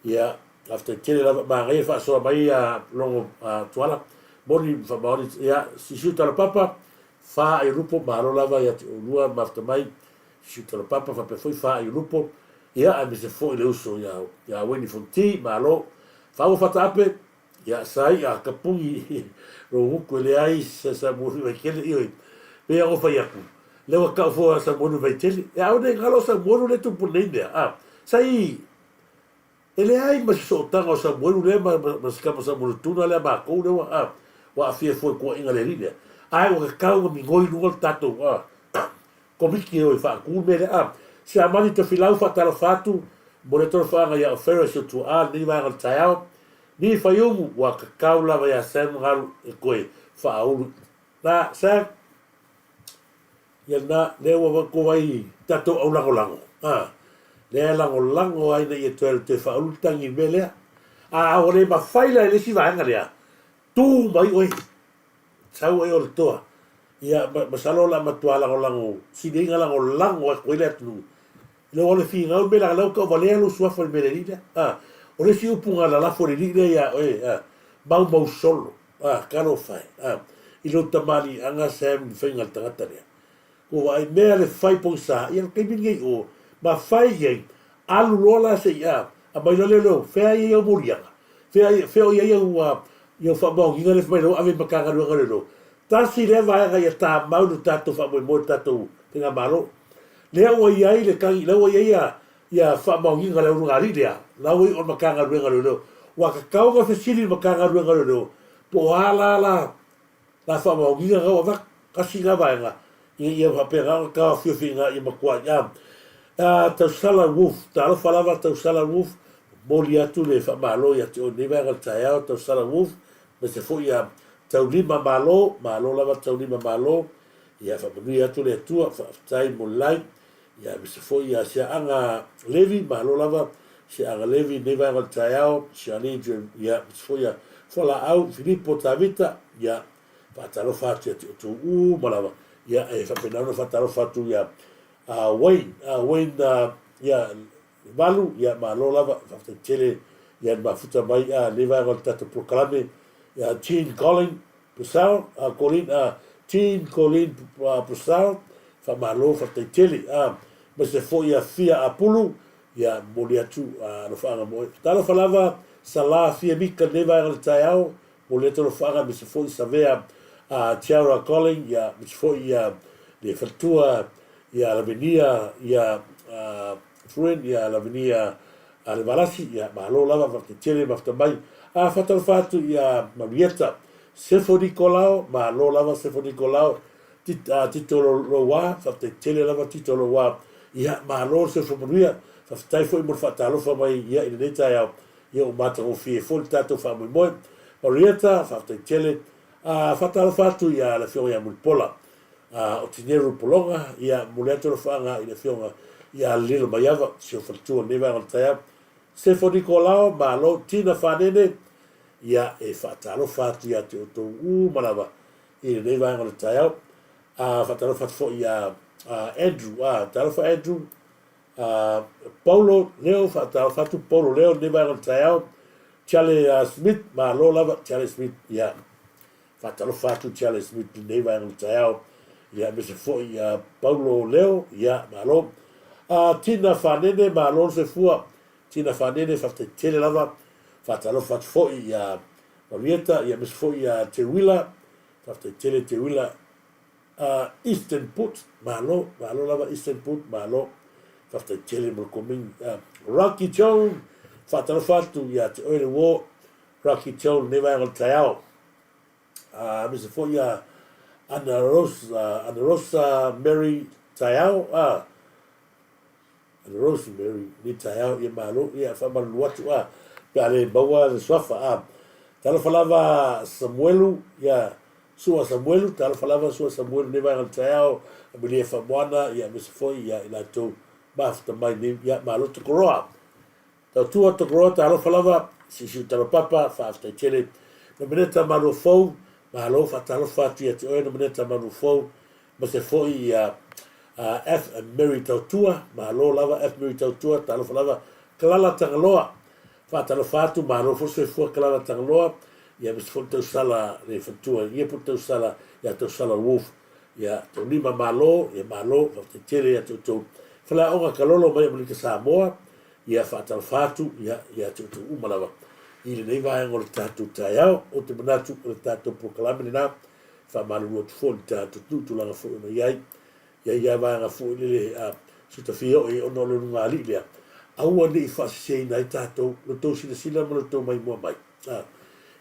ia faafetai tele lava manaia faasoa mai a logo a Tuala moni faamaoni ia sisiu talapapa fa ai lupo malo lava ia te oulua mafuta mai sisiu talapapa faapea foi fa ai lupo ia aemaise foi le uso ia ia Wayne Fonti malo Faua Fataape ia sa i'a ka puni lou gutu e leai sa sa muoni vaitele ioe pei ona fai atu lea ua tau fua sa muoni vaitele e aole nei galo sa muonu lea tupu nei mea a sa i e leai ma se sootaga o Samuelu lea ma, ma, ma se kama Samuelu tuna lea makou lea ua a ua aafia fua i tuuaiga le alii lea ae ua tatau ona migoi i luga le tatou a Komiti e o e faatu le mea lea. A Siamani Tofilau faatalofa atu mo le tolofaaga ia Ofera si o tuaa lenei vaega o le taeao. Ni Faiumu ua kakau lava ia Sam Galu e koe faaulu. Na Sam, ia na lea ua ko ai tatou au lagolago. A lea e lagolago ai ina ia toe alu toe faaulu le tangi i le mea lea. A ua le mafai la i le isi vaega lea, tu mai oe. Sau ai o le toa. Ia, masalo o le a matua lagolago, siliga lagolago atu ai le atunuu. I lou alo e finau le mea leaga o lea ua tauvalea lou suafa i le mea le alii lea. A, o le isi upu na lalafo e le alii lea ia oe, a, maumau solo, a, talofa e, a, i lou tamaliiaga Sam i le faiga a le tagata lea. Ua vaai mea le fai pogisa, ia le taimi lenei o, ma fai i ai, alu loa la se i a, aumai loa lea leo, fea ai au moliaga, fea, fea o i ai au, a, i au faamaoniga lea fai mai ua ave i Matagaluega o Leoleo. Tasi lea vaega ia tamau lo tatou faamoemoe i le tatou Faigamalo. Lea ua i ai le tagi, lea ua i ai ia, ia faamaoniga a le aulugalii lea, la ua i o le Matagaluega o Leoleo. Ua tatau ona fesili le Matagaluega o Leoleo, po o a la la la faamaoniga na ua avatu, tasi lena vaega, ina ia faapena ona taofiofi ina ia matuai a a Tausala Wolf, talofa lava Tausala Wolf, momoli atu le faamalo ia te oe i lenei vaega o le taeao Tausala Wolf, aemaise foi ia Taulima Malo, malo lava Taulima Malo, ia faamanuia atu le Atua, faafetai mo le like, ia aemaise foi ia Siaaga Levi, malo lava Siaaga Levi i lenei vaega o le taeao, Charlene, ia aemaise foi ia Fualaau, Filipo, Tavita, ia faatalofa atu ia te outou uma lava, ia e faapena ona faatalofa atu ia Wayne, Wayne, ia Malu, ia malo lava, faafetai tele ia le mafuta mai a lenei vaega o le tatou polokalame, ia Jean Colin Purcell, Colin, Jean Colin Purcell, faamalo, faafetai tele, aemaise foi ia Fia Apulu, ia momoli atu alofaaga mo oe. Talofa lava, Sala Fia Mika i lenei vaega o le taeao, momoli atu alofaaga aemaise foi Savea Tiara Colin, ia aemaise foi ia le faletua ia Lavenia ia Fruin, ia Lavenia Levalasi, ia malo lava, faafetai tele mafuta mai. A faatalofa atu ia Marieta Sefo Nikolao, malo lava Sefo Nikolao, Tito Loua, faafetai tele lava Tito Loua, ia malo le soifua manuia, faafetai foi mo le faatalofa mai ia i lenei taeao, ia ua matagofie foi le tatou faamoemoe. Marieta, faafetai tele. A faatalofa atu ia le Afioga ia Mulipola Otineru Pologa, ia momoli atu alofaaga i le Afioga ia Lilo Maiava, si ou faletua i lenei vaega o le taeao. Sefo Nikolao, malo, Tina Fanene, ia e faatalofa atu ia te outou uma lava i lenei vaega o le taeao. A faatalofa atu foi ia Andrew, talofa Andrew, Paulo Leo, faatalofa atu Paulo Leo lenei vaega o le taeao, Charlie Smith, malo lava Charlie Smith, ia, faatalofa atu Charlie Smith lenei vaega o le taeao, ia, aemaise foi ia Paulo Leo, ia, malo. Tina Fanene, malo le soifua, Tina Fanene, faafetai tele lava, faatalofa atu foi ia Marieta, ia, aemaise foi ia Teuila, faafetai tele Teuila, Eastern Put, malo, malo lava Eastern Put, malo. Faafetai tele mo le komeni. Rocky Joan, faatalofa atu ia te oe le uo. Rocky Joan, lenei vaega o le taeao. Aemaise foi ia Ana Rosa, Ana Rosa Mary Taeao, Ana Rose Mary ni taeao ia malo ia faamalulu atu a pe a le maua le suafa a talofa lava Samuelu ia Sua Samuelu talofa lava Sua Samuelu nei vaega o le taeao Amelia Faamoana ia aemaise foi ia i latou mafuta mai nei ia malo Tokoroa Tautua Tokoroa talofa lava Siusiu Talopapa faafetai tele Nomeneta Maluafou malo faatalofa atu ia te oe Nomeneta Maluafou Aemaise foi ia F. Mary Tautua, malo lava F. Mary Tautua, talofa lava Kalala Tagaloa, faatalofa atu, malo foi le soifua Kalala Tagaloa, ia aemaise foi le tausala le faletua ia po le tausala ia Tausala Wolf, ia Taulima malo, ia malo, faafetai tele ia te outou. Faleaoga Kalolo mai Amerika Samoa, ia faatalofa atu ia ia te outou uma lava i lenei vaega o le tatou taeao. Ou te manatu o le tatou polokalame lena Faamalulu atu foi i le tatou nuu tulaga foi ona i ai i ai ia vaega foi lele a sutafia oo i ai ona o le ulugalii lea, aua ne i faaseseina ai tatou lo tou silasila ma lo tou maimoa mai. A,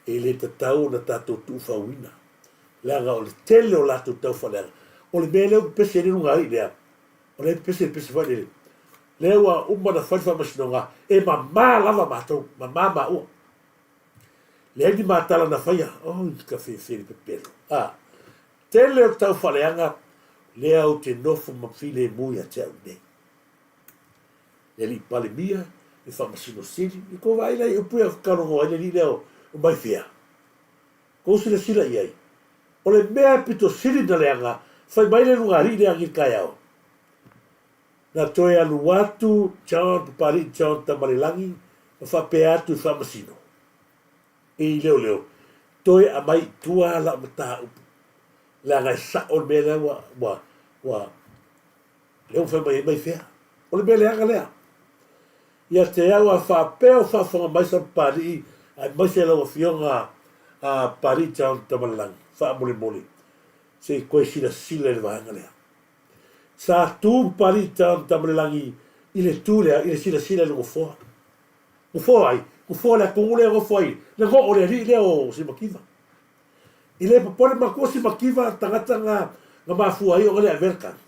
e le tatau ona tatou tuufauina, leaga o le tele o latou taufaaleaga. O le mea lea ua pepese ai le ulugalii lea, o lea e pepese le pese foi lele, lea ua uma ona fai le faamasinoga, e mama lava matou, mama maua. Leai ni matala na faia, oi ka fefe le pepelo. A, tele o taufaaleaga lea ou te nofo ma filemu ia te au nei. Le alii Palemia, le Faamasino Sili, i kou vaai la i upu ia kalogo ai le alii lea o Maifea. Kou silasila i ai, o le mea e pito sili na leaga, fai mai le luga alii lea i le taeao. Na toe alu atu John Papali'i John Tamalelagi ma faapea atu i Faamasino i Leoleo, Toe aumai i tua lau mataupu, leaga e sa'o le mea lea ua, ua, ua, lea ua fai mai ai mai fea. O le mea leaga lea. Ia te au a faapea o faafofoga mai sa Papali'i aemaise lau Afioga a Papali'i John Tamalelagi, faamolemole, se i toe silasila i le vaega lea. Sa tu Papali'i John Tamalelagi i le tu lea i le silasila i le nofoa. Nofoa ai? Nofoa le atunuu lea e nofo ai le noo o le alii lea o Simakiva. I le popole matua Simakiva tagata na na mafua ai ona le avea le tali.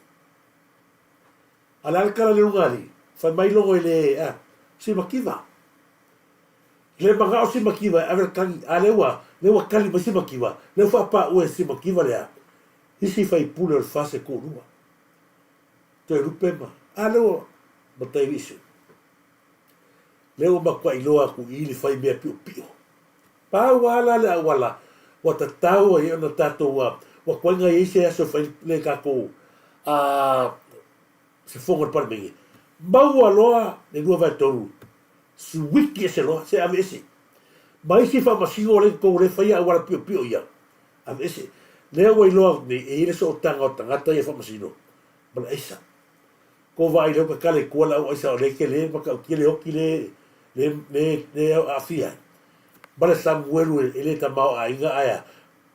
A le a le tala le luga alii? Fai mai logo i le a Simakiva. Le manao Simakiva e ave le tali, a lea ua lea ua tali mai Simakiva, lea ua faapaua e Simakiva lea isi faipule o le FAST e toalua. Toelupe ma a lea ua matai alii Lea ua matuai iloa atu i i le fai mea piopio. Pau lava la le auala ua tatau ai ona tatou ua tuai ona i ai se aso e fai le tatou se fono a le Palemene, maua loa le 2/3 suiki ese loa, se aveese. Ma isi faamasino lea i totonu lea e faia auala piopio ia, aveese. Lea ua iloa atu nei e i ai le sootaga o tagata ia faamasino ma le aisa. Ko vaai lea ua tatala i tua le au aisa o lea tele matautia le oti le le le le aafia ai. Ma le Samuelu e le tamaoaiga ae a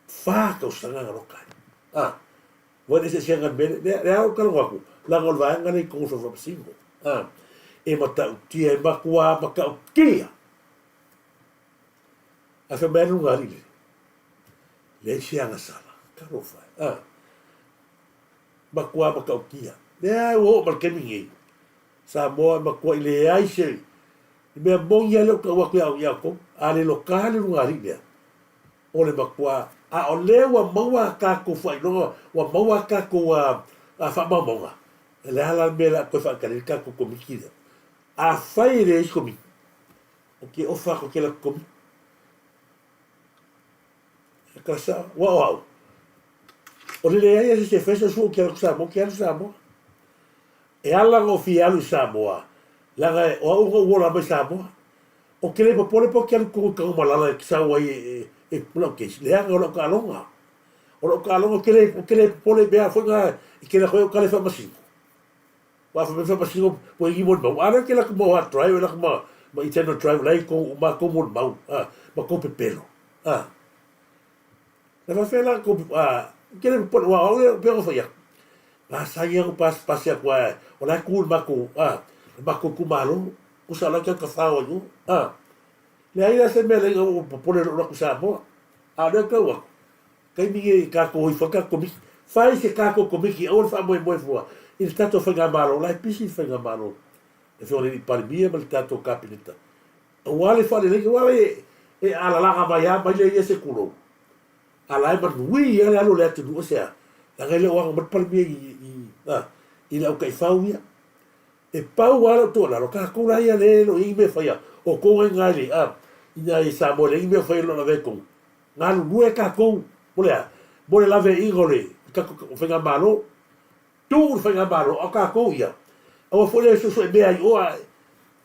fa tausaga na loka ai. A ua le eseesega le mea lea lea ou talanoa atu leaga o le vaega lea i totonu o Faamasino. A e matautia e matua matautia. Ae fai mai a le luga alii le leai se agasala. Talofa e. A matua matautia. Lea ua oo ma le taimi nei, Samoa e matuai leai se le mea moni lava lea ou tau atu ia outou, a le loka le luga alii lea, o le matua, a o lea ua maua a tatou faailoga, ua maua a tatou faamaumauga, o le a la le mea o le a toe faatali ai le tatou Komiti lea? Afai e leai se Komiti, ou te ofa atu ou te alu atu i le Komiti. E tala sao, aua o au, o le leai a se isi e fai sau sua ou te alu atu Samoa, ou te alu Samoa. E ala ona ou fia alu i Samoa, leaga o au na ou ola mai Samoa. Ou te le popole pe ou te alu i totonu i Tanumalala e sau ai e e lau case, leaga o lau taaloga. O lau taaloga ou te le ou te le popole i mea foi na e tele atu ai au tala i faamasino. Aua fai mai faamasino ua i ai ni molimau, a lea ou te alu atu ma hard drive, alu atu ma ma internal drive la e i totonu uma a tou molimau, a, ma tou pepelo, a. Na faafefea la tou, a, ou te le popole, aua o au ia pei ona fai atu, masani lava ona ou pasipasi atu ae o la e tu i le matou, a, le matou itumalo, tusa o la e tautafao ai i o, a. Leai la se mea leai ua ou popole i lou alu atu i Samoa. A o lea ou te tau atu, taimi nei tatou o ifo ai tatou komiti. Fai se tatou komiti, aua le faamoemoe fua i le tatou faigamalo, o la e pisi le faigamalo, le Afioga i le Palemia ma le tatou Kapeneta. Aua le faaleleiga, aua e, e alalaga mai lava mai lea ia se tulou. A la e manuia lava le alu o le atunuu, aisea? Leaga e le o aga mai le Palemia i, i, a, i le autaifau ia. E pau lava lau tuualalo, tatou la ia lea e le o i ai ni mea e faia, o tou na i ina i le, a, i ina i Samoa e leai ni mea o faia i lona lavea i totonu. Galulue tatou, mo le a? Mo le laveaiina o le tatou faigamalo. Tuu le faigamalo, a o tatou ia, aua foi le suesue mea i o ae,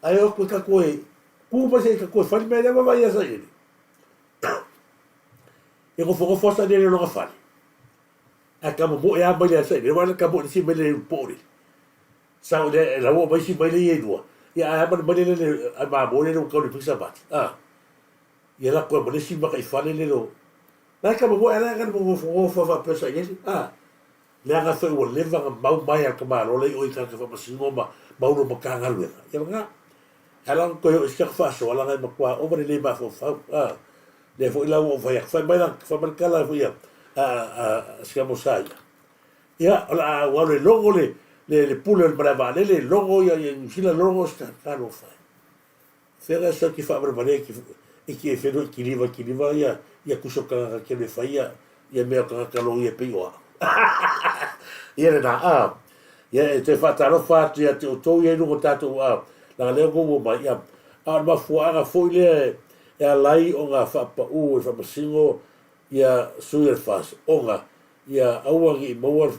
ae o atu e tatou e tu mai se i tatou e fai le mea lea. Vaavaai ia Sailele. E nofonofo lava Sailele i lona fale, ae tamomoe lava maile a Sailele, vaai la tamoe i le isi maile i le poo lele. Sao lea e laua mai isi maile ia e lua, ia ae a ma le maile lele a mamoe lele ua tau le pisa mati. A. Ia lako ai ma le isi mataifale lele o la e tamomoe ae la e nofonofo lava faapea Sailele. A. Leaga foi ua leva ona mau mai a le tamaloa lea i o i tagata faamasino ma ma Ofisa o Matagaluega. Ia lena. E ala ona toe oo i si ata faasoa leaga e matua ova le le mafaufau. A. Lea foi la ua ou fai atu, fai mai la, fai mai le tala foi a a a si amo sa ia. Ia, o le a ou alu e logo le, le, le pule o le malae vaalele, logo ia, ia Niu Sila, logo se talofa e. Fea e sau ki faavalevalea i ki, i ki e whenua i kiliva, i kiliva ia, ia kuso tagata ke le whai ia, ia mea o tagata logo ia pei o au. Ia lena, a, ia e toe faatalofa atu ia te outou ia i luga o tatou, a, leaga lea ua outou mai, ia, a o le mafuaaga foi lea e, e ala ai ona faapaū e faamasino ia sui o le FAST, ona ia aua ne i maua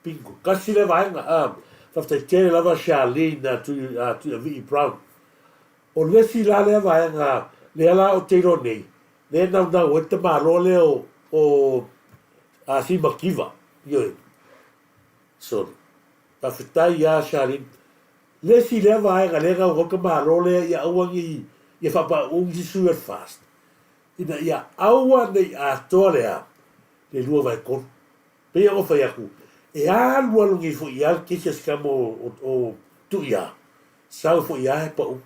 bingo. Tasi lea vaega, a, faafetai tele lava Charlene a Tui, a Tuiavii Brown. O le isi la lea vaega, lea la ou te iloa nei, lea e naunau ai le tamaloa lea o, o a Simakiva, ioe. Sorry. Faafetai ia Charlene. Le isi lea vaega lea e naunau ai le tamaloa lea ia aua ne i, ia faapauu nisi sui o le FAST, ina ia aua ne i atoa le a, le 2/3. Pei ona fai atu, e alualu nei foi lava le kesi a si tama o, o, o Tuiā, sau foi lava e pau.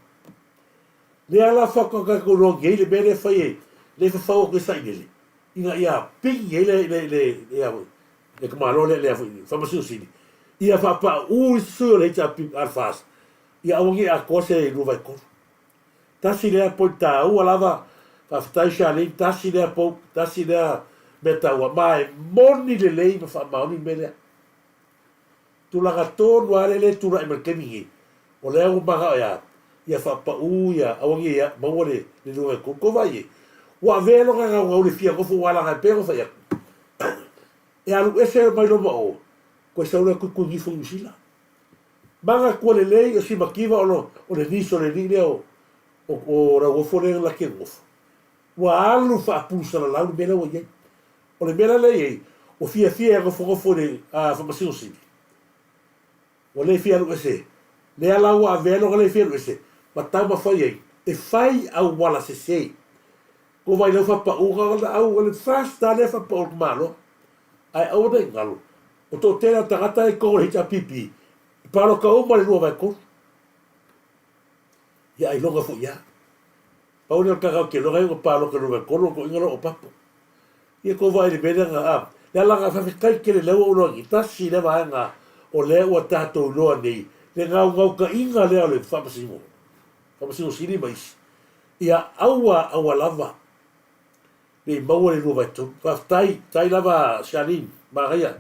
Lea la faatoa tatou iloa nei le mea lea e fai e, lea e fafau atu e Sailele, ina ia pigi ai le, le, le, le, a foi, le tamaloa lea, le a foi, Faamasino Sili, ia faapauu isi sui o le HRPP, a le FAST, ia aua ne i atoa se 2/3. Tasi lea point taua lava, faafetai Charlene, tasi lea point, tasi lea mea taua, ma e moni lelei ma faamaoni le mea lea. Tulaga tonu lava lea lea e tulai mai le taimi nei, o lea ua manao e a? Ia faapau ia, aua ne i maua le 2/3. Tou vaai i ai, ua avea lona naunau i le fia nofo ua alaga e pei ona fai atu, e alu ese mai loma o, toe sau lea tuitui nifo i Niu Sila. Manatua lelei o si mativa o lo o le niece o le alii lea o o Lauofo lea na laki e nofo. Ua alu faapulusalalau le mea lea ua i ai. O le mea la lea e i ai, ua fiafia e nofonofo i le Faamasino Sili. Ua le fia alu ese. Lea la ua avea lona le fia alu ese ma taumafai ai e fai auala sese. Ko vai lau faapauga o le au o le first lea faapau o le tamaloa. Ae aua ne i galo, o toatele o tagata e koro i le HRPP, e palota uma i le 2/3. Ia ailoga foi ia. Pau lea o le tagata ou te iloa ai ua palota i le 2/3 o toeaiina la o papo. Ia tou vaai i le mea lea na, a, le alaga faafetai tele lea ua ou iloa nei, tasi lea vaega o lea ua tatou iloa nei, le gaugaukaiga lea o le Faamasino, Faamasino Sili ma isi, ia aua aua lava ne i maua le 2/3. Faafetai, faafetai lava Charlene, manaia.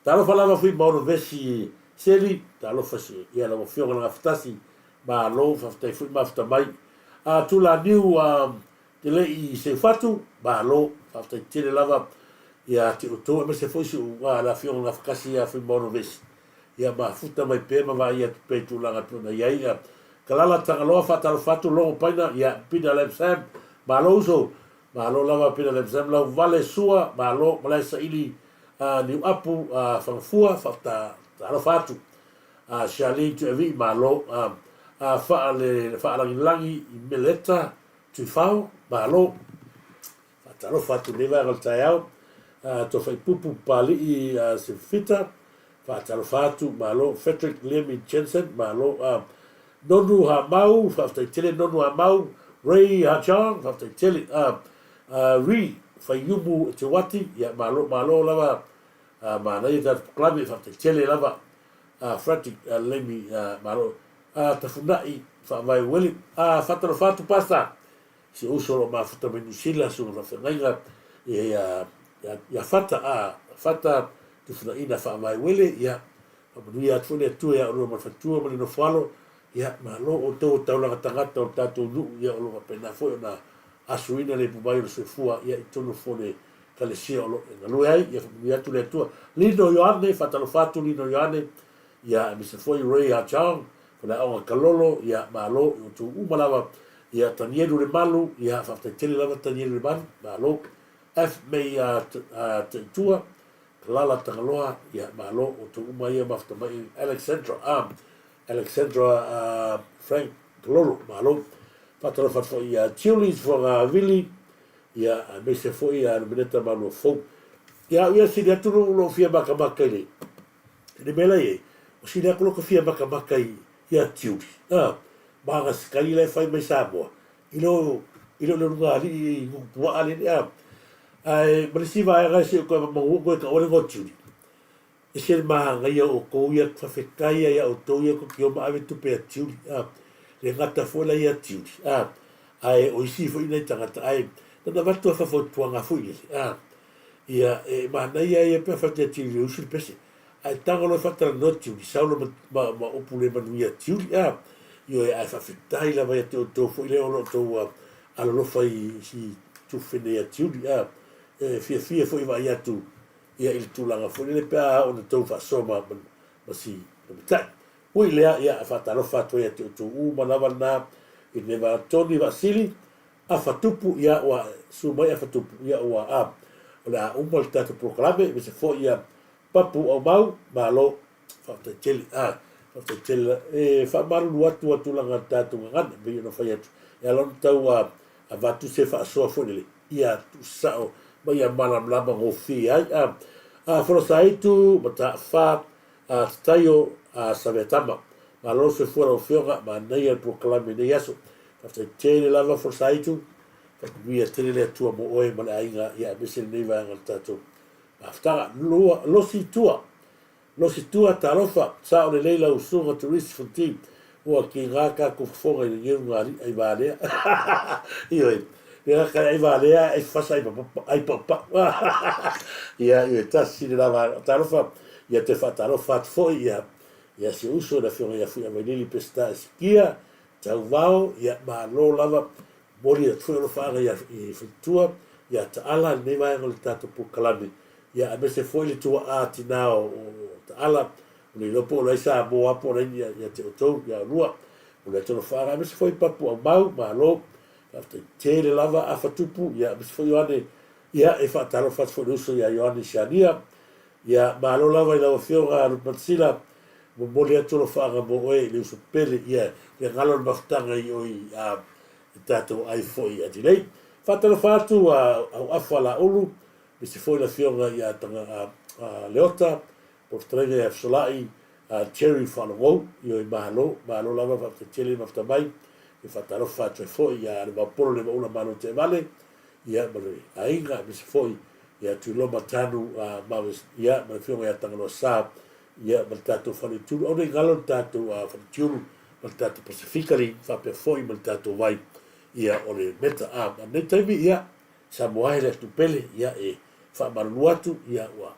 Talofa lava Fuimaono Vesi Seli, talofa ia lau Afioga i le Gafatasi, malo, faafetai foi mafuta mai. A Tulaniu a te le i Seufatu, malo, faafetai tele lava ia te outou aemaise foi si ou le Afioga i le Gafatasi ia Fuimaono Vesi. Ia mafuta mai pea ma vaai atu pea i tulaga e pei ona i ai. Ia Kalala Tagaloa faatalofa atu Logo Paina, ia Pina Lam Sam, malo uso, malo lava Pina Lam Sam, lau vale sua, malo, malae saili Niuapu Fagafua, faatalofa atu. Charlene Tuiavii, malo. Faalagilagi i Meleta Tuifao, malo. Faatalofa atu i lenei vaega o le taeao, Tofaipupu Papalii Sefita, faatalofa atu, malo. Frederick Lemmy Jensen, malo. Nonu Hamau, faafetai tele Nonu Hamau. Ray Hajong, faafetai tele. Ri Faiumu Eteuati, ia malo, malo lava. Manaia tatou polokalame, faafetai tele lava. Frederick Lemmy, malo. Tafunai Faavae Ueli, faatalofa atu Pastor. Si uso o lo o mafuta mai Niu Sila, susuga faafeagaiga ia Fata, a Fata Tufunaina Faavaewele, ia, faamanuia atu foi le Atua ia oulua ma le faletua ma le nofoalo, ia, malo outou o taulaga tagata o le tatou nuu, ia, o lo o faapena foi ona asuina le ipu mai o le soifua, ia, i totonu foi o le Ekalesia o lo o e galue ai, ia, faamanuia atu le Atua. Lino Ioane, faatalofa atu Lino Ioane, ia, aemaise foi Ray Hachong, Faleaoga Kalolo, ia, malo i outou uma lava, ia, Tanielu Lemalu, ia, faafetai tele lava Tanielu Lemalu, malo. F May Taitua, Kalala Tagaloa, ia, malo, outou uma ia mafuta mai Alexandra, Alexandra Frank Kalolo, malo. Faatalofa atu foi ia Julie Fogaavili, ia, aemaise foi ia Lumineta Maluafou. Ia, au ia sili atu lou fia makamaka i le I le mea la i ai, ua sili atu lou fia makamaka i ia Tiuli, a, ma ana sikai la e fai mai Samoa, i lo, i lo le luga alii i Nukupuaa lele, a. Ae, ma le isi vaega e se i toe mamalu koe taua le igoa o Tiuli, ese le manaia o outou ia, faafetai lava ia outou ia tou te o ma ave tupe ia Tiuli, a. Le gata foi la ia Tiuli, a, ae o isi foi nai tagata, ae na ona avatu lava faafautuaga foi lele, a. Ia, e manaia ia pe afai te tiuli e usu le pese. Ae tago loa e faatalanoa tiuli, sau loa ma, ma, ma upu le manuia tiuli, a. Ioe, ae faafetai lava ia te outou foi lea o lo o outou alolofa i si tufe nei a tiuli, a. E fiafia foi e vaai atu ia i le tulaga foi lele pe a oo ina outou faasoa ma, ma, ma si tamatai. Ui i lea, ia, faatalofa atu ai ia te outou uma lava lena i lenei vaega. Tony Vaasili, Afa tupu, ia ua su mai afa tupu, ia ua a. O le a uma le tatou polokalame, aemaise foi ia Papu Aumau, malo, faafetai tele, a, faafetai tele. E faamalulu atu a tulaga o le tatou gagana, pei ona fai atu, e ala ona tau a, avatu se faasoa foi lele, ia tuusao ma ia malamalama gofie ai, a. A Folosaitu, Mataafa, a Tataio, a Saveatama. Malo le soifua lau Afioga, manaia le polokalame i nei aso. Faafetai tele lava Folosaitu, faamanuia tele le Atua mo oe ma le aiga, ia aemaise lenei vaega o le tatou mafutaga. Lua, Losi Tua, Losi Tua, talofa, sao lelei lau usuga Therese Fonti, ua kiga tatou fofoga i le geu nga aliʻi ai valea. Ioe, le gata e ai valea, ai fasa, ai papapa, ai paupau. Ia, ioe, tasi le lava, talofa, ia toe faatalofa atu foi, ia, ia si ou uso le afioga ia Fuiavailili Peseta Esikia, Tauvao, ia, malo lava, momoli atu foi alofaaga ia i Faletua, ia Taala, lenei vaega o le tatou polokalame, ia, aemaise foi le tuaa tinā o Taala, o le iloa po o le ai Samoa po o le ai ia te outou, ia oulua, momoli atu alofaaga, aemaise foi Papu Aumau, malo, faafetai tele lava, Afa Tupu, ia, aemaise foi Ioane, ia, e faatalofa atu foi i le uso ia Ioane Siania, Ia, malo lava i lau Afioga Lupematasila, momoli atu alofaaga mo oe i le uso pele, ia, le galo o le mafutaga i o i, a, i tatou ai foi i Adelaide. Faatalofa atu a Auafa Laulu, aemaise foi le Afioga ia Taga, a, a Leota, po o le fetalaiga ia Fesolai, a Jerry Faalogou, ioe, malo, malo lava, faafetai tele le mafuta mai. E faatalofa atu ai foi ia Levaopolo Levaula Malo Teevale, ia ma le aiga aemaise foi ia Tuiloma Tanu Mavis ia ma le afioga ia Tagaloa Sa ia ma le tatou faleitulu aua ne i galo le tatou faletiulu ma le tatou Pasefika le faapea foi ma le tatou vai ia o le Meta a ma lenei taimi ia Samoa e le atu pele ia e faamalulu atu ia ua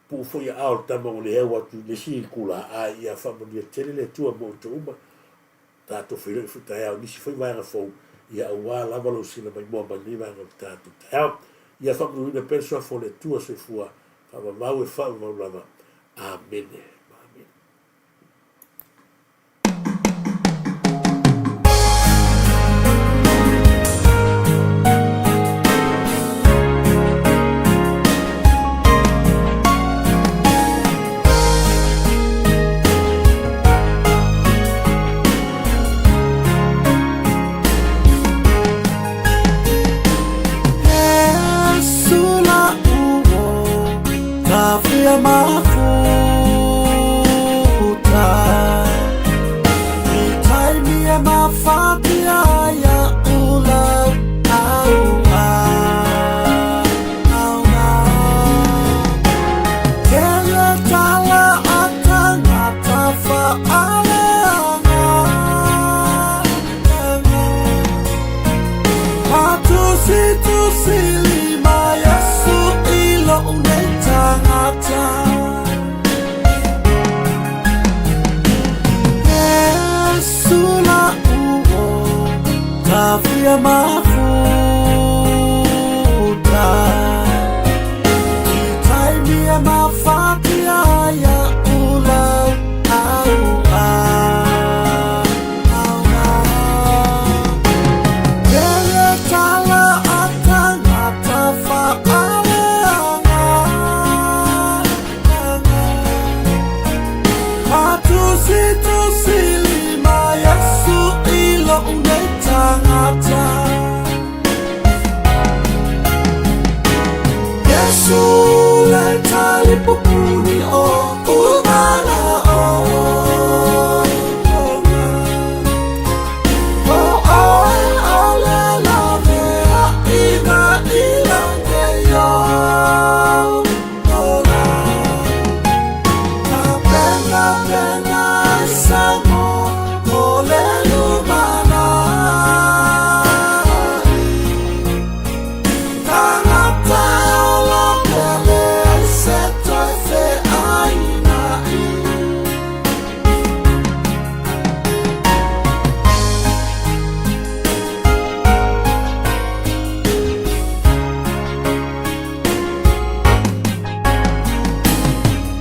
puu foi aao o le tama ua le au atu i le isi itula a ia faamanuia tele le Atua mo outou uma. Tatou feiloai foi taeao i nisi foi vaega fou, ia aua lava lou sila maimoa mai lenei vaega o le tatou taeao. Ia faamanuina pea le Suafa o le Atua Soifua faavavau e faavavau lava. Amene. tafia mafuta I taimi e mafatia ai a ulau au au Tele tala a tangata whaaleanga Patusi tusi lima Yesu i lou nei tagata Yesu la uo tafia mafuta I taimi e mafatia ai a ulau au au Tele tala a tangata whaaleanga Patusi tusi lima Yesu i lou nei tagata Yesu le talipupuni o umana o O oe o le lavea i na ilange yo Ola Ka pena pena samo o le lumana Tangata ola pele ai se toe fe aina i.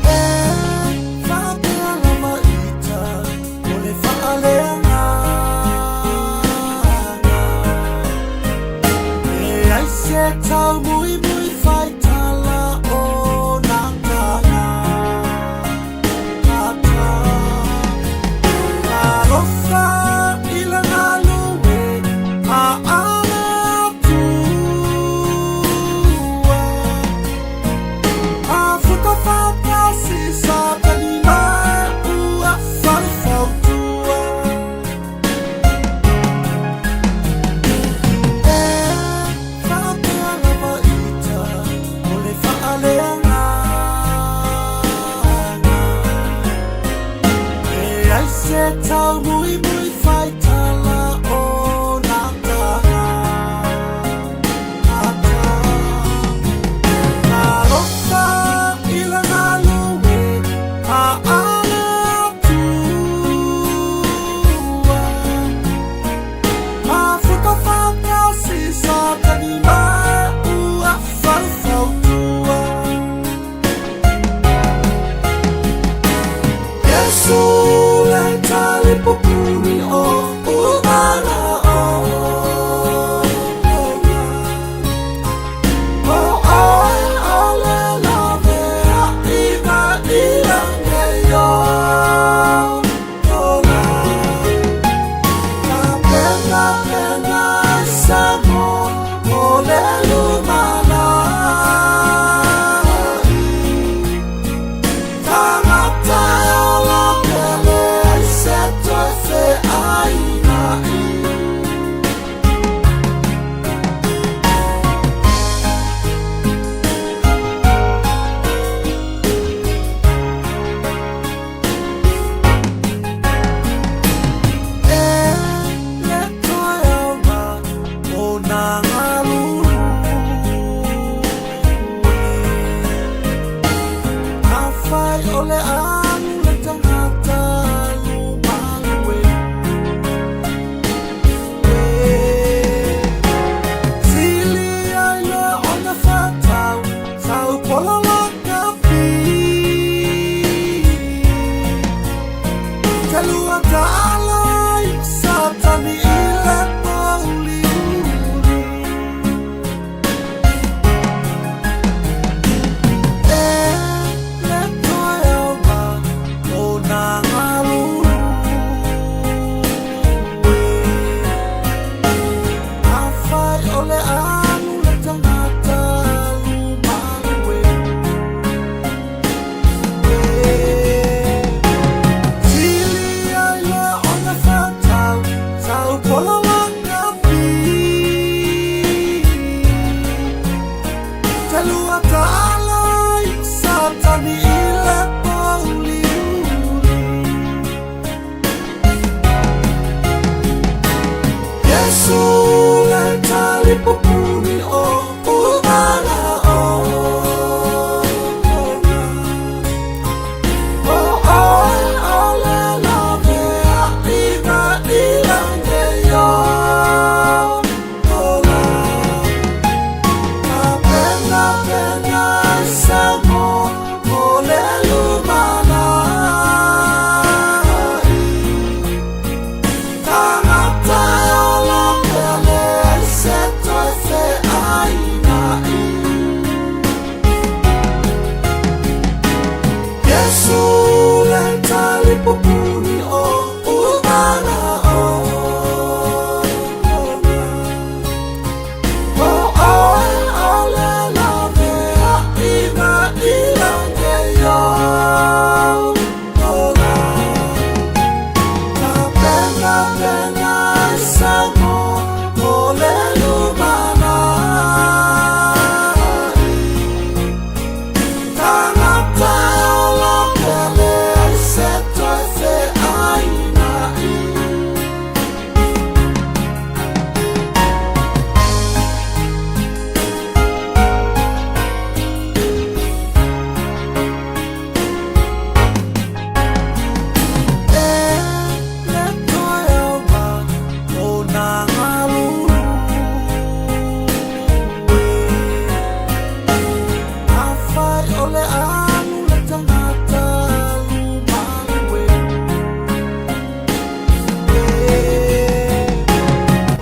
E faapea lava ita o le faaleagaga E ai se taumuimui faitala o na tagata Alofa i le galue a ale atua A futa whakasi sa tani mai ua wharefautua E faapea lava ita o le faaleagaga E ai se taumuimui faitala o na tagata Alofa i le galue a ale atua A futa whakasi sa tani mai ua wharefautua Yesu le talipupuni o umana o O oe o le lavea i na ilange yo Ola Ka pena pena samo o le lumana Tangata ola pele ai se toe fe aina i. E le toe aoga o nā galulue Afai o le alu le tagata lumalue Sili ai loa ona fatau sau pola la kapi Talua ta'ala i satani i le mauliuli E le toe aoga Te lua taala i Satani i le pouliuli. Iesu le talipupuni o umana ona. O oe o le laveaiga i lagi ola. Tapenapena ai se mo mo le lumanai. Tagata e ola pea leai se toe feainai. Iesu le talipupuni o umana ona. O oe o le laveaiga i lagi ola. Tapenapena ai se mo mo le lumanai. Tagata e ola pea leai se toe feainai. E le toe auma o nā galulue. Afai o le alu le tagata alu malue.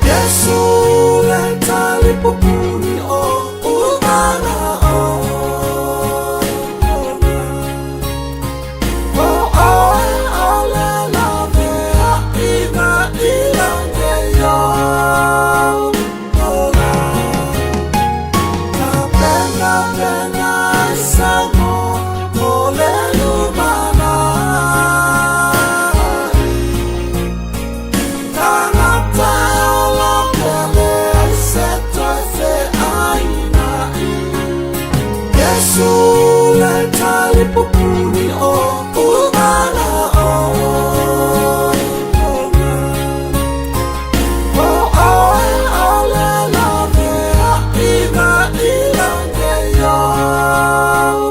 Iesu le talipupuni o umana ona. O oe o le laveaiga i lagi ola. Tapenapena ai se mo mo le lumanai. Tagata e ola pea leai se toe feainai. Iesu le talipupuni o umana ona. O oe o le laveaiga i lagi ola.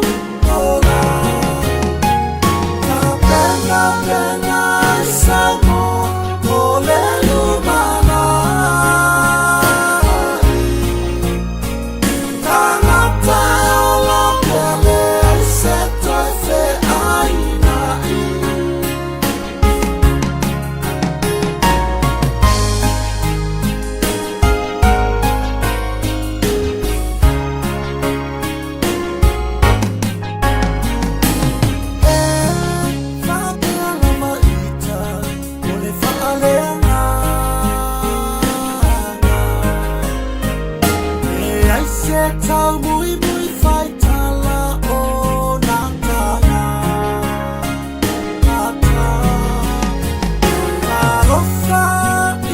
Tapenapena ai se mo mo le lumanai. Tagata e ola pea leai se toe feainai. E faapea lava ita o le faaleagaga. Leai se taumuimui faitala o nā tagata. Talofa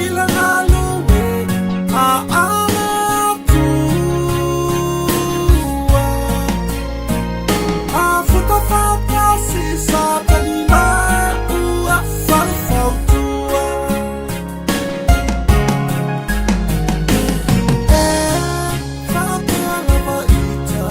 i le galue a le Atua. Afuta faatasi Satani ma ua faufautua. E faapea lava ita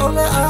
O le a.